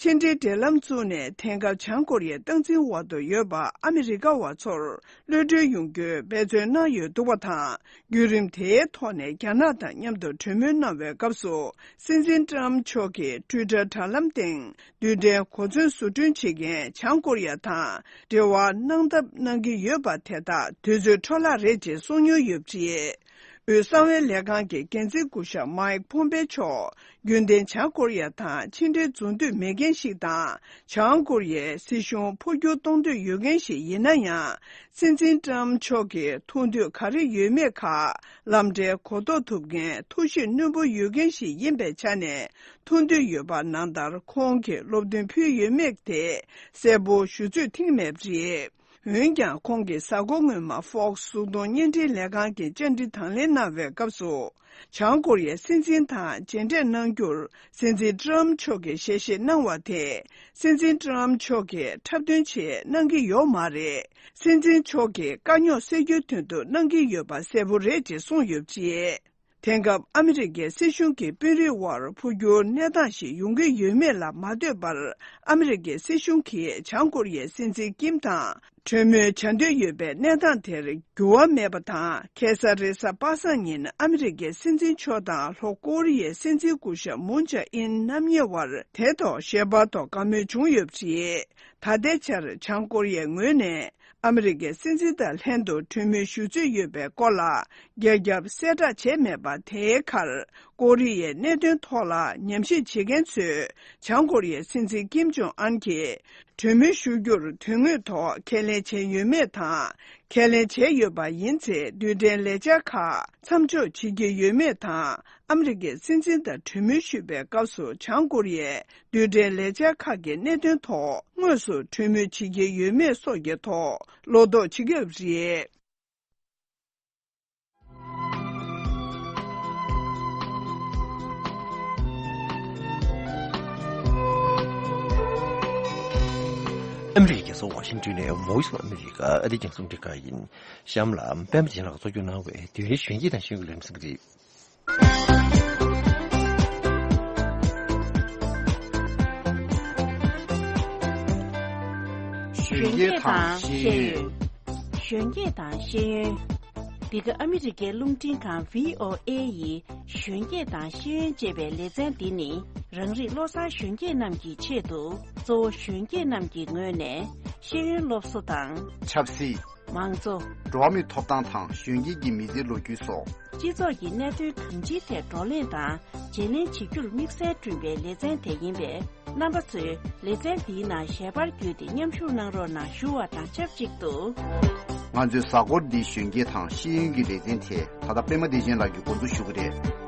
ཕྱི་འབྲེལ་འབྲེལ་ལམ་བཙུགས་ནས། དེང་སྐབས་བྱང་ཀོ་རི་ཡའི་སྟངས་འཛིན་འོག་ཏུ་ཡོད་པ་ཨ་མི་རི་ཀ་བ་ཚོར་གློད་གྲོལ་ཡོང་རྒྱུའི་འབད་བརྩོན་གནང་ཡོད་འདུག་པ་དང་། བརྒྱུད་རིམ་དེའི་ཐོག་ནས་རྒྱ་ནག་དང་མཉམ་དུ་གྲོས་མོལ་གནང་བའི་སྐབས་སུ། སྲིད་འཛིན་ཊམ་མཆོག་གིས་ཊུའི་ཊར་དྲ་ལམ་སྟེང་རྡུལ་ཕྲན་གོ་མཚོན་བཟོ་སྐྲུན་བྱེད་མཁན་བྱང་ཀོ་རི་ཡ་དང་འབྲེལ་བ་གནང་ཐབས་གནང་གི་ཡོད་པ་དེ་དག་དུས་ཚོད་འཕྲོ་བརླག་རེད་ཅེས་གསུངས་མྱོང་ཡོད་པ་རེད། དབུས་གསང་བའི་ལས་ཁང་གི་འགན་འཛིན་སྐུ་ཞབས་མའིག་ཕོམ་པེ་མཆོག་རྒྱུན་ལྡན་བྱང་ཀོ་རི་ཡ་དང་ཕྱི་འབྲེལ་འཛོམས་འདུས་མེད་མཁན་ཞིག་དང་། བྱང་ཀོ་རི་ཡའི་སྲིད་གཞུང་འཕོ་འགྱུར་གཏོང་འདོད་ཡོད་མཁན་ཞིག་ཡིན་ན་ཡང་། སྲིད་འཛིན་ཊམ་མཆོག་གི་ཐུགས་འདོད་ག་རེ་ཡོད་མེད་ཁག་ལམ་འབྲས་གོ་རྟོགས་ཐུབ་མཁན་ཐུགས་གཤིས་རྣོན་པོ་ཡོད་མཁན་ཞིག་ཡིན་པའི་ཆ་ནས། ཐུགས་འདོད་ཡོད་པ་ནང་ལྟར་ཁོང་གིས་སློབ་སྟོན་ཕུལ་ཡོད་མེད་དེ་གསལ་པོ་ཞུ་ཚོད་ཐིག་མེད་པ་རེད། འོན་ཀྱང་། ཁོང་གིས་གཟའ་འཁོར་སྔོན་མ་ཧྥོག་སི་གཟུགས་མཐོང་བརྙན་འཕྲིན་ལས་ཁང་གི་བཅར་འདྲི་དང་ལེན་གནང་བའི་སྐབས་སུ། བྱང་ཀོ་རི་ཡའི་སྲིད་འཛིན་དང་མཇལ་འཕྲད་གནང་རྒྱུར་སྲིད་འཛིན་ཏྲམ་མཆོག་གིས་ཞལ་བཞེས་གནང་བ་དེ། སྲིད་འཛིན་ཏྲམ་མཆོག་གིས་འཁྲབ་སྟོན་ཆེད་གནང་གི་ཡོད་མ་རེད། སྲིད་འཛིན་མཆོག་གིས་དཀའ་རྙོག་སེལ་རྒྱུའི་དོན་དུ་གནང་གི་ཡོད་པ་གསལ་པོ་རེད་ཅེས་གསུངས་ཡོད་པ་རེད། དེང་སྐབས་ཨ་མི་རི་ཀའི་སྲིད་གཞུང་གི་དཔོན་རིགས་དབར་འཕོ་འགྱུར་གནས་སྟངས་ཤིག་ཡོང་གི་ཡོད་མེད་ལ་མ་ལྟོས་པར། ཨ་མི་རི་ཀའི་སྲིད་གཞུང་གིས་བྱང་ཀོ་རི་ཡའི་སྲིད་འཛིན་ཀིམ་དང་གྲོས་མོལ་བྱ་འདོད་ཡོད་པའི་གནས་སྟངས་དེར་འགྱུར་བ་མེད་པ་དང་། ཁ་སང་རེས་གཟའ་པ་སངས་ཉིན་ཨ་མི་རི་ཀའི་སྲིད་འཛིན་མཆོག་དང་ལྷོ་ཀོ་རི་ཡའི་སྲིད་འཛིན་སྐུ་ཞབས་མུན་ཇེ་ཨིན་རྣམ་གཉིས་དབར་དེ་ཐོག་ཞལ་པར་ཐོག་བཀའ་མོལ་བྱུང་ཡོད་པ་རེད། ད་ལྟའི་ཆར་བྱང་ཀོ་རི་ཡའི་ངོས་ནས། ཨ་མི་རི་ཀའི་སྲིད་འཛིན་དང་ལྷན་དུ་གྲོས་མོལ་ཞུ་འདོད་ཡོད་པའི་སྐོར་ལ་རྒྱ་ཁྱབ་གསལ་བསྒྲགས་བྱས་མེད་པ། དེའི་ཁར་ཀོ་རི་ཡའི་གནད་དོན་ཐོག་ལ་ཉམས་ཞིབ་བྱེད་མཁན་ཚོས་བྱང་ཀོ་རི་ཡའི་སྲིད་འཛིན་ཀིམ་ཇོང་ཨན་གྱིས་གྲོས་མོལ་ཞུ་རྒྱུར་དོན་དངོས་ཐོག་ཁས་ལེན་བྱས་ཡོད་མེད་དང་། ཁས་ལེན་བྱས་ཡོད་པ་ཡིན་ཚེ་རྡུལ་ཕྲན་ལས་འཆར་ཁག་མཚམས་འཇོག་བྱེད་ཀྱི་ཡོད་མེད་དང་། ཨ་མི་རི་ཀའི་སྲིད་འཛིན་དང་གྲོས་མོལ་ཞུས་པའི་སྐབས་སུ་བྱང་ཀོ་རི་ཡས། རྡུལ་ཕྲན་ལས་འཆར་ཁག་གི་གནད་དོན་ཐོག་དངོས་སུ་གྲོས་མོལ་བྱེད་ཀྱི་ཡོད་མེད་སོགས་ཀྱི་ཐོག་བློ་དོགས་བྱེད་ཀྱི་ཡོད་པ་རེད། ཨ་མི་རི་ཀའི་རྒྱལ་ས་ཝ་ཤིང་ཏོན་ནས་Voice of America ཨ་རིའི་རྒྱང་སྲིང་རླུང་འཕྲིན་ཁང་ཡིན། གཤམ་ལ་པད་མ་ཆེན་ལགས་གཙོ་སྐྱོང་གནང་བའི་དེ་རིང་གཞོན་སྐྱེས་དང་ཤེས་ཡོན་གྱི་ལམ་སེང་རེད། གཞོན་སྐྱེས་དང་ཤེས་ཡོན། གཞོན་སྐྱེས་དང་ཤེས་ཡོན། འདི་ག་ཨ་མི་རི་ཀའི་རླུང་འཕྲིན་ཁང་བྷི་ཨོ་ཨེ་ཡི་གཞོན་སྐྱེས་དང་ཤེས་ཡོན་ཅེས་པའི་ལེ་ཚན་འདི་ནི། རང་རིགས་བློ་བཟང་གཞོན་སྐྱེས་རྣམས་ཀྱི་ཆེད་དུ། གཙོ་བོ་གཞོན་སྐྱེས་རྣམས་ཀྱི་ངོས་ནས་ཤེས་ཡོན་སློབ་གསོ་དང་། ཆབ་སྲིད། མང་གཙོ། འགྲོ་བ་མིའི་ཐོབ་ཐང་དང་གཞོན་སྐྱེས་ཀྱི་མི་ཚེའི་ལོ་རྒྱུས་སོགས། སྤྱི་ཚོགས་ཀྱི་གནད་དོན་གང་ཅིའི་ཐད་བགྲོ་གླེང་དང་བརྗེ་ལེན་བྱེད་རྒྱུར་དམིགས་བསལ་བསྐྲུན་པའི་ལེ་ཚན་དེ་ཡིན་པས། རྣམ་པ་ཚོས་ལེ་ཚན་འདིའི་ནང་ཞལ་པར་བརྒྱུད་དེ་མཉམ་ཞུགས་གནང་རོགས་གནང་ཞུ་བ་དང་ཆབས་ཅིག་ཏུ། ང་ཚོའི་གཟའ་འཁོར་འདིའི་གཞོན་སྐྱེས་དང་ཤེས་ཡོན་གྱི་ལེ་ཚན་དེ་ད་ལྟ་པད་མ་བདེ་ཆེན་ལགས་ཀྱིས་འགོ་འཛུགས་ཞུ་གི་རེད།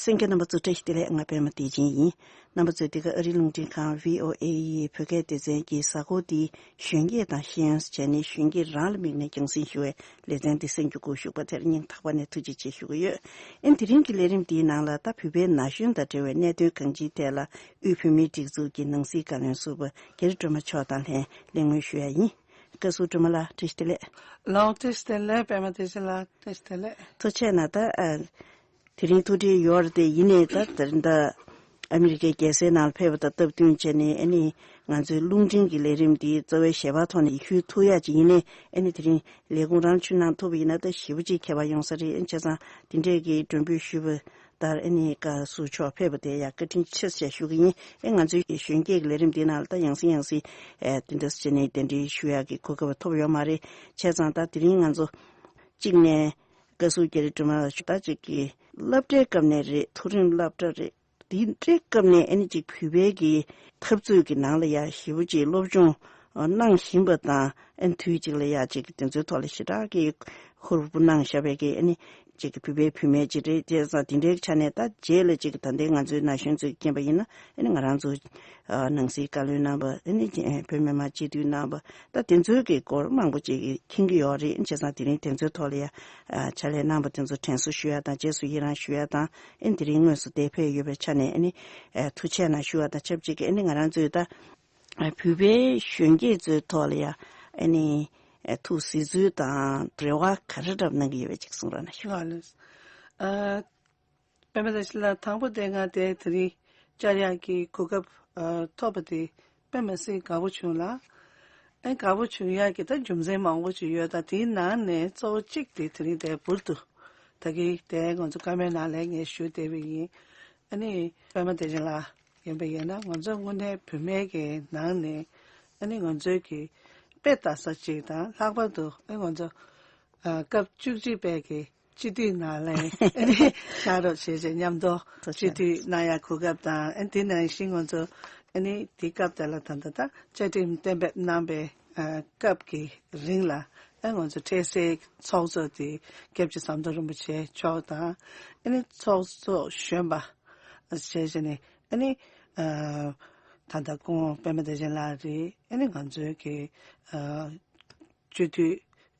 གསན་མཁན་རྣམ་པ་ཚོ་བཀྲ་ཤིས་བདེ་ལེགས། ང་པད་མ་བདེ་ཆེན་ཡིན། རྣམ་པ་ཚོས་འདི་ག་ཨ་རིའི་རླུང་འཕྲིན་ཁང་བྷི་ཨོ་ཨེ་ཡི་བོད་སྐད་སྡེ་ཚན་གྱི་གཟའ་འཁོར་འདིའི་གཞོན་སྐྱེས་དང་ཤེས་ཡོན་ཟེར་བྱས་ནས་གཞོན་སྐྱེས་རང་ལ་དམིགས་ནས་རྒྱང་སྲིང་ཞུ་བའི་ལེ་ཚན་འདི་གསན་རྒྱུ་སྒུག་བཞུགས་པ་དེར་སྙིང་ཐག་པ་ནས་ཐུགས་རྗེ་ཆེ་ཞུ་གི་ཡོད། ཨིན། དེ་རིང་གི་ལས་རིམ་འདིའི་ནང་ལ་ད་བོད་པའི་ན་གཞོན་དང་འབྲེལ་བའི་གནད་དོན་གང་ཅིའི་ཐད་ལ་དབུས་བོད་མིའི་སྒྲིག་འཛུགས་ཀྱི་ནང་སྲིད་བཀའ་བློན་ཟུར་པ་རྒྱ་རི་སྒྲོལ་མ་མཆོག་དང་ལྷན་གླེང་མོལ་ཞུ་ཡ་ཡིན། བཀའ་ཟུར་སྒྲོལ་མ་ལགས་བཀྲ་ཤིས་བདེ་ལེགས། ལགས་བཀྲ་ཤིས་བདེ་ལེགས། པད་མ་བདེ་ཆེན་ལགས་བཀྲ་ཤིས་བདེ་ལེགས། ཐུགས་རྗེ་གནང་། ད་ཨ། དེ་རིང་ཐུགས་བྲེལ་ཡོད་རེད་དེ། ཡིན་ནའི་ད་དེ་རིང་ད་ཨ་མི་རི་ཀའི་རྒྱལ་སའི་ནང་ལ་ཕེབས་པ་དང་སྟབས་བསྟུན་བྱས་ནས། ཨ་ནི་ང་ཚོའི་རླུང་འཕྲིན་གྱི་ལས་རིམ་འདི་རྩ་བའི་ཞལ་པར་ཐོག་ནས་ཞུ་ཐུབ་ཡག་ཅིག་ཡིན་ནའི། ཨ་ནི་དེ་རིང་ལས་ཁུངས་རང་ཕྱི་ནང་ཐུབ་པ་ཡིན་ན་ད་ཞེ་པོ་ཅིག་ཁྱད་པར་ཡོང་ས་རེད། ཨ་ནི་བྱས་ཙང་དེ་འདྲས་ཀྱི་མགྲོན་འབོད་ཞུས་པ་ལྟར། ཨ་ནི་བཀའ་ཟུར་མཆོག་ཕེབས་པ་དེ་ཡ་བཀའ་དྲིན་ཆེ་ཞེས་ཞུ་གི་ཡིན། ཨ། ང་ཚོའི་གཞོན་སྐྱེས་ཀྱི་ལས་རིམ་འདི་ནང་ལ་ད་ཡང་སེ་ཡང་སེ་ཨ་དེ་འདྲ་བྱས་ནས་གདན་འདྲེན་ཞུ་ཡག་གི་གོ་སྐབས་ཐོབ་ཡོད་མ་རེད། བྱས་ཙང་ད་དེ་རིང་ང་ཚོ་གཅིག་ནས། བཀའ་ཟུར་རྒྱ་རི་སྒྲོལ་མ་ལགས་ད་ཅིག་གི་སློབ་གྲྭའི་སྐབས་ནས་རེད། མཐོ་རིམ་སློབ་གྲྭ་རེད། དེ་འདྲའི་སྐབས་ནས་ཨ་ནི་ཅིག་བོད་པའི་གི་འཐབ་རྩོད་ཀྱི་ནང་ལ་ཡ་ཞེ་པོ་ཅིག་སློབ་སྦྱོང་གནང་བཞིན་པ་དང་། ཨ་ནི་དུས་གཅིག་ལ་ཡ་ཅིག་གི་དེ་ཚོའི་ཐོག་ལ་ཞེ་དྲག་གི་ཧུར་པོ་གནང་བཞག་པའི་གི་ཨ་ནི་ཅིག་གི་བོད་པའི་བུད་མེད་ཅིག་རེད། དེ་ཙང་དེ་འདྲའི་ཆ་ནས་ད་རྗེས་ལ་ཅིག་གི་ད་ལྟའི་ང་ཚོའི་ན་གཞོན་ཚོས་མཁྱེན་པ་ཡིན་ན། ཨ་ནི་ང་རང་ཚོ་ནང་སྲིད་བཀའ་བློན་གནང་བ། ཨ་ནི་བོད་མི་མང་སྤྱི་འཐུས་གནང་བ། ད་དེ་ཚོའི་གི་སྐོར་མང་པོ་ཅིག་གིས་མཁྱེན་གྱི་ཡོད་རེད། བྱས་ཙང་དེ་རིང་དེ་ཚོའི་ཐོག་ལ་ཡ་ཨ་ཕྱག་ལས་གནང་བ་དེ་ཚོ་དྲན་གསོ་ཞུ་ཡ་དང་། རྗེས་སུ་ཡི་རང་ཞུ་ཡ་དང་། ཨ་ནི་དེ་རིང་དངོས་སུ་འདིར་ཕེབས་ཡོད་པའི་ཆ་ནས་ཨ་ནི་ཨ་ཐུགས་རྗེ་གནང་ཞུ་བ་དང་ཆབས་ཅིག་གི། ཨ་ནི་ང་རང་ཚོས་ད་ཨ་བོད་པའི་གཞོན་སྐྱེས་ཚོའི་ཐོག་ལ་ཡ་ཨ་ནི་ཨ་ཐུགས་གཟིགས་ཚུལ་དང་རེ་བ་ག་རེ་འདྲ་གནང་གི་ཡོད་པའི་ཅིག་གསུང་རོགས་གནང་ཞུ། ལགས་ལགས། ཨ། པད་མ་བདེ་ཆེན་ལགས། དང་པོ་དེ་ང་དེ་དེ་རིང་བཅར་ཡག་གི་གོ་སྐབས་ཨ་ཐོབ་པ་དེ་དཔེ་མི་སྲིད་དགའ་པོ་བྱུང་ལ། ཨེ་དགའ་པོ་བྱུང་ཡག་གི་ད་རྒྱུ་མཚན་མང་པོ་ཅིག་ཡོད། ད་དེའི་ནང་ནས་གཙོ་བོ་གཅིག་དེ་དེ་རིང་དེ་འབུར་དུ་ད་གིན་དེ་ང་ཚོ་བཀའ་མོལ་ནང་ལ་ངས་ཞུ་བསྡད་པ་ཡིན། ཨ་ནི་པད་མ་བདེ་ཆེན་ལགས་ཡིན་པ་ཡིན་ན། ང་ཚོ་དངོས་གནས་བུད་མེད་ཀྱི་ནང་ནས་ཨ་ནི་ང་ཚོའི་གི་དཔེ་ལྟ་ས་ཅིག་དང་། ལྷག་པར་དུ་ཨེ་ང་ཚོ་ཨ་སྐབས་བཅུ་གཅིག་པའི་གི་སྤྱི་འཐུས་ནང་ལ་ཨ་ནི་ཆགས་རོགས་བྱས་བྱས་མཉམ་དུ་སྤྱི་འཐུས་གནང་ཡ་གོ་སྐབས་དང་། ཨ་ནི་དེ་ནང་བཞིན་ང་ཚོ་ཨ་ནི་དེ་སྐབས་དེ་ལ་ད་ལྟ་ད་བཅའ་ཁྲིམས་གཏན་འབེབས་གནང་པའི་ཨ་སྐབས་ཀྱི་རིང་ལ་ཨ་ང་ཚོ་འཕྲལ་སེལ་ཚོགས་གཙོ་དེ་སྐྱབས་རྗེ་ཟམ་གདོང་རིན་པོ་ཆེ་མཆོག་དང་། ཨ་ནི་ཚོགས་གཙོ་གཞོན་པ་བྱས་བྱས་ནས་ཨ་ནི་ཨ་ད་ལྟ་སྐུ་ངོ་པད་མ་བདེ་ཆེན་ལགས་རེད། ཨ་ནི་ང་ཚོའི་གི་ཨ་སྤྱི་འཐུས་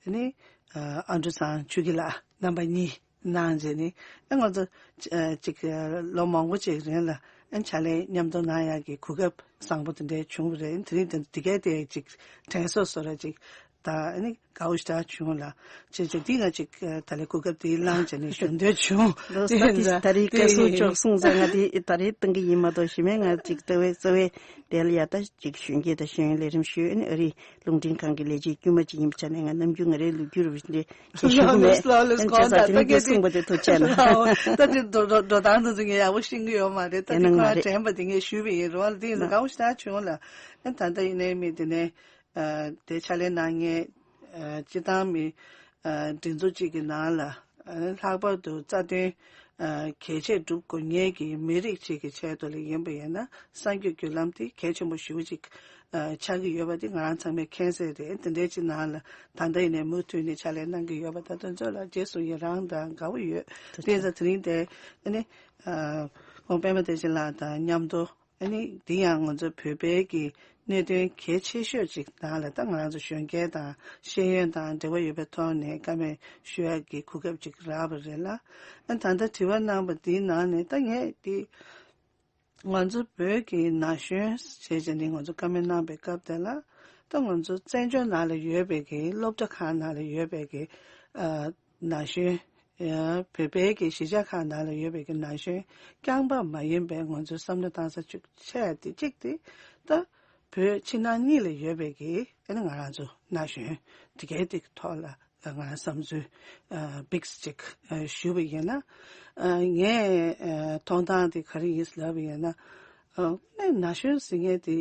ཨ་ནི་ ཨ་འབྲུ་ཚང་ཆོས་སྐྱིད་ལགས་རྣམ་པ་གཉིས་གནང་རྗེས་ནི་ཨ་ང་ཚོ་ཨ་ཅིག་ལོ་མང་པོ་ཅིག་རིང་ལ་ཨ་ཕྱག་ལས་མཉམ་དུ་གནང་ཡག་གི་གོ་སྐབས་བཟང་པོ་དེ་འདྲ་བྱུང་བ་རེད། དེ་རིང་དེ་དེ་གས་དེ་ཅིག་དྲན་གསོ་བཟོ་འདྲ་ཅིག་ད་ཨ་ནི་དགའ་བོ་ཞེ་དྲག་བྱུང་ལ། བྱས་བྱས་འདི་ང་ཅིག་ད་ལས་གོ་སྐབས་དེ་བླངས་བྱས་ནས་ཞུ་འདོད་བྱུང་། ལོ་དེ་ས་ཡིན་ཙང་ད་རེས་བཀའ་ཟུར་མཆོག་གསུངས་ཙང་ང་དེ་ད་རེས་གཏོང་གི་ཡིན་མ་གཏོགས་གཞི་མེད་ང་ཅིག་རྩ་བའི་རྩ་བའི་དེ་ལ་ཡ་ད་ཅིག་གཞོན་སྐྱེས་དང་ཤེས་ཡོན་ལས་རིམ་ཞུས་ཨ་ནི་ཨ་རིའི་རླུང་འཕྲིན་ཁང་གི་ལས་བྱེད་དཀྱུས་མ་ཅིག་ཡིན་པ་ཆ་ནས་ང་ནམ་རྒྱུན་ང་རའི་ལོ་རྒྱུས་རུ་འདི་ཁྱེད་ཞུ་གི་མེད། ལགས་ལགས་ཨ་ནི་བྱས་ཙང་དེ་རིང་འདི་གསུངས་པ་དེ་ཐུགས་རྗེ་གནང་། ད་དེ་འགྲོ་འགྲོ་འགྲོ་སྟངས་དེ་ཚོ་ངས་ཡག་པོ་ཤེས་ཀྱི་ཡོད་མ་རེད། ད་དེ་ཁོ་རང་དྲན་པ་དེ་ངས་ཞུས་པ་ཡིན། རོགས་ལ་དེ་ཡིན་ཙང་དགའ་པོ་ཞེ་དྲག་བྱུང་ལ། ཨ་ད་ལྟ་ཡིན་ནའི་མི་དེ་ནས་ཨ་དེ་ཕྱག་ལས་གནང་མཁན་ཨ་སྤྱི་བཏང་མི་ཨ་སྒྲིག་འཛུགས་གཅིག་གི་ནང་ལ་ཨ་ལྷག་པར་དུ་རྩ་དོན་ཨ་གལ་ཆེ་སྒྲུབ་དགོས་མཁན་གྱི་མི་རིགས་གཅིག་གི་ཆེད་དུ་ལ་ཡིན་པ་ཡིན་ན་གསར་འགོད་བརྒྱུད་ལམ་དེ་གལ་ཆེན་པོ་ཞེ་པོ་ཅིག་ཨ་ཆགས་ཀྱི་ཡོད་པ་དེ་ང་རང་ཚང་མས་མཁྱེན་གསལ་རེད། དེ་འདྲའི་ཅིག་ནང་ལ་ད་ལྟ་ཡིན་ནའི་མུ་མཐུད་ནས་ཕྱག་ལས་གནང་གི་ཡོད་པ་ད་དེ་ཚོ་ལ་རྗེས་སུ་ཡི་རང་དང་དགའ་བོ་ཡོད། དེ་ཡིན་ཙང་དེ་རིང་དེ་ཨ་ནི་ཨ་ཁོང་པད་མ་བདེ་ཆེན་ལགས་དང་མཉམ་དུ། ཨ་ནི་འདི་ཡང་ང་ཚོ་བོད་པའི་གི་གནད་དོན་གལ་ཆེ་ཤོས་ཅིག་ནང་ལ་ད་ང་རང་ཚོ་གཞོན་སྐྱེས་དང་ཤེས་ཡོན་དང་འབྲེལ་བ་ཡོད་པའི་ཐོག་ནས་བཀའ་མོལ་ཞུ་ཡག་གི་གོ་སྐབས་ཅིག་རག་པ་རེད་ལ། ཨ་ད་ལྟ་དྲི་བ་གནང་བ་འདིའི་ནང་ནས་ད་ངས་འདི་ང་ཚོ་བོད་ཀྱི་ན་གཞོན་ཞེས་བྱས་ནས་ང་ཚོ་བཀའ་མོལ་གནང་པའི་སྐབས་དེ་ལ་ད་ང་ཚོ་བཙན་བྱོལ་ནང་ལ་ཡོད་པའི་གི་སློབ་གྲྭ་ཁག་ནང་ལ་ཡོད་པའི་གི་ཨ་ན་གཞོན། ཡང་བོད་པའི་གི་གཞིས་ཆགས་ཁག་ནང་ལ་ཡོད་པའི་གི་ན་གཞོན་རྐྱང་པ་མ་ཡིན་པའི་ང་ཚོའི་བསམ་བློ་གཏོང་ས་བཅུ་ཆེ་བ་དེ་གཅིག་དེ་ད་བོད་ཕྱི་ནང་གཉིས་ལ་ཡོད་པའི་གི་ཨ་ནི་ང་རང་ཚོ་ན་གཞོན་དེ་གའི་དེ་གི་ཐོག་ལ་ང་རང་བསམ་ཚུལ་ཨ་བིགས་ཅིག་ཨ་ཞུ་བ་ཡིན་ན། ཨ་ངས་ཨ་མཐོང་སྟངས་དེ་ག་རེ་ཡིན་ལབ་པ་ཡིན་ན། ཨ་ནི་ན་གཞོན་ཟེར་མཁན་དེ།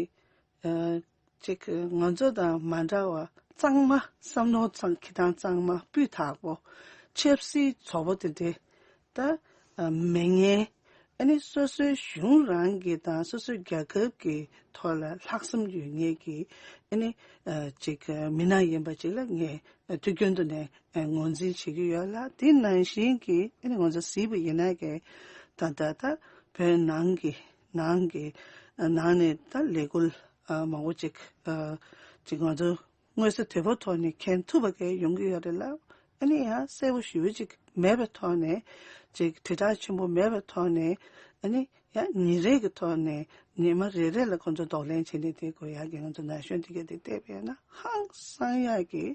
ཨ་ཅིག་ང་ཚོ་དང་མ་འདྲ་བ་གཙང་མ་བསམ་མནོ་གཙང་གི་དང་གཙང་མ་སྤུས་དག་པོ་ཆབ་སྲིད་བཙོག་པོ་དེ་འདྲ་ད་ཨ་མེད་མཁན། ཨ་ནི་སོ་སོའི་གཞུང་རང་གི་དང་སོ་སོའི་རྒྱལ་ཁབ་ཀྱི་ཐོག་ལ་ལྷག་བསམ་ཡོད་མཁན་གྱི་ཨ་ནི་ཨ་ཅིག་མི་སྣ་ཡིན་པ་ཅིག་ལ་ངས་དུས་རྒྱུན་དུ་ནས་ངོས་འཛིན་བྱེད་ཀྱི་ཡོད་ལ། དེ་ནང་བཞིན་གྱི་ཨ་ནི་ང་ཚོ་གཟིགས་པ་ཡིན་ན་གི་ད་ལྟ་ད་བོད་ནང་གི་ནང་གི་ནང་ནས་ད་ལས་འགུལ་ཨ་མང་པོ་ཅིག་ཨ་ཅིག་ང་ཚོ་མངོན་གསལ་དོད་པོ་ཐོག་ནས་མཁྱེན་ཐུབ་པ་གས་ཡོང་གི་ཡོད་རེད་ལ། ཨ་ནི་ཡང་གསལ་པོ་ཞེ་པོ་ཅིག་མེད་པའི་ཐོག་ནས་ཅིག་དྲིལ་བསྒྲགས་ཆེན་པོ་མེད་པའི་ཐོག་ནས་ཨ་ནི་ཡང་ཉིན་རེ་གི་ཐོག་ནས་ཉི་མ་རེ་རེ་ལ་ཁོང་ཚོ་གདོང་ལེན་བྱས་ནས་དེ་དགོས་ཡག་གི་ང་ཚོ་ན་གཞོན་དེ་གས་དེ་བལྟས་པས་ན་ཧང་སང་ཡག་གི་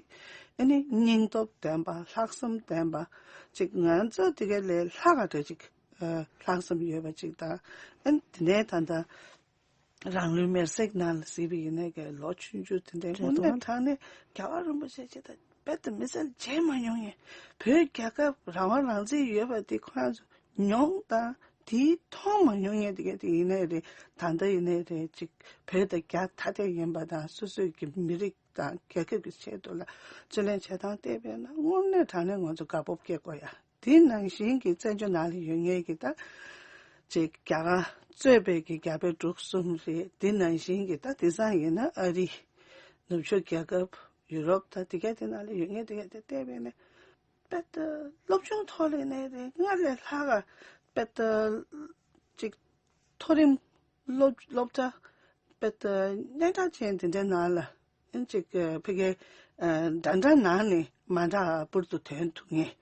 ཨ་ནི་སྙིང་སྟོབས་ལྡན་པ་ལྷག་བསམ་ལྡན་པ་ཅིག་ང་ཚོ་དེ་གས་ལས་ལྷག་ག་འདྲ་ཅིག་ལྷག་བསམ་ཡོད་པ་ཅིག་དང་། ཨ་ནི་དེ་ནས་ད་ལྟ། རང་ལུས་མེར་སྲེག་ནང་ལ་གཟིགས་པ་ཡིན་ནའི་གི་ལོ་ཆུང་ཆུང་དེ་འདྲའི་དངོས་གནས་དྲང་གནས་རྒྱལ་བ་རིན་པོ་ཆེ་ཅིག་དང་རྦད་དེ་མི་ཚེ་མཇལ་མ་མྱོང་ཡས། བོད་རྒྱལ་ཁབ་རང་དབང་རང་བཙན་ཡོད་པ་དེ་ཁོ་རང་ཚོ་མྱོང་དང་དེའི་མཐོང་མ་མྱོང་ཡས་དེ་ག་དེ་ཡིན་ནའི་རེད། ད་ལྟ་ཡིན་ནའི་རེད་ཅིག་བོད་དང་རྒྱ་ཐ་དད་ཡིན་པ་དང་སོ་སོའི་གི་མི་རིགས་དང་རྒྱལ་ཁབ་ཀྱི་ཆེད་དུ་ལ་རྩོད་ལེན་བྱེད་སྟངས་བལྟས་པས་ན་དངོས་གནས་དྲང་གནས་ང་ཚོ་དགའ་སྤོབས་སྐྱེ་དགོས་ཡ། དེ་ནང་བཞིན་གྱི་བཙན་བྱོལ་ནང་ལ་ཡོད་མཁན་གྱི་ད་ཅིག་རྒྱ་གར་གཙོས་པའི་གི་རྒྱ་བལ་འབྲུག་གསུམ་རེད། དེ་ནང་བཞིན་གྱི་ད་དེང་སང་ཡིན་ན་ཨ་རི་ནུབ་ཕྱོགས་རྒྱལ་ཁབ་ཡུ་རོབ་ད་དེ་ག་དེ་ནང་ལ་ཡོད་མཁན་དེ་ག་དེ་བལྟས་པས་ན་དཔེ་ད་སློབ་སྦྱོང་ཐོག་ལ་ནས་རེད་སྔར་ལས་ལྷག་ག་དཔེ་ད་ཅིག་མཐོ་རིམ་སློབ་སློབ་གྲྭ་དཔེ་ད་སྙན་གྲགས་ཅན་དེ་འདྲའི་ནང་ལ་ཨ་ཅིག་ཕ་གི་འདྲ་འདྲ་ནང་ནས་མ་འདྲ་བ་སྤུར་དུ་ཐོན་ཐུབ་ངེས།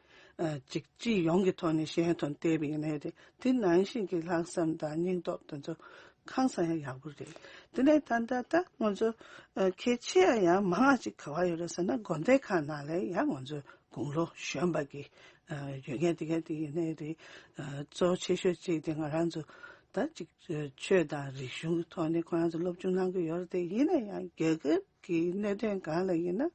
ཅིག་སྤྱི་ཡོངས་ཀྱི་ཐོག་ནས་ཤེས་ཡོན་ཐོག་ནས་བལྟས་པ་ཡིན་ནའི་རེད། དེ་ནང་བཞིན་གྱི་ལྷག་བསམ་དང་སྙིང་སྟོབས་དེ་ཚོ་ཧང་སང་ཡང་ཡག་པོ་རེད། དེ་ནས་ད་ལྟ་ད་ང་ཚོ་གལ་ཆེ་ཡང་མང་བ་ཅིག་ག་བ་ཡོད་རེད་ཟེར་ན་དགོན་སྡེ་ཁག་ནང་ལ་ཡང་ང་ཚོ་དགུང་ལོ་གཞོན་པ་གི་ཡོད་མཁན་དེ་ག་དེ་ཡིན་ནའི་རེད། གཙོ་ཆེ་ཤོས་གཅིག་དེ་ང་རང་ཚོ་ད་ཅིག་ཆོས་དང་རིག་གཞུང་གི་ཐོག་ནས་ཁོ་རང་ཚོ་སློབ་སྦྱོང་གནང་གི་ཡོད་རེད་དེ་ཡིན་ན་ཡང་རྒྱལ་ཁབ་ཀྱི་གནད་དོན་སྒང་ལ་ཡིན་ན་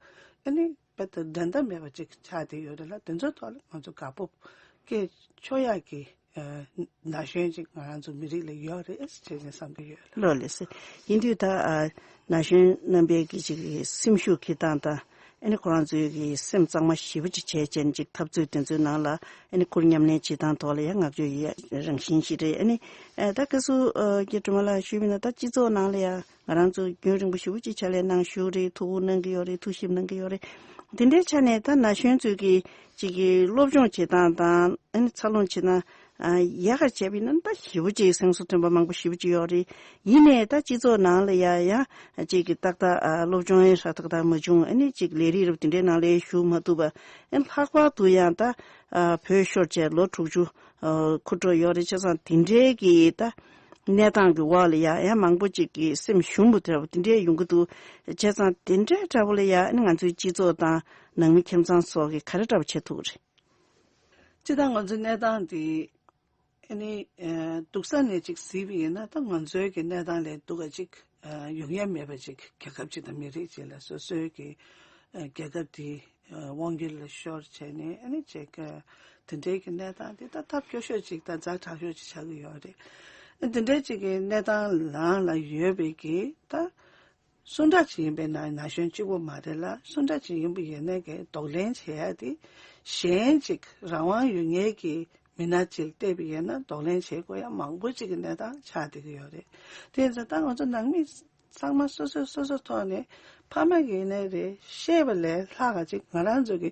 ཨ་ནི་དཔེ་ད་འགྲན་ཟླ་མེད་པ་ཅིག་ཆགས་བསྡད་ཡོད་རེད་ལ་དེ་ཚོའི་ཐོག་ལ་ང་ཚོ་དགའ་སྤོབས་སྐྱེ་ཆོག་ཡག་གི་ན་གཞོན་ཅིག་ང་རང་ཚོ་མི་རིགས་ལ་ཡོད་རེད་ཅེས་བསམ་གྱི་ཡོད། ལགས་ལགས་སེ། ཡིན་དུས་ད་ཨ་ན་གཞོན་རྣམ་པའི་གི་ཅིག་སེམས་ཤུགས་ཀྱི་སྟངས་དང་ཨ་ནི་ཁོ་རང་ཚོའི་གི་སེམས་གཙང་མ་ཞེ་པོ་ཅིག་བྱས་བྱས་ནས་ཅིག་འཐབ་རྩོད་དེ་ཚོའི་ནང་ལ་ཨ་ནི་ཁུར་མཉམ་ལེན་བྱེད་སྟངས་ཐོག་ལ་ཡང་བསྔགས་བརྗོད་ཡོད་རང་བཞིན་ཞིག་རེད། ཨ་ནི་ཨ་ད་སྐབས་སུ་ཨ་རྒན་སྒྲོལ་མ་ལགས་ཞུས་པ་ཡིན་ན་ད་སྤྱི་ཚོགས་ནང་ལ་ཡང་ང་རང་ཚོ་རྒྱུན་རིང་པོ་ཞེ་པོ་ཅིག་ཕྱག་ལས་གནང་བཞུགས་རེད། ཐུགས་ཁུར་གནང་གི་ཡོད་རེད། ཐུགས་ཞིབ་གནང་གི་ཡོད་རེད། དེ་འདྲའི་ཆ་ནས་ད་ན་གཞོན་ཚོས་ཀྱི་ཅིག་གི་སློབ་སྦྱོང་བྱེད་སྟངས་དང་ཨ་ནི་འཚར་ལོངས་བྱེད་སྟངས་ ཡག་ག་བྱས་པ་ཡིན་ན་ད་ཞེ་པོ་ཅིག་སེམས་གསོ་ཐོན་པ་མང་པོ་ཞེ་པོ་ཅིག་ཡོད་རེད། ཡིན་ནའི་ད་སྤྱི་ཚོགས་ནང་ལ་ཡ་ཡ་ཅིག་གི་ཏག་ཏག་སློབ་སྦྱོང་ཡང་ཧྲ་ཏག་ཏག་མ་བྱུང་། ཨ་ནི་ཅིག་ལས་རིགས་རབ་དེ་འདྲའི་ནང་ལ་ཞུགས་མ་ཐུབ་པ། ཨ་ནི་ལྷག་པར་དུ་ཡང་ད་བོད་ཤོར་བྱས་ལོ་དྲུག་ཅུ་འཁོར་འགྲོ་ཡོད་རེད། བྱས་ཙང་དེ་འདྲའི་གི་ད་གནས་སྟངས་ཀྱི་འོག་ལ་ཡ་ཡ་མང་པོ་ཅིག་གི་སེམས་ཞུམ་པོ་དེ་འདྲ་ཡོང་གི་འདུག། བྱས་ཙང་དེ་འདྲའི་འདྲ་བོ་ལ་ཡ་ཨ་ནི་ང་ཚོའི་སྤྱི་ཚོགས་དང་ནང་མི་ཁྱིམ་ཚང་སོགས་ཀྱིས་ག་རེ་འདྲ་བོ་བྱེད་ཐུབ་ཀྱི་རེད། སྤྱིར་བཏང་ང་ཚོའི་གནས་སྟངས་འདི་ཨ་ནི་ཨ་སྡུག་ས་ནས་ཅིག་གཟིགས་པ་ཡིན་ན། ད་ང་ཚོའི་གི་གནས་སྟངས་ལས་སྡུག་ག་ཅིག་ཨ་ཡོང་ཡ་མེད་པ་ཅིག་རྒྱལ་ཁབ་ཅིག་དང་མི་རིགས་ཅིག་ལ་སོ་སོའི་གི་ཨ་རྒྱལ་ཁབ་འདི་ཨ་དབང་སྒྱུར་ལ་ཤོར་བྱས་ནས། ཨ་ནི་ཅིག་ཨ་དེ་འདྲའི་གི་གནས་སྟངས་འདི་ད་ཐབས་སྐྱོ་ཤོས་ཅིག་དང་ཛ་དྲག་ཤོས་ཅིག་ཆགས་ཀྱི་ཡོད་རེད། ཨ་དེ་འདྲའི་ཅིག་གི་གནས་སྟངས་ནང་ལ་ཡོད་པའི་གི་ད་སུ་འདྲ་ཅིག་ཡིན་པའི་ན་ན་གཞོན་གཅིག་པོ་མ་རེད་ལ། སུ་འདྲ་ཅིག་ཡིན་པ་ཡིན་ནའི་གི་གདོང་ལེན་བྱེད་ཡ་དེ་གཞན་ཅིག་རང་དབང་ཡོད་མཁན་གྱི་མི་སྣ་ཅིག་བལྟས་པ་ཡིན་ན་གདོང་ལེན་བྱེད་དགོས་ཡ་མང་པོ་ཅིག་གི་གནས་སྟངས་ཆགས་བསྡད་ཀྱི་ཡོད་རེད། དེ་ཡིན་ཙང་ད་ང་ཚོ་ནང་མི་ཚང་མ་སོ་སོས་སོ་སོ་ཐོག་ནས་ཕ་མ་གི་ཡིན་ནའི་རེད། ཤེས་པ་ལས་ལྷག་ག་ཅིག་ང་རང་ཚོ་གི་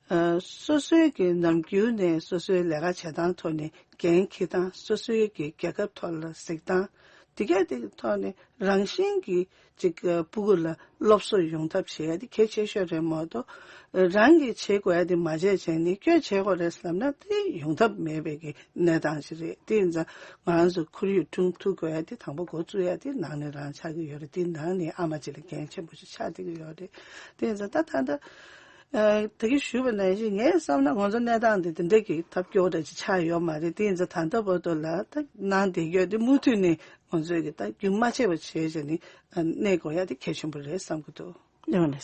ཨ་སོ་སོའི་གི་ནམ་རྒྱུན་ནས་སོ་སོའི་ལས་ཀ་བྱེད་སྟངས་ཐོག་ནས་འགན་འཁྱེར་སྟངས། སོ་སོའི་གི་རྒྱལ་ཁབ་ཐོག་ལ་གཟིགས་སྟངས། དེ་གས་དེ་གི་ཐོག་ནས་རང་བཞིན་གྱིས་ཅིག་ཨ་སྤུ་གུ་ལ་སློབ་གསོ་ཡོང་ཐབས་བྱེད་ཡ་དེ་གལ་ཆེ་ཤོས་རེད་མ་གཏོགས། རང་གིས་བྱེད་དགོས་ཡ་དེ་མ་བྱས་བྱས་ནས་ཁྱོད་བྱེད་དགོས་རེད་བསམ་ན་དེ་ཡོང་ཐབས་མེད་པའི་གི་གནས་སྟངས་ཤིག་རེད། དེ་ཡིན་ཙང་ང་རང་ཚོ་ཁོར་ཡུག་སྐྲུན་ཐུབ་དགོས་ཡ་དེ་དང་པོ་འགོ་བཙུགས་ཡ་དེ་ནང་ནས་རང་ཆགས་ཀྱི་ཡོད་རེད། དེ་ནང་ནས་ཨ་མ་ཅིག་ལ་འགན་ཆེན་པོ་ཞིག་ཆགས་བསྡད་ཀྱི་ཡོད་རེད། དེ་ཡིན་ཙང་ད་ད་ལྟ་ཨ་ད་གིན་ཞུས་པ་ནང་བཞིན། ངས་བསམ་ན་ང་ཚོ་གནས་སྟངས་འདི་དེ་འདྲ་གི་ཐབས་སྐྱོ་བོ་འདྲ་ཅིག་ཆགས་ཡོད་མ་རེད། དེ་ཡིན་ཙང་ད་ལྟ་བར་དུ་ལ་ད་གནང་བསྡད་ཡོད་དེ། མུ་མཐུད་ནས་ང་ཚོས་གི་ད་རྒྱུན་མ་ཆད་པ་བྱས་བྱས་ནས་ཨ་གནས་དགོས་ཡ་དེ་གལ་ཆེན་པོ་རེད་བསམ་གི་འདུག། ཡོང་ལེ།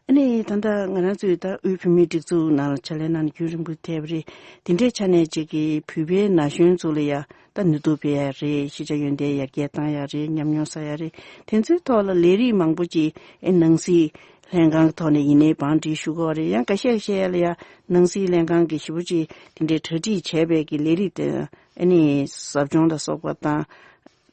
ཨ་ནི་ད་ལྟ་ང་རང་ཚོའི་ད་དབུས་བོད་མིའི་སྒྲིག་འཛུགས་ནང་ལ་ཕྱག་ལས་གནང་ནས་རྒྱུན་རིང་པོ་ཐེབས་རེད། དེ་འདྲའི་ཆ་ནས་ཅིག་གི་བོད་པའི་ན་གཞོན་ཚོ་ལ་ཡ་ད་ནུས་སྟོབས་སྤེལ་ཡ་རེད། ཤེས་བྱ་ཡོན་ཏན་ཡར་རྒྱས་བཏང་ཡ་རེད། ཉམས་མྱོང་བསགས་ཡ་རེད། དེ་ཚོའི་ཐོག་ལ་ལས་རིགས་མང་པོ་ཅིག་ཨེ་ནང་སྲིད་ལྷན་ཁང་གི་ཐོག་ནས་ཡིན་ནའི་བང་སྒྲིག་ཞུ་དགོས་རེད། ཡང་འགའ་ཤས་བཤད་ཡ་ལ་ཡ་ནང་སྲིད་ལྷན་ཁང་གིས་ཞེ་པོ་ཅིག་དེ་འདྲའི་གྲ་སྒྲིག་བྱས་པའི་གི་ལས་རིགས་དེ་ཨ་ནི་ཟབ་སྦྱོང་ལ་སོགས་པ་དང་།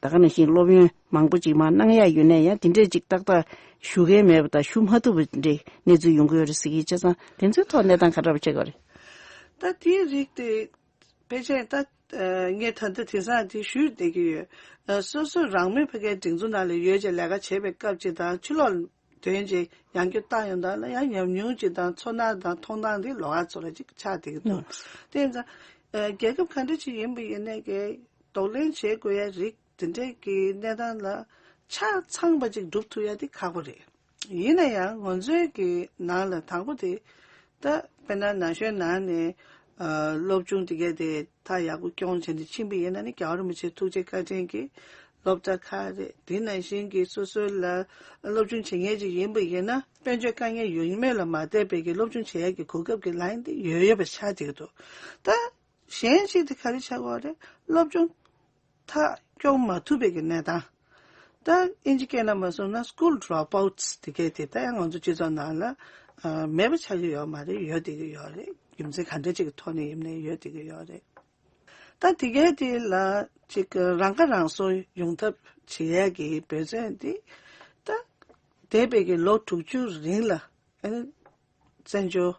ད་ག་ནང་བཞིན་སློབ་ཡོན་མང་པོ་ཅིག་མར་གནང་ཡ་ཡོད་ནའི་ཡང་དེ་འདྲས་ཅིག་ཏག་ཏག་ཞུ་མཁན་མེད་པ་དང་། ཞུ་མ་ཐུབ་པ་དེ་འདྲའི་གནས་ཚུལ་ཡོང་གི་ཡོད་རེད་ཟེར་གྱི། བྱས་ཙང་དེ་ཚོའི་ཐོག་གནས་སྟངས་ག་འདྲ་བ་ཆགས་ཀྱི་ཡོད་རེད། ད་དེའི་རིགས་དེ་ཕལ་ཆེར་ད་ཨ་ངས་ད་ལྟ་དེང་སང་དེ་ཞུས་བསྡད་ཀྱི་ཡོད། ཨ་སོ་སོ་རང་མོས་ཕ་གིའི་སྒྲིག་འཛུགས་ནང་ལ་ཡོད་ཅེས་ལས་ཀ་བྱེད་པའི་སྐབས་ཅིག་དང་། ཕྱི་ལོགས་དོན་ཅིག་ཡང་བསྐྱར་བཏང་ཡོང་དུས་ལ་ཡང་ཉམས་མྱོང་ཅིག་དང་ཚོར་སྣང་དང་མཐོང་སྟངས་དེ་ལོགས་ཀ་ཚོ་ལ་ཅིག་ཆགས་བསྡད་ཀྱི་འདུག། དེ་ཡིན་ཙང་ཨ་རྒྱལ་ཁབ་ག་འདྲ་ཅིག་ཡིན་པ་ཡིན་ནའི་གི་གདོང་ལེན་བྱེད་དགོས་ཡ་རིགས་དེ་འདྲའི་གི་གནས་སྟངས་ལ་ཆ་ཚང་བ་ཅིག་སྒྲུབ་ཐུབ་ཡ་དེ་ཁག་པོ་རེད། ཡིན་ན་ཡང་ང་ཚོའི་གི་ནང་ལ་དང་པོ་དེ་ད་དཔེར་ན་ན་གཞོན་ནང་ནས་ཨ་སློབ་སྦྱོང་དེ་གས་དེ་ད་ཡག་པོ་སྐྱོང་བྱས་ནས་ཕྱིན་པ་ཡིན་ན་ནི། རྒྱལ་བ་རིན་པོ་ཆེའི་ཐུགས་རྗེ་བཀའ་དྲིན་གྱིས་སློབ་གྲྭ་ཁག་རེད། དེ་ནང་བཞིན་གྱི་སོ་སོ་ལ་སློབ་སྦྱོང་བྱེད་མཁན་ཅིག་ཡིན་པ་ཡིན་ན། དཔལ་འབྱོར་དཀའ་ངལ་ཡོད་མེད་ལ་མ་བལྟས་པའི་གི་སློབ་སྦྱོང་བྱེད་ཡ་གི་གོ་སྐབས་ཀྱི་ལན་དེ་ཡོད་ཡོད་པ་ཆགས་བསྡད་ཀྱི་འདུག། ད་གཞན་ཞིག་དེ་ག་རེ་ཆགས་ཀྱི་ཡོད་རེད། སློབ་སྦྱོང་མཐར་སྐྱོང་མ་ཐུབ་པའི་གི་གནས་སྟངས། ད་ཨིན་ཇི་སྐད་ནང་མ་སོང་ན་school dropouts དེ་གས་དེ་ད་ཡང་ང་ཚོ་སྤྱི་ཚོགས་ནང་ལ་ཨ་མེད་པ་ཆགས་ཀྱི་ཡོད་མ་རེད། ཡོད་བསྡད་ཀྱི་ཡོད་རེད། རྒྱུ་མཚན་ག་འདྲ་ཅིག་གི་ཐོག་ནས་ཡིན་ནའི་ཡོད་བསྡད་ཀྱི་ཡོད་རེད། ད་དེ་གས་དེ་ལ་ཅིག་རང་ཁ་རང་གསོ་ཡོང་ཐབས་བྱེད་ཡ་གི་འབད་བརྩོན་དེ་ད་འདས་པའི་གི་ལོ་དྲུག་ཅུ་རིང་ལ་ཨ་ནི་བཙན་བྱོལ་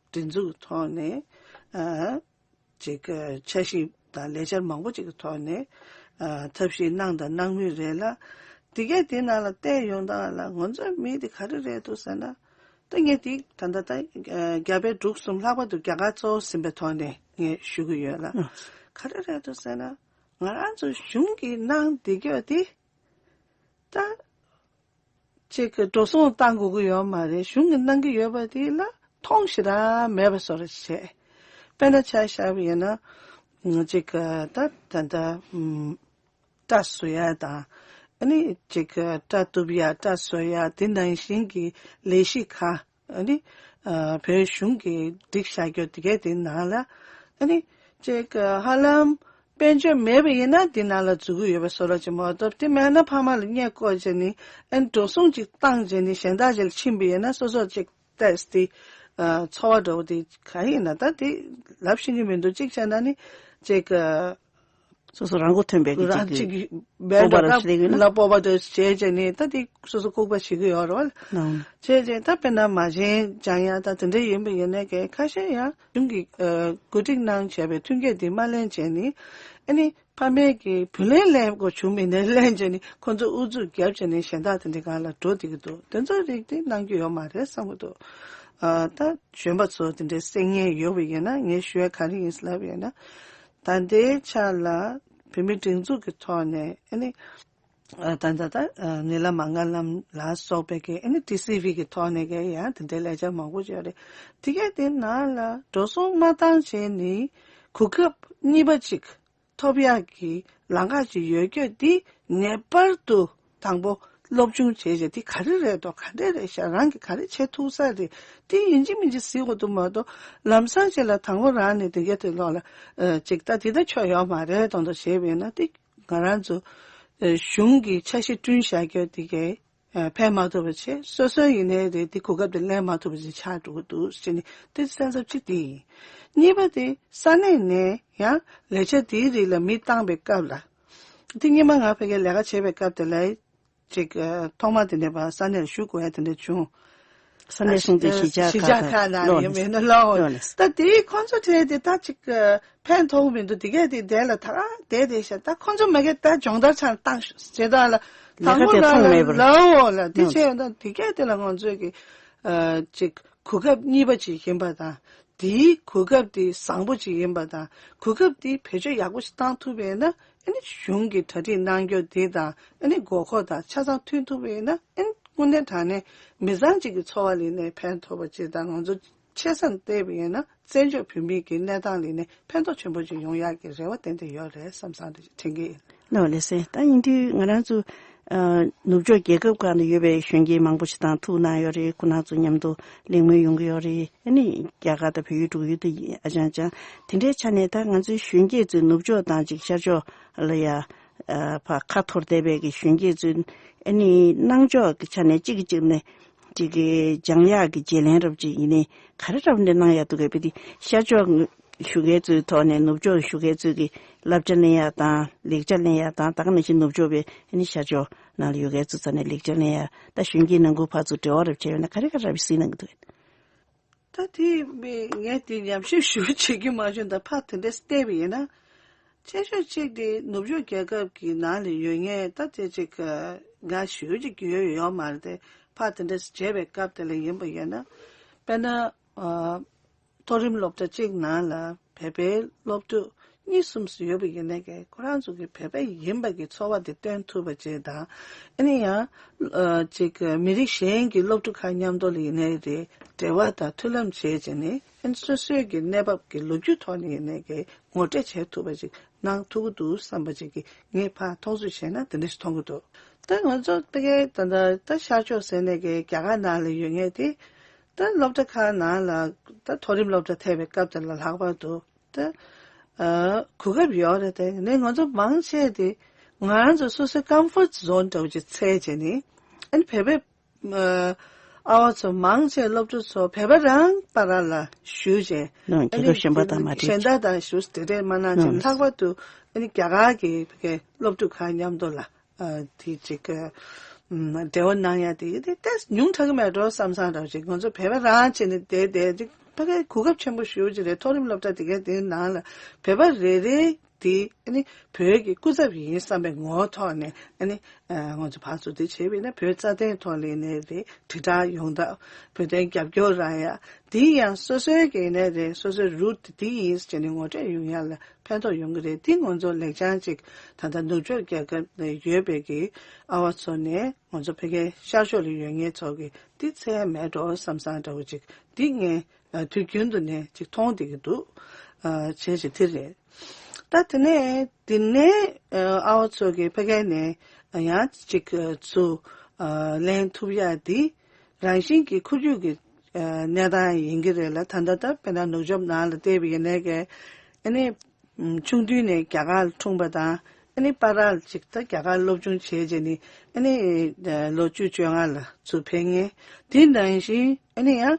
སྒྲིག་འཛུགས་ཀྱི་ཐོག་ནས་ཨ་ཅིག་འཆར་གཞི་དང་ལས་འཆར་མང་པོ་ཅིག་གི་ཐོག་ནས་ཨ་ཐབས་ཤེས་གནང་དང་གནང་མུས་རེད་ལ། དེ་གས་དེ་ནང་ལ་བལྟས་ཡོང་སྟངས་ལ་ང་ཚོའི་མི་དེ་ག་རེ་རེད་འདུག་ཟེར་ན། ད་ངས་དེ་ད་ལྟ་ད་ཨ་རྒྱ་བལ་འབྲུག་གསུམ་ལྷག་པར་དུ་རྒྱ་གར་གཙོ་བོ་ཟིན་པའི་ཐོག་ནས་ངས་ཞུ་གི་ཡོད་ལ། ཨ་ག་རེ་རེད་འདུག་ཟེར་ན། ང་རང་ཚོ་གཞུང་གིས་གནང་བསྡད་ཀྱི་ཡོད་དེ་ད་ཅིག་གི་འགྲོ་སོང་བཏང་དགོས་ཀྱི་ཡོད་མ་རེད། གཞུང་གིས་གནང་གི་ཡོད་པ་དེ་ལ་མཐོང་ཞེ་དྲག་མེད་པ་བཟོ་འདྲ་བྱས། དཔེར་ན་ཆ་བཞག་པ་ཡིན་ན་ཅིག་གི་ད་ད་ད་ཨམ་སྐྲ་བཟོ་ཡ་དང་། ཨ་ནི་ཅིག་གི་སྐྲ་གཏུབ་ཡ། སྐྲ་བཟོ་ཡ། དེ་ནང་བཞིན་གྱི་ལས་གཞི་ཁག་ཨ་ནི་ཨ་བོད་གཞུང་གིས་སྒྲིག་བཞག་རྒྱུ་དེ་གའི་དེ་ནང་ལ། ཨ་ནི་ཅིག་གི་ཧ་ལམ་དཔལ་འབྱོར་མེད་པ་ཡིན་ན་དེ་ནང་ལ་འཛུལ་གི་ཡོད་པའི་བཟོ་འདྲ་ཅིག་མ་གཏོགས། དེ་མེད་ན་ཕ་མ་ལ་བསྙད་བཀོད་བྱས་ནས། ཨ་ནི་འགྲོ་སོང་ཅིག་བཏང་བྱས་ནས་གཞན་དག་ཅིག་ལ་ཕྱིན་པ་ཡིན་ན་སོ་སོར་ཅིག་ཏོག་ཙམ་དེ་ཨ་ཚོར་བ་འདྲ་བོ་དེ་ག་ཡིན་ན། ད་དེ་ལབ་ཤེས་ཀྱི་མི་འདུག། གཅིག་བྱས་ན་ནི་ཅིག་གི་ སོ་སོ་རང་མགོ་ཐོན་པའི་གི་རང་ཅིག་གཅིག་གི་སྤོབས་པ་ར་ཞིག་ལས་ཡོད་ན། ལ་སྤོབས་པ་དེ་བྱས་བྱས་ནས་ད་དེ་སོ་སོ་ལྐུགས་པ་བྱེད་ཀྱི་ཡོད་རེད་བ། ནའང་། བྱས་བྱས་ད་དཔེར་ན་མ་བྱན་ལྗང་ཡང་ད་དེ་འདྲ་ཡིན་པ་ཡིན་ན་གས་ཁ་ཤས་ཡང་གཞུང་གི་ཨ་གོ་སྒྲིག་གནང་བྱས་པའི་མཐུན་རྐྱེན་དེ་མ་ལེན་བྱས་ནས་ཨ་ནི་ཕ་མའི་གི་བུ་ལོན་ལེན་དགོས་བྱུང་མིན་ནའི་ལེན་བྱས་ནས་ཁོ་ཚོ་ཨུ་ཚུགས་རྒྱབ་བྱས་ནས་གཞན་དག་དེ་འདྲའི་སྒང་ལ་འགྲོ་བསྡད་ཀྱི་འདུག་དེ་ཚོ་རིགས་དེ་གནང་རྒྱུ་ཡོད་མ་རེད་བསམ་གྱི་འདུག་ཨ་ད་གཞོན་པ་ཚོ་དེ་འདྲའི་གསན་མཁན་ཡོད་པ་ཡིན་ན་ངས་ཞུ་ཡ་ག་རེ་ཡིན་ལབ་ཡོད་ན། ད་ལྟའི་ཆ་ལ་བོད་མིའི་སྒྲིག་འཛུགས་ཀྱི་ཐོག་ནས་ཨ་ནི་ཨ་ད་ད་ད་ཨ་ནི་ལ་མ་ང་ལམ་ལ་སོགས་པའི་གི་ཨ་ནི་ཊི་སི་ཝི་གི་ཐོག་ནས་གི་ཡང་དེ་འདྲའི་ལས་འཆར་མང་པོ་ཅིག་ཡོད་རེད། དེ་གས་དེ་ནང་ལ་འགྲོ་སོང་མ་བཏང་བྱས་ནི་གོ་སྐབས་གཉིས་པ་ཅིག་ཐོབ་ཡག་གི་ལམ་ཁ་ཅིག་ཡོད་རྒྱུ་འདི་ངེས་པར་དུ་དང་པོ་སློབ་སྦྱོང་བྱས་བྱས་འདི་ག་རེ་རེད་དོ། ག་འདྲས་རེད་ཤག་རང་གིས་ག་རེ་བྱེད་ཐུབ་ས་རེད། འདི་ཡིན་གཅིག་མིན་གཅིག་གཟིགས་དགོས་འདུག་མ་གཏོགས་ལམ་སང་ཅིག་ལ་དང་པོ་རང་ནས་དེ་གས་དེ་ལོག་ལ་ཨ་ཅིག་ད་འདི་ད་ཆོ་ཡོད་མ་རེད་མདོག་མདོག་བྱས་པ་ཡིན་ན་འདི་ང་རང་ཚོ་ཨ་གཞུང་གི་འཆར་གཞི་བསྐྲུན་བཞག་རྒྱུ་འདི་གས་ཨ་ཕན་མ་ཐོགས་པ་བྱས། སོ་སོ་ཡིན་ནའི་རེད། འདི་གོ་སྐབས་དེ་ལེན་མ་ཐུབ་པ་ཞིག་ཆགས་འགྲོ་གི་འདུག་ཟེར་ནས་དེ་སེམས་འཚབ་ཅིག་དེ་ཡིན། གཉིས་པ་དེ་ས་གནས་ནས་ཡང་ལས་འཆར་དེའི་རིགས་ལ་མི་བཏང་པའི་སྐབས་ལ། དེ་སྔོན་མ་ང་ཕ་གིར་ལས་ཀ་བྱེད་པའི་སྐབས་དེ་ལ་ཅིག་ཨ་ཐོག་མ་དེ་འདྲ་བ་ས་གནས་ལ་ཞུགས་དགོས་ཡ་དེ་འདྲ་བྱུང་། ས་གནས་སྲུང་བརྩི་གཞིས་ཆགས་གཞིས་ཆགས་ཁག་ཁག་ནང་ལོག་ཡིན་ནས་མིན་ན་ལོག་ལོག་ནས་ད་དེའི་ཁོང་ཚོ་གྲས་དེ་ད་ཅིག་ཨ་ཕན་ཐོགས་མི་འདུག་དེ་གས་དེ་དེ་ལ་ད་ག་དེ་དེ་ཤ་ད་ཁོང་ཚོ་མ་གས་ད་སྦྱོང་བརྡར་ཆང་བཏང་ཞེ་དྲག་ལ་ལས་ཀ་དང་པོ་དེ་ལ་མཐོང་མེད་པར་ལའོ་ལ་དེ་ནོ་བྱས་ཡོང་ད་དེ་གས་དེ་ལ་ང་ཚོས་ཀྱི་ཨ་ཅིག་གོ་སྐབས་གཉིས་པ་ཅིག་ཡིན་པ་དང་། དེའི་གོ་སྐབས་དེ་བཟང་པོ་ཅིག་ཡིན་པ་དང་གོ་སྐབས་དེ་བེད་སྤྱོད་ཡག་པོ་ཞིག་བཏང་ཐུབ་པ་ཡིན་ན་ཨ་ནི་གཞུང་གི་གྲ་སྒྲིག་གནང་རྒྱུ་དེ་དང་ཨ་ནི་དགོས་མཁོ་དང་ཆ་ཚང་མཐུན་ཐུབ་པ་ཡིན་ན་ཨ་ནི་དངོས་གནས་དྲང་གནས་མི་ཚང་གཅིག་གི་འཚོ་བ་ལ་ནས་ཕན་ཐོགས་པ་ཅིག་དང་ང་ཚོ་ཆེ་སར་བལྟས་པ་ཡིན་ན་བཙན་བྱོལ་བོད་མིའི་གི་གནས་སྟངས་ལ་ནས་ཕན་ཐོགས་ཆེན་པོ་ཅིག་ཡོང་ཡག་གི་རེ་བ་ཏན་ཏན་ཡོད་རེད་བསམ་བསམ་རེ་དྲན་གི་ཡིན། ལགས་ལགས་སེ། ད་ཡིན་དུས་ང་རང་ཚོ་ཨ་ནུབ་ཕྱོགས་རྒྱལ་ཁབ་ཁག་ནང་ཡོད་པའི་གཞོན་སྐྱེས་མང་པོ་ཞིག་དང་ཐུག་གནང་ཡོད་རེད། ཁོ་རང་ཚོ་མཉམ་དུ་གླེང་མོལ་ཡོང་གི་ཡོད་རེད། ཨ་ནི་རྒྱ་གར་དང་བལ་ཡུལ་འབྲུག་ཡུལ་དུ་ཨ་ཅང་ཅང་དེ་འདྲའི་ཆ་ནས་ད་ང་ཚོའི་གཞོན་སྐྱེས་ཚོའི་ནུབ་ཕྱོགས་དང་ཅིག་ཤར་ཕྱོགས་ལ་ཡ་ཨ་ཕ་ཁ་འཐོར་བསྡད་པའི་གི་གཞོན་སྐྱེས་ཚོའི་ཨ་ནི་སྣང་ཕྱོགས་ཀྱི་ཆ་ནས་གཅིག་གིས་གཅིག་ནས་ཅིག་གི་སྦྱང་ཡག་གི་བརྗེ་ལེན་རབ་ཅིག་ཡིན་ནའི་ག་རེ་རབ་འདྲ་གནང་ཡག་འདུག་གས། དཔེ་དེ་ཤར་ཕྱོགས་བཞུགས་མཁན་ཚོའི་ཐོག་ནས་ནུབ་ཕྱོགས་བཞུགས་མཁན་ཚོས་ཀྱི་བསླབ་བྱ་ལེན་ཡག་དང་ལེགས་ཆ་ལེན་ཡག་དང་ད་ག་ནང་བཞིན་ནུབ་ཕྱོགས་པའི་ཨ་ནི་ཤར་ཕྱོགས་ནང་ལ་ཡོད་མཁན་ཚོ་ཚོ་ནས་ལེགས་ཆ་ལེན་ཡག་ད་གཞོན་སྐྱེས་ནང་ཁུལ་ཕར་ཚུར་འབྲེལ་བ་རབ་བྱས་ཡོད་ན་ག་རེ་ག་རེ་རབ་གཟིགས་གནང་གི་འདུག་ད་དེ་ངས་དེ་ཉམས་ཞིབ་ཞུ་བྱེད་ཀྱི་མ་བྱུང་། ད་ཕར་དེ་འདྲ་བལྟས་པ་ཡིན་ན། ཆེ་ཤོས་གཅིག་དེ་ནུབ་ཕྱོགས་རྒྱལ་ཁབ་ཀྱི་ནང་ལ་ཡོད་མཁན་ད་དེ་ཅིག་ང་ཞུ་ཅིག་ཡོད་ཡོད་མ་རེད་དེ། ཕར་དེ་འདྲ་བྱས་པའི་སྐབས་དེ་ལ་ཡིན་པ་ཡིན་ན། དཔེར་ན། ཨ། མཐོ་རིམ་སློབ་གྲྭ་གཅིག་ནང་ལ་བོད་པའི་སློབ་ཕྲུག་གཉིས་གསུམ་ཙམ་ཡོད་པ་ཡིན་ནའི་ཀྱི་ཁོ་རང་ཚོ་གི་བོད་པ་ཡིན་པ་གི་ཚོར་བ་དེ་སྟོན་ཐུབ་པ་ཅིག་དང་། ཨ་ནི་ཡང་། ཨ། ཅིག་མི་རིགས་གཞན་གྱི་སློབ་ཕྲུག་ཁག་མཉམ་དུ་ལ་ཡིན་ནའི་རེད། འབྲེལ་བ་དང་མཐུན་ལམ་བྱས་བྱས་ནས་ཨ་ནི་སོ་སོའི་གི་གནས་བབ་ཀྱི་ལོ་རྒྱུས་ཐོག་ནས་ཡིན་ནའི་ཀྱི་ངོ་སྤྲོད་བྱེད་ཐུབ་པ་ཅིག་གནང་ཐུབ་ཀྱི་འདུག་བསམ་པ་ཅིག་གི་ངས་ཕར་མཐོང་ཚུལ་བྱས་ན་དེ་འདྲ་ཞིག་མཐོང་གི་འདུག་ད་ང་ཚོ་ཕ་གིའི་ད་ལྟ་ད་ཤར་ཕྱོགས་ཟེར་ནས་ཀྱི་རྒྱ་གར་ནང་ལ་ཡོད་མཁན་དེ། ད་སློབ་གྲྭ་ཁག་ནང་ལ་ད་མཐོ་རིམ་སློབ་གྲྭ་ཐེབས་པའི་སྐབས་དེ་ལ་ལྷག་པར་དུ་ད་ཨ་གོ་སྐབས་ཡོད་རེད་དེ། ནས་ང་ཚོ་མང་ཆེ་དེ་ང་རང་ཚོ་སོ་སོའི་ཀམ་ཕོར་ཛོན་འདྲ་བོ་ཅིག་འཚོལ་བྱས་ནས་ཨ་ནི་བོད་པའི་ཨ་ཨ་བ་ཚོ་མང་ཆེ་སློབ་ཕྲུག་ཚོ་བོད་པ་རང་པ་ར་ལ་ཞུགས་བྱས་ནང་ཨ་རྒྱལ་ནི་ཁབ་གཞན་པ་དང་མ་འདྲེས་གཞན་དག་དང་ཞུགས་དེ་འདྲས་མ་གནང་བྱས་ནང་ལྷག་པར་དུ་ཨ་ནི་རྒྱ་གར་གྱི་བོད་སྐད་སློབ་ཕྲུག་ཁག་མཉམ་དུ་ལ། ཨ་དེ་ཅིག་ཨ་འབྲེལ་བ་གནང་ཡ་དེ་དེ་ཏོག་ཙམ་ཉུང་དྲགས་ཀྱི་མེད་འགྲོ་བསམ་བསམ་འདྲ་བོ་ཅིག་ང་ཚོ་བོད་པ་རང་བྱས་ནས་བསྡད་བསྡད་ཅིག་ཕ་གིའི་གོ་སྐབས་ཆེན་པོ་ཞེ་པོ་ཅིག་རེད། མཐོ་རིམ་སློབ་གྲྭ་དེ་གའི་དེའི་ནང་ལ་བོད་པ་རེ་རེ་དེ་ཨ་ནི་བོད་ཀྱི་སྐུ་ཚབ་ཡིན་བསམ་པའི་ངོ་བོ་ཐོག་ནས་ཨ་ནི་ཨ་ང་ཚོ་ཕར་ཚུར་དེ་བྱས་པ་ཡིན་ན་བོད་རྩ་དོན་ཐོག་ལ་ཡིན་ནའི་རེད། དྲིལ་བསྒྲགས་ཡོང་སྟངས་བོད་དོན་རྒྱབ་སྐྱོར་རག་ཡ་དེ་ཡང་སོ་སོའི་གི་ཡིན་ནའི་རེད། སོ་སོའི་རུ་དེ་དེ་ཡིན་ཟེར་ནས་ངོ་སྤྲོད་ཡོང་ཡ་ལ། ཕན་ཐོགས་ཡོང་གི་རེད། འདི་ང་ཚོ་ལེགས་བྱང་ཅིག་ད་ལྟ་ནུབ་ཕྱོགས་རྒྱལ་ཁབ་ནས་ཡོད་པའི་གི་ཨ་བ་ཚོ་ནས་ང་ཚོ་ཕ་གིའི་ཤར་ཕྱོགས་ལ་ཡོད་མཁན་ཚོ་གི་འདི་འཚོལ་མེད་འགྲོ་བསམ་བསམ་འདྲ་བོ་ཅིག་འདི་ངས་ཨ་དུས་རྒྱུན་དུ་ནས་ཅིག་མཐོང་བསྡད་ཀྱི་འདུག་ཨ་བྱས་ཅིག་དེ་རེད། ད་དེ་ནས་དེ་ནས་ཨ་བ་ཚོ་གི་ཕ་གི་ནས་ཡང་ཅིག་ཚུར་ཨ་ལེན་ཐུབ་ཡག་འདི་རང་བཞིན་གྱི་ཁོར་ཡུག་གི་ཨ་གནས་སྟངས་ཡིན་གྱི་རེད་ལ། ད་ལྟ་ད་དཔེར་ན་ནུབ་ཕྱོགས་ནང་ལ་བལྟས་པ་ཡིན་ནའི་གི་ཨ་ནི། ཆུང་དུས་ནས་རྒྱ་གར་ལ་འཁྲུངས་པ་དང་ཨ་ནི་པ་ར་ལ་ཅིག་ད་རྒྱ་གར་སློབ་སྦྱོང་བྱས་རྗེས་ནི་ཨ་ནི་ལོ་བཅུ་བཅོ་ལྔ་ལ་ཚུར་ཕེབས་མཁན། དེ་ནང་བཞིན་ཨ་ནི་ཡང་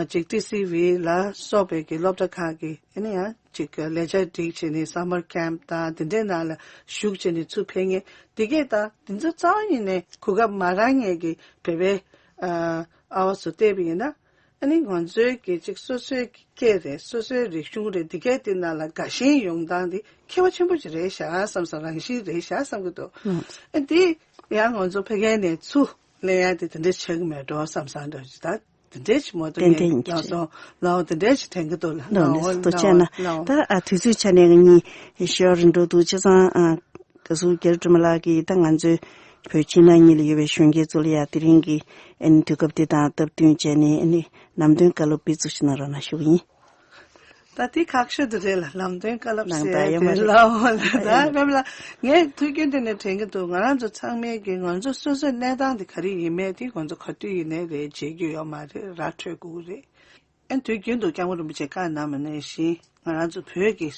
ཅིག་ཊི་སི་ཝི་ལ་སོགས་པའི་གི་སློབ་གྲྭ་ཁག་གི་ཨ་ནི་ཡང་ ཅིག་ལས་བྱ་སྒྲིག་བྱས་ནས་སམ་མར་ཁེམ་དང་དེ་འདྲའི་ནང་ལ་ཞུགས་བྱས་ནས་ཚུར་ཕེབས་མཁན་དེ་གས་དང་དེ་ཚོ་རྩ་བ་ཉིད་ནས་གོ་སྐབས་མ་རག་མཁན་གྱི་བོད་པའི་ཨ་ཨ་བ་ཚོ་བལྟས་པ་ཡིན་ན། ཨ་ནི་ང་ཚོའི་གི་ཅིག་སོ་སོའི་གི་སྐད་རེད། སོ་སོའི་རིག་གཞུང་རེད། འདི་གའི་དེ་ནང་ལ་དགའ་ཞེན་ཡོང་སྟངས་དེ་ཁྱད་པར་ཆེན་པོ་ཅིག་རེད་ཤག་བསམ་སོང་། རང་བཞིན་རེད་ཤག་བསམ་གི་འདུག་ཨ་དེ་ཡང་ང་ཚོ་ཕ་གི་ནས་ཚུར་ལེན་ཡ་དེ་དེ་འདྲ་ཆགས་གི་མེད་འགྲོ་བསམ་སོང་འདྲ་ཅིག་ད་དེ་འདྲ་ཅིག་མ་གཏོགས་ཏན་ཏན་ངས་ཡིན་གྱི་ལགས་སོ་ལགས་འོ་དེ་འདྲ་ཅིག་དྲན་གི་འདུག་ལགས། ལགས་ལགས་འོ་ཐུགས་རྗེ་ཆེ་གནང་། ལགས་འོ་ད་ཨ་དུས་ཚོད་ཆ་ནས་ང་གཉིས་ཞོར་འགྲོ་འདུག་བྱས་ཙང་ཨ། བཀའ་ཟུར་རྒྱ་རི་སྒྲོལ་མ་ལགས་ཀྱིས་ད་ང་ཚོའི་བོད་ཕྱི་ནང་གཉིས་ལ་ཡོད་པའི་གཞོན་སྐྱེས་ཚོ་ལ་ཡང་དེ་རིང་གི་ཨ་ནི་དུས་སྐབས་འདི་དང་སྟབས་བསྟུན་བྱས་ནས་ཨ་ནི་ལམ་སྟོན་བཀའ་སློབ་ཕུལ་ཚུལ་ཞིག་གནང་རོགས་གནང་ཞུ་གི་ཡིན། ད་དེ་ཁག་ཤོས་དེ་རེད་ལ་ལམ་སྟོན་བཀའ་སློབ་ནང་ཟེར་ད་ཡོད་མ་དེ་རེད། ལའོ་ལ་ད་ཡོད་མ་རེད། མེད་ལ་ངས་ཐུགས་རྒྱུན་དེ་ནས་དྲན་གྱི་འདུག་ང་རང་ཚོ་ཚང་མས་ཀྱི་ང་ཚོ་སོ་སོའི་གནས་སྟངས་དེ་ག་རེ་ཡིན་མེད་དེ་ང་ཚོ་ག་དུས་ཡིན་ནའི་རེད་བརྗེད་རྒྱུ་ཡོད་མ་རེད། ར་འཕྲོད་དགོས་ཀྱི་རེད། ཨན་དུས་རྒྱུན་དུ་སྐྱབས་མགོན་རིན་པོ་ཆེ་བཀའ་གནང་བ་ནང་བཞིན་ང་རང་ཚོ་བོད་ཀྱི་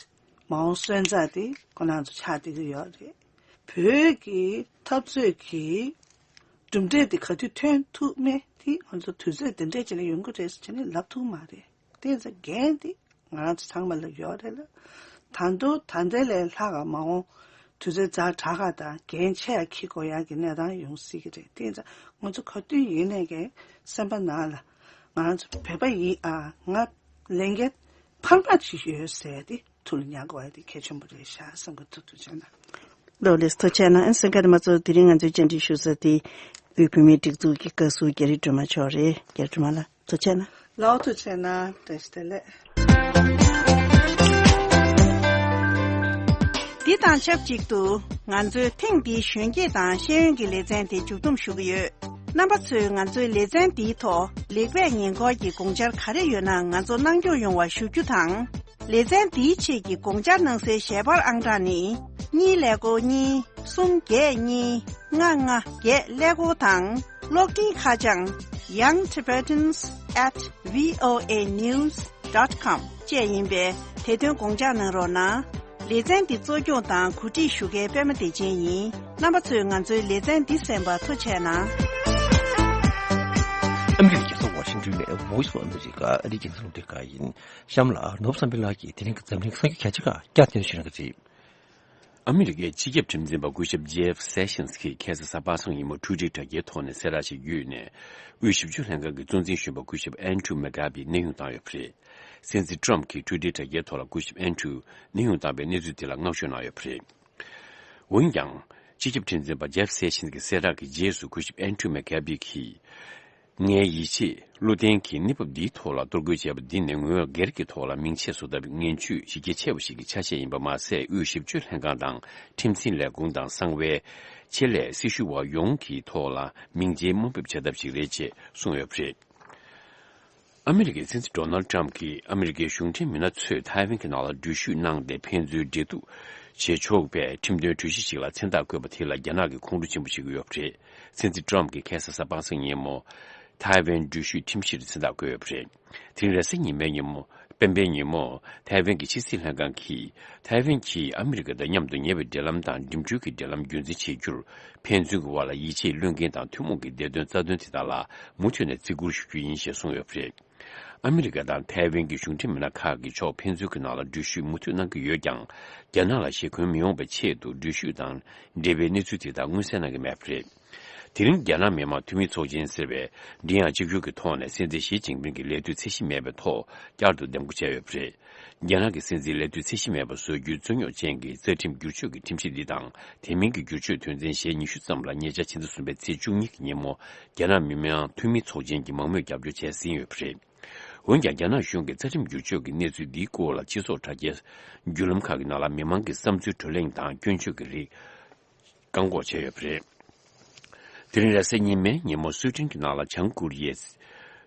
མ་འོངས་སོན་རྩ་དེ་ཁོ་རང་ཚོ་ཆགས་བསྡད་ཀྱི་ཡོད་རེད། བོད་ཀྱི་འཐབ་རྩོད་ཀྱི་གྲུབ་འབྲས་དེ་ག་དུས་ཐོན་ཐུབ་མེད་དེ་ང་ཚོ་དུས་ཚོད་དེ་འདྲས་ཅིག་ལ་ཡོང་གི་རེད་ཟེར་བྱས་ནས་ལབ་ཐུབ་མ་རེད། དེ་ཚོ་འགན་དེ་ང་རང་ཚོ་ཚང་མ་ལ་ཡོད་རེད་ལ། ད་དུང་ད་ལྟའི་ལས་ལྷག་ག་མ་འོངས་དུས་ཚོད་ཛ་དྲག་ག་དང་འགན་ཆེ་ཡ་འཁྱེར་དགོས་ཡ་གི་གནས་སྟངས་ཡོང་སྲིད་ཀྱི་རེད། དེ་ཚོ་ང་ཚོ་ག་དུས་ཡིན་ནས་ཀྱི་སེམས་པ་ནང་ལ་ང་རང་ཚོ་བོད་པ་ཡིན་ཨ་ང་ལས་འགན་འཕར་མ་ཅིག་ཡོད་ཟེར་ཏེ་ཐུགས་ལ་ཉར་དགོས་ཡ་དེ་གལ་ཆེན་པོ་རེད་ཤག་བསམ་གི་འདུག་ཐུགས་རྗེ་ཆེ་གནང་། ལགས་ལགས་ཐུགས་རྗེ་གནང་། ཨ་ནི་གསན་མཁན་རྣམ་པ་ཚོ་དེ་རིང་ང་ཚོའི་བཅར་འདྲི་ཞུ་ས་དེ་དབུས་བོད་མིའི་སྒྲིག་འཛུགས་ཀྱི་བཀའ་ཟུར་རྒྱ་རི་སྒྲོལ་མ་མཆོག་རེད། རྒྱ་རི་སྒྲོལ་མ་ལགས་ཐུགས་རྗེ་གནང་། ལགས་ཐུགས་རྗེ་གནང་། བཀྲ་ཤིས་བདེ་ལེགས། འདི་དང་ཆབས་ཅིག་ཏུ་ང་ཚོའི་ཐེངས་འདིའི་གཞོན་སྐྱེས་དང་ཤེས་ཡོན་གྱི་ལེ་ཚན་དེ་མཇུག་བསྡོམས་ཞུ་གི་ཡོད། རྣམ་པ་ཚོས་ང་ཚོའི་ལེ་ཚན་འདིའི་ཐོག་ལེགས་སྤེལ་ཉེས་འགོག་གི་དགོངས་འཆར་ག་རེ་ཡོད་ན་ང་ཚོ་གནང་སྐྱོང་ཡོང་བ་ཞུ་རྒྱུ་དང་། ལེ་ཚན་འདིའི་ཆེད་ཀྱི་དགོངས་འཆར་གནང་སའི་ཞལ་པར་ཨང་གྲངས་ནི། གཉིས་ཀླད་ཀོར་གཉིས། གསུམ་བརྒྱད་གཉིས། ལྔ་ལྔ་བརྒྱད་ཀླད་ཀོར་དང་། གློག་འཕྲིན་ཁ་བྱང་། Young Tibetans at V O A news dot com བཅས་ཡིན་པས་དེ་དོན་དགོངས་འཇགས་གནང་རོགས་གནང་། ལེ་ཚན་འདི་གཙོ་སྐྱོང་དང་གོ་སྒྲིག་ཞུ་མཁན་པད་མ་བདེ་ཆེན་ཡིན། རྣམ་པ་ཚོས་ང་ཚོའི་ལེ་ཚན་འདི་གསན་པར་ཐུགས་རྗེ་གནང་། ཨ་མི་རི་ཀའི་རྒྱལ་ས་ཝ་ཤིང་ཏོན་ནས་Voice of America ཨ་རིའི་རྒྱང་སྲིང་རླུང་འཕྲིན་ཁང་ཡིན། གཤམ་ལ་ནོར་བུ་བསམ་འཕེལ་ལགས་ཀྱིས་དེ་རིང་གི་འཛམ་གླིང་གི་གསར་འགྱུར་གལ་ཆེ་ཁག་བསྐྱར་སྟོན་ཞུ་གནང་གི་རེད། ཨ་མི་རི་ཀའི་སྤྱི་ཁྱབ་ཁྲིམས་འཛིན་པ་སྐུ་ཞབས་Jeff Sessions གྱིས་ཁ་སང་གཟའ་པ་སངས་ཉིན་མོ་ཊུ་ཊར་དྲ་རྒྱའི་ཐོག་ནས་གསལ་བསྒྲགས་ཤིག་བརྒྱུད་ནས། དབུས་ཞིབ་དཔྱོད་ལྷན་ཁང་གི་གཙོ་འཛིན་གཞོན་པ་སྐུ་ཞབས་Andrew McCabe གནས་དབྱུང་བཏང་ཡོད་པ་རེད། སྲིད་འཛིན་ཊམ་གྱིས་ཊུ་ཊར་དྲ་རྒྱའི་ཐོག་ལ་སྐུ་ཞབས་Andrew གནས་དབྱུང་བཏང་པའི་གནས་ཚུལ་དེ་ལ་བསྔགས་བརྗོད་གནང་ཡོད་པ་རེད། འོན་ཀྱང་། སྤྱི་ཁྱབ་ཁྲིམས་འཛིན་པ་Jeff Sessions གྱི་གསལ་བསྒྲགས་ཀྱི་རྗེས་སུ་སྐུ་ཞབས་Andrew McCabe གྱིས། ངའི་ཡིད་ཆེས་བློ་ལྡན་གྱིས་གནས་བབ་འདིའི་ཐོག་ལ་གཏོར་རྒོལ་བྱས་པ་འདི་ནི་ངོས་སྒེར་གྱི་ཐོག་ལ་མིང་ཆད་བཟོ་ཐབས་ངན་ཇུས་ཞིག་གལ་ཆེ་བ་ཞིག་གི་ཆ་ཤས་ཡིན་པ་མ་ཟད། དབུས་ཞིབ་དཔྱོད་ལྷན་ཁང་དང་ཁྲིམས་འཛིན་ལས་ཁུངས་དང་གསང་བའི་ཆེད་ལས་སྲི་ཞུ་བ་ཡོངས་ཀྱི་ཐོག་ལ་མིང་ཆད་དམའ་འབེབས་བྱ་ཐབས་ཤིག་རེད་ཅེས་གསུངས་ཡོད་པ་རེད། ཨ་མི་རི་ཀའི་སྲིད་འཛིན་ཌོ་ནལ་ཌི་ཊམ་གྱིས་ཨ་མི་རི་ཀའི་གཞུང་འབྲེལ་མི་སྣ་ཚོས་ཐའེ་ཝན་གྱི་ནང་ལ་འགྲུལ་བཞུད་གནང་སྟེ་ཕན་ཚུན་འབྲེལ་གཏུག་བྱེད་ཆོག་པའི་ཁྲིམས་དོན་གྲོས་གཞི་ཞིག་ལ་མཚན་རྟགས་བཀོད་པ་དེ་ལ་རྒྱ་ནག་གིས་ཁོང་ཁྲོ་ཆེན་པོ་བྱེད་ཀྱི་ཡོད་པ་རེད། སྲིད་འཛིན་ཊམ་གྱིས་ཁ་སང་གཟའ་པ་སངས་ཉིན་མོ་ཐའེ་ཝན་འགྲུལ་བཞུད་ཁྲིམས་གཞིར་མཚན་རྟགས་བཀོད་ཡོད་པ་རེད། དེ་རིང་རེས་གཟའ་ཉི་མའི་ཉིན་མོ། སྤེན་པའི་ཉིན་མོ། ཐའེ་ཝན་གྱི་ཕྱི་སྲིད་ལྷན་ཁང་གིས། ཐའེ་ཝན་གྱིས་ཨ་མི་རི་ཀ་དང་མཉམ་དུ་ཉེ་བའི་འབྲེལ་ལམ་དང་འགྲིམ་འགྲུལ་གྱི་འབྲེལ་ལམ་རྒྱུན་འཛིན་བྱེད་རྒྱུར། ཕན་ཚུན་གྱི་དབར་ལ་ཡིད་ཆེས་བློས་འགེལ་དང་ཐུན་མོང་གི་བདེ་དོན་རྩ་དོན་དེ་དག་ལ་མུ་མཐུད་ནས་བརྩི་བཀུར་ཞུ་རྒྱུ་ཡིན་ཞེས་གསུངས་ཡོད་པ་རེད། ཨ་མི་རི་ཀ་དང་ཐའེ་ཝན་གྱི་གཞུང་འབྲེལ་མི་སྣ་ཁག་གིས་ཕྱོགས་ཕན་ཚུན་གྱི་ནང་ལ་འགྲུལ་བཞུད་མུ་མཐུད་གནང་གི་ཡོད་ཀྱང་། རྒྱ་ནག་ལ་ཞེ་འཁོན་མི་ཡོང་བའི་ཆེད་དུ་འགྲུལ་བཞུད་དང་འབྲེལ་བའི་གནས་ཚུལ་དེ་དག་མངོན་གསལ་གནང་གི་མེད་པ་རེད། དེ་རིང་རྒྱ་ནག་མི་དམངས་འཐུས་མིའི་ཚོགས་ཆེན་ཟེར་བའི་མགྲིན་དབྱངས་གཅིག་གྱུར་གྱི་ཐོག་ནས་སྲིད་འཛིན་ཞི་ཅིན་ཕིང་གི་ལས་དུས་ཚད་གཞི་མེད་པའི་ཐོག་བསྐྱར་དུ་འདེམས་བསྐོ་བྱས་ཡོད་པ་རེད། རྒྱ་ནག་གི་སྲིད་འཛིན་ལས་དུས་ཚད་གཞི་མེད་པ་བཟོ་རྒྱུའི་རྩོད་རྙོག་ཅན་གྱི་རྩ་ཁྲིམས་བསྒྱུར་བཅོས་ཀྱི་ཁྲིམས་གཞི་འདི་དང་། དེ་མིན་གྱི་བསྒྱུར་བཅོས་དོན་ཚན་ཞེ་ཉི་ཤུ་ཙམ་ལ་ཉེ་ཆར་ཕྱི་ཟླ་གསུམ་པའི་ཚེས་བཅུ་གཉིས་ཀྱི་ཉིན་མོ། རྒྱ་ནག་མི་དམངས་འཐུས་མིའི་ཚོགས་ཆེན་གྱིས་མང་མོས་རྒྱབ་སྐྱོར་བྱས་ཟིན་ཡོད་པ་རེད། འོན་ཀྱང་། རྒྱ་ནག་གཞུང་གིས་རྩ་ཁྲིམས་བསྒྱུར་བཅོས་ཀྱི་གནས་ཚུལ་འདིའི་སྐོར་ལ་སྤྱི་ཚོགས་དྲ་རྒྱའི་བརྒྱུད་ལམ་ཁག་གི་ནང་ལ་མི་མང་གི་བསམ་ཚུལ་བགྲོ་གླེང་དང་སྐྱོན་བརྗོད་ཀྱི་རིགས་བཀག་འགོག་བྱས་ཡོད་པ་རེད། དེ་རིང་རེས་གཟའ་ཉི་མའི་ཉིན་མོ་སུའེ་ཏེན་གྱི་ནང་ལ་བྱང་ཀོ་རི་ཡའི་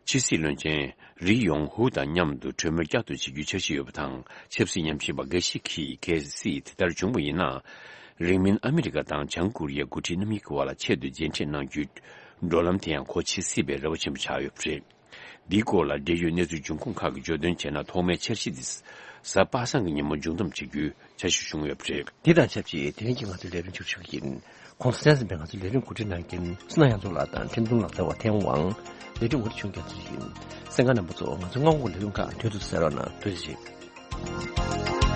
ཕྱི་སྲིད་བློན་ཆེན་རི་ཡོང་ཧུ་དང་མཉམ་དུ་གྲོས་མོལ་བསྐྱར་དུ་བྱེད་རྒྱུའི་འཆར་གཞི་ཡོད་པ་དང་། ཆབ་སྲིད་ཉམས་ཞིབ་པ་འགའ་ཞིག་གིས། གལ་སྲིད་དེ་ལྟར་བྱུང་བ་ཡིན་ན། རིང་མིན་ཨ་མི་རི་ཀ་དང་བྱང་ཀོ་རི་ཡའི་འགོ་ཁྲིད་རྣམ་གཉིས་ཀྱི་བར་ལ་ཆེད་དུ་མཇལ་འཕྲད་གནང་རྒྱུའི་བགྲོད་ལམ་དེ་ཡང་སྒོ་ཕྱེ་སྲིད་པའི་རེ་བ་ཆེན་པོ་ཆགས་ཡོད་པ་རེད། འདིའི་སྐོར་ལ་འབྲེལ་ཡོད་གནས་ཚུལ་འབྱུང་ཁུངས་ཁག་གིས་བརྗོད་དོན་བྱས་ན། ཐོག་མའི་འཆར་གཞི་འདི་གཟའ་པ་སངས་ཀྱི་ཉིན་མོ་མཇུག་བསྡོམས་བྱེད་རྒྱུའི་འཆར་གཞི་བྱུང་ཡོད་པ་རེད། དེ་དང་ཆབས་ཅིག་དེ་རིང་གི་ང་ཚོའི་ལས་རིམ་མཇུག་ཞུ་གི་ཡིན། ཁོང་ཚོ་གསན་གཟིགས་པའི་ང་ཚོའི་ལས་རིམ་གོ་སྒྲིག་གནང་མཁན་བསོད་ནམས་དབྱངས་འཛོམས་ལགས་དང་འཕྲིན་གཏོང་ལག་རྩལ་བ་ཐེན་ཝང་། ལས་རིམ་འགོ་ཁྲིད་ཆོས་རྒྱན་ཚོ་ཡིན། གསན་མཁན་རྣམ་པ་ཚོ། ང་ཚོའི་སྔ་དགོང་གི་ལས་རིམ་ཁག་དུས་དུ་གསན་རོགས་གནང་། ཐུགས་རྗེ་ཆེ།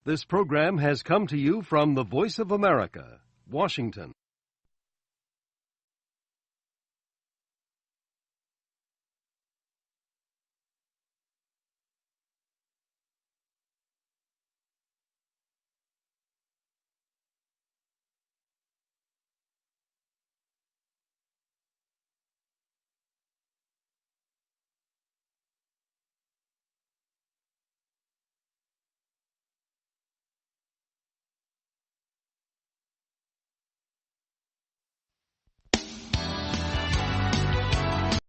This program has come to you from the Voice of America, Washington.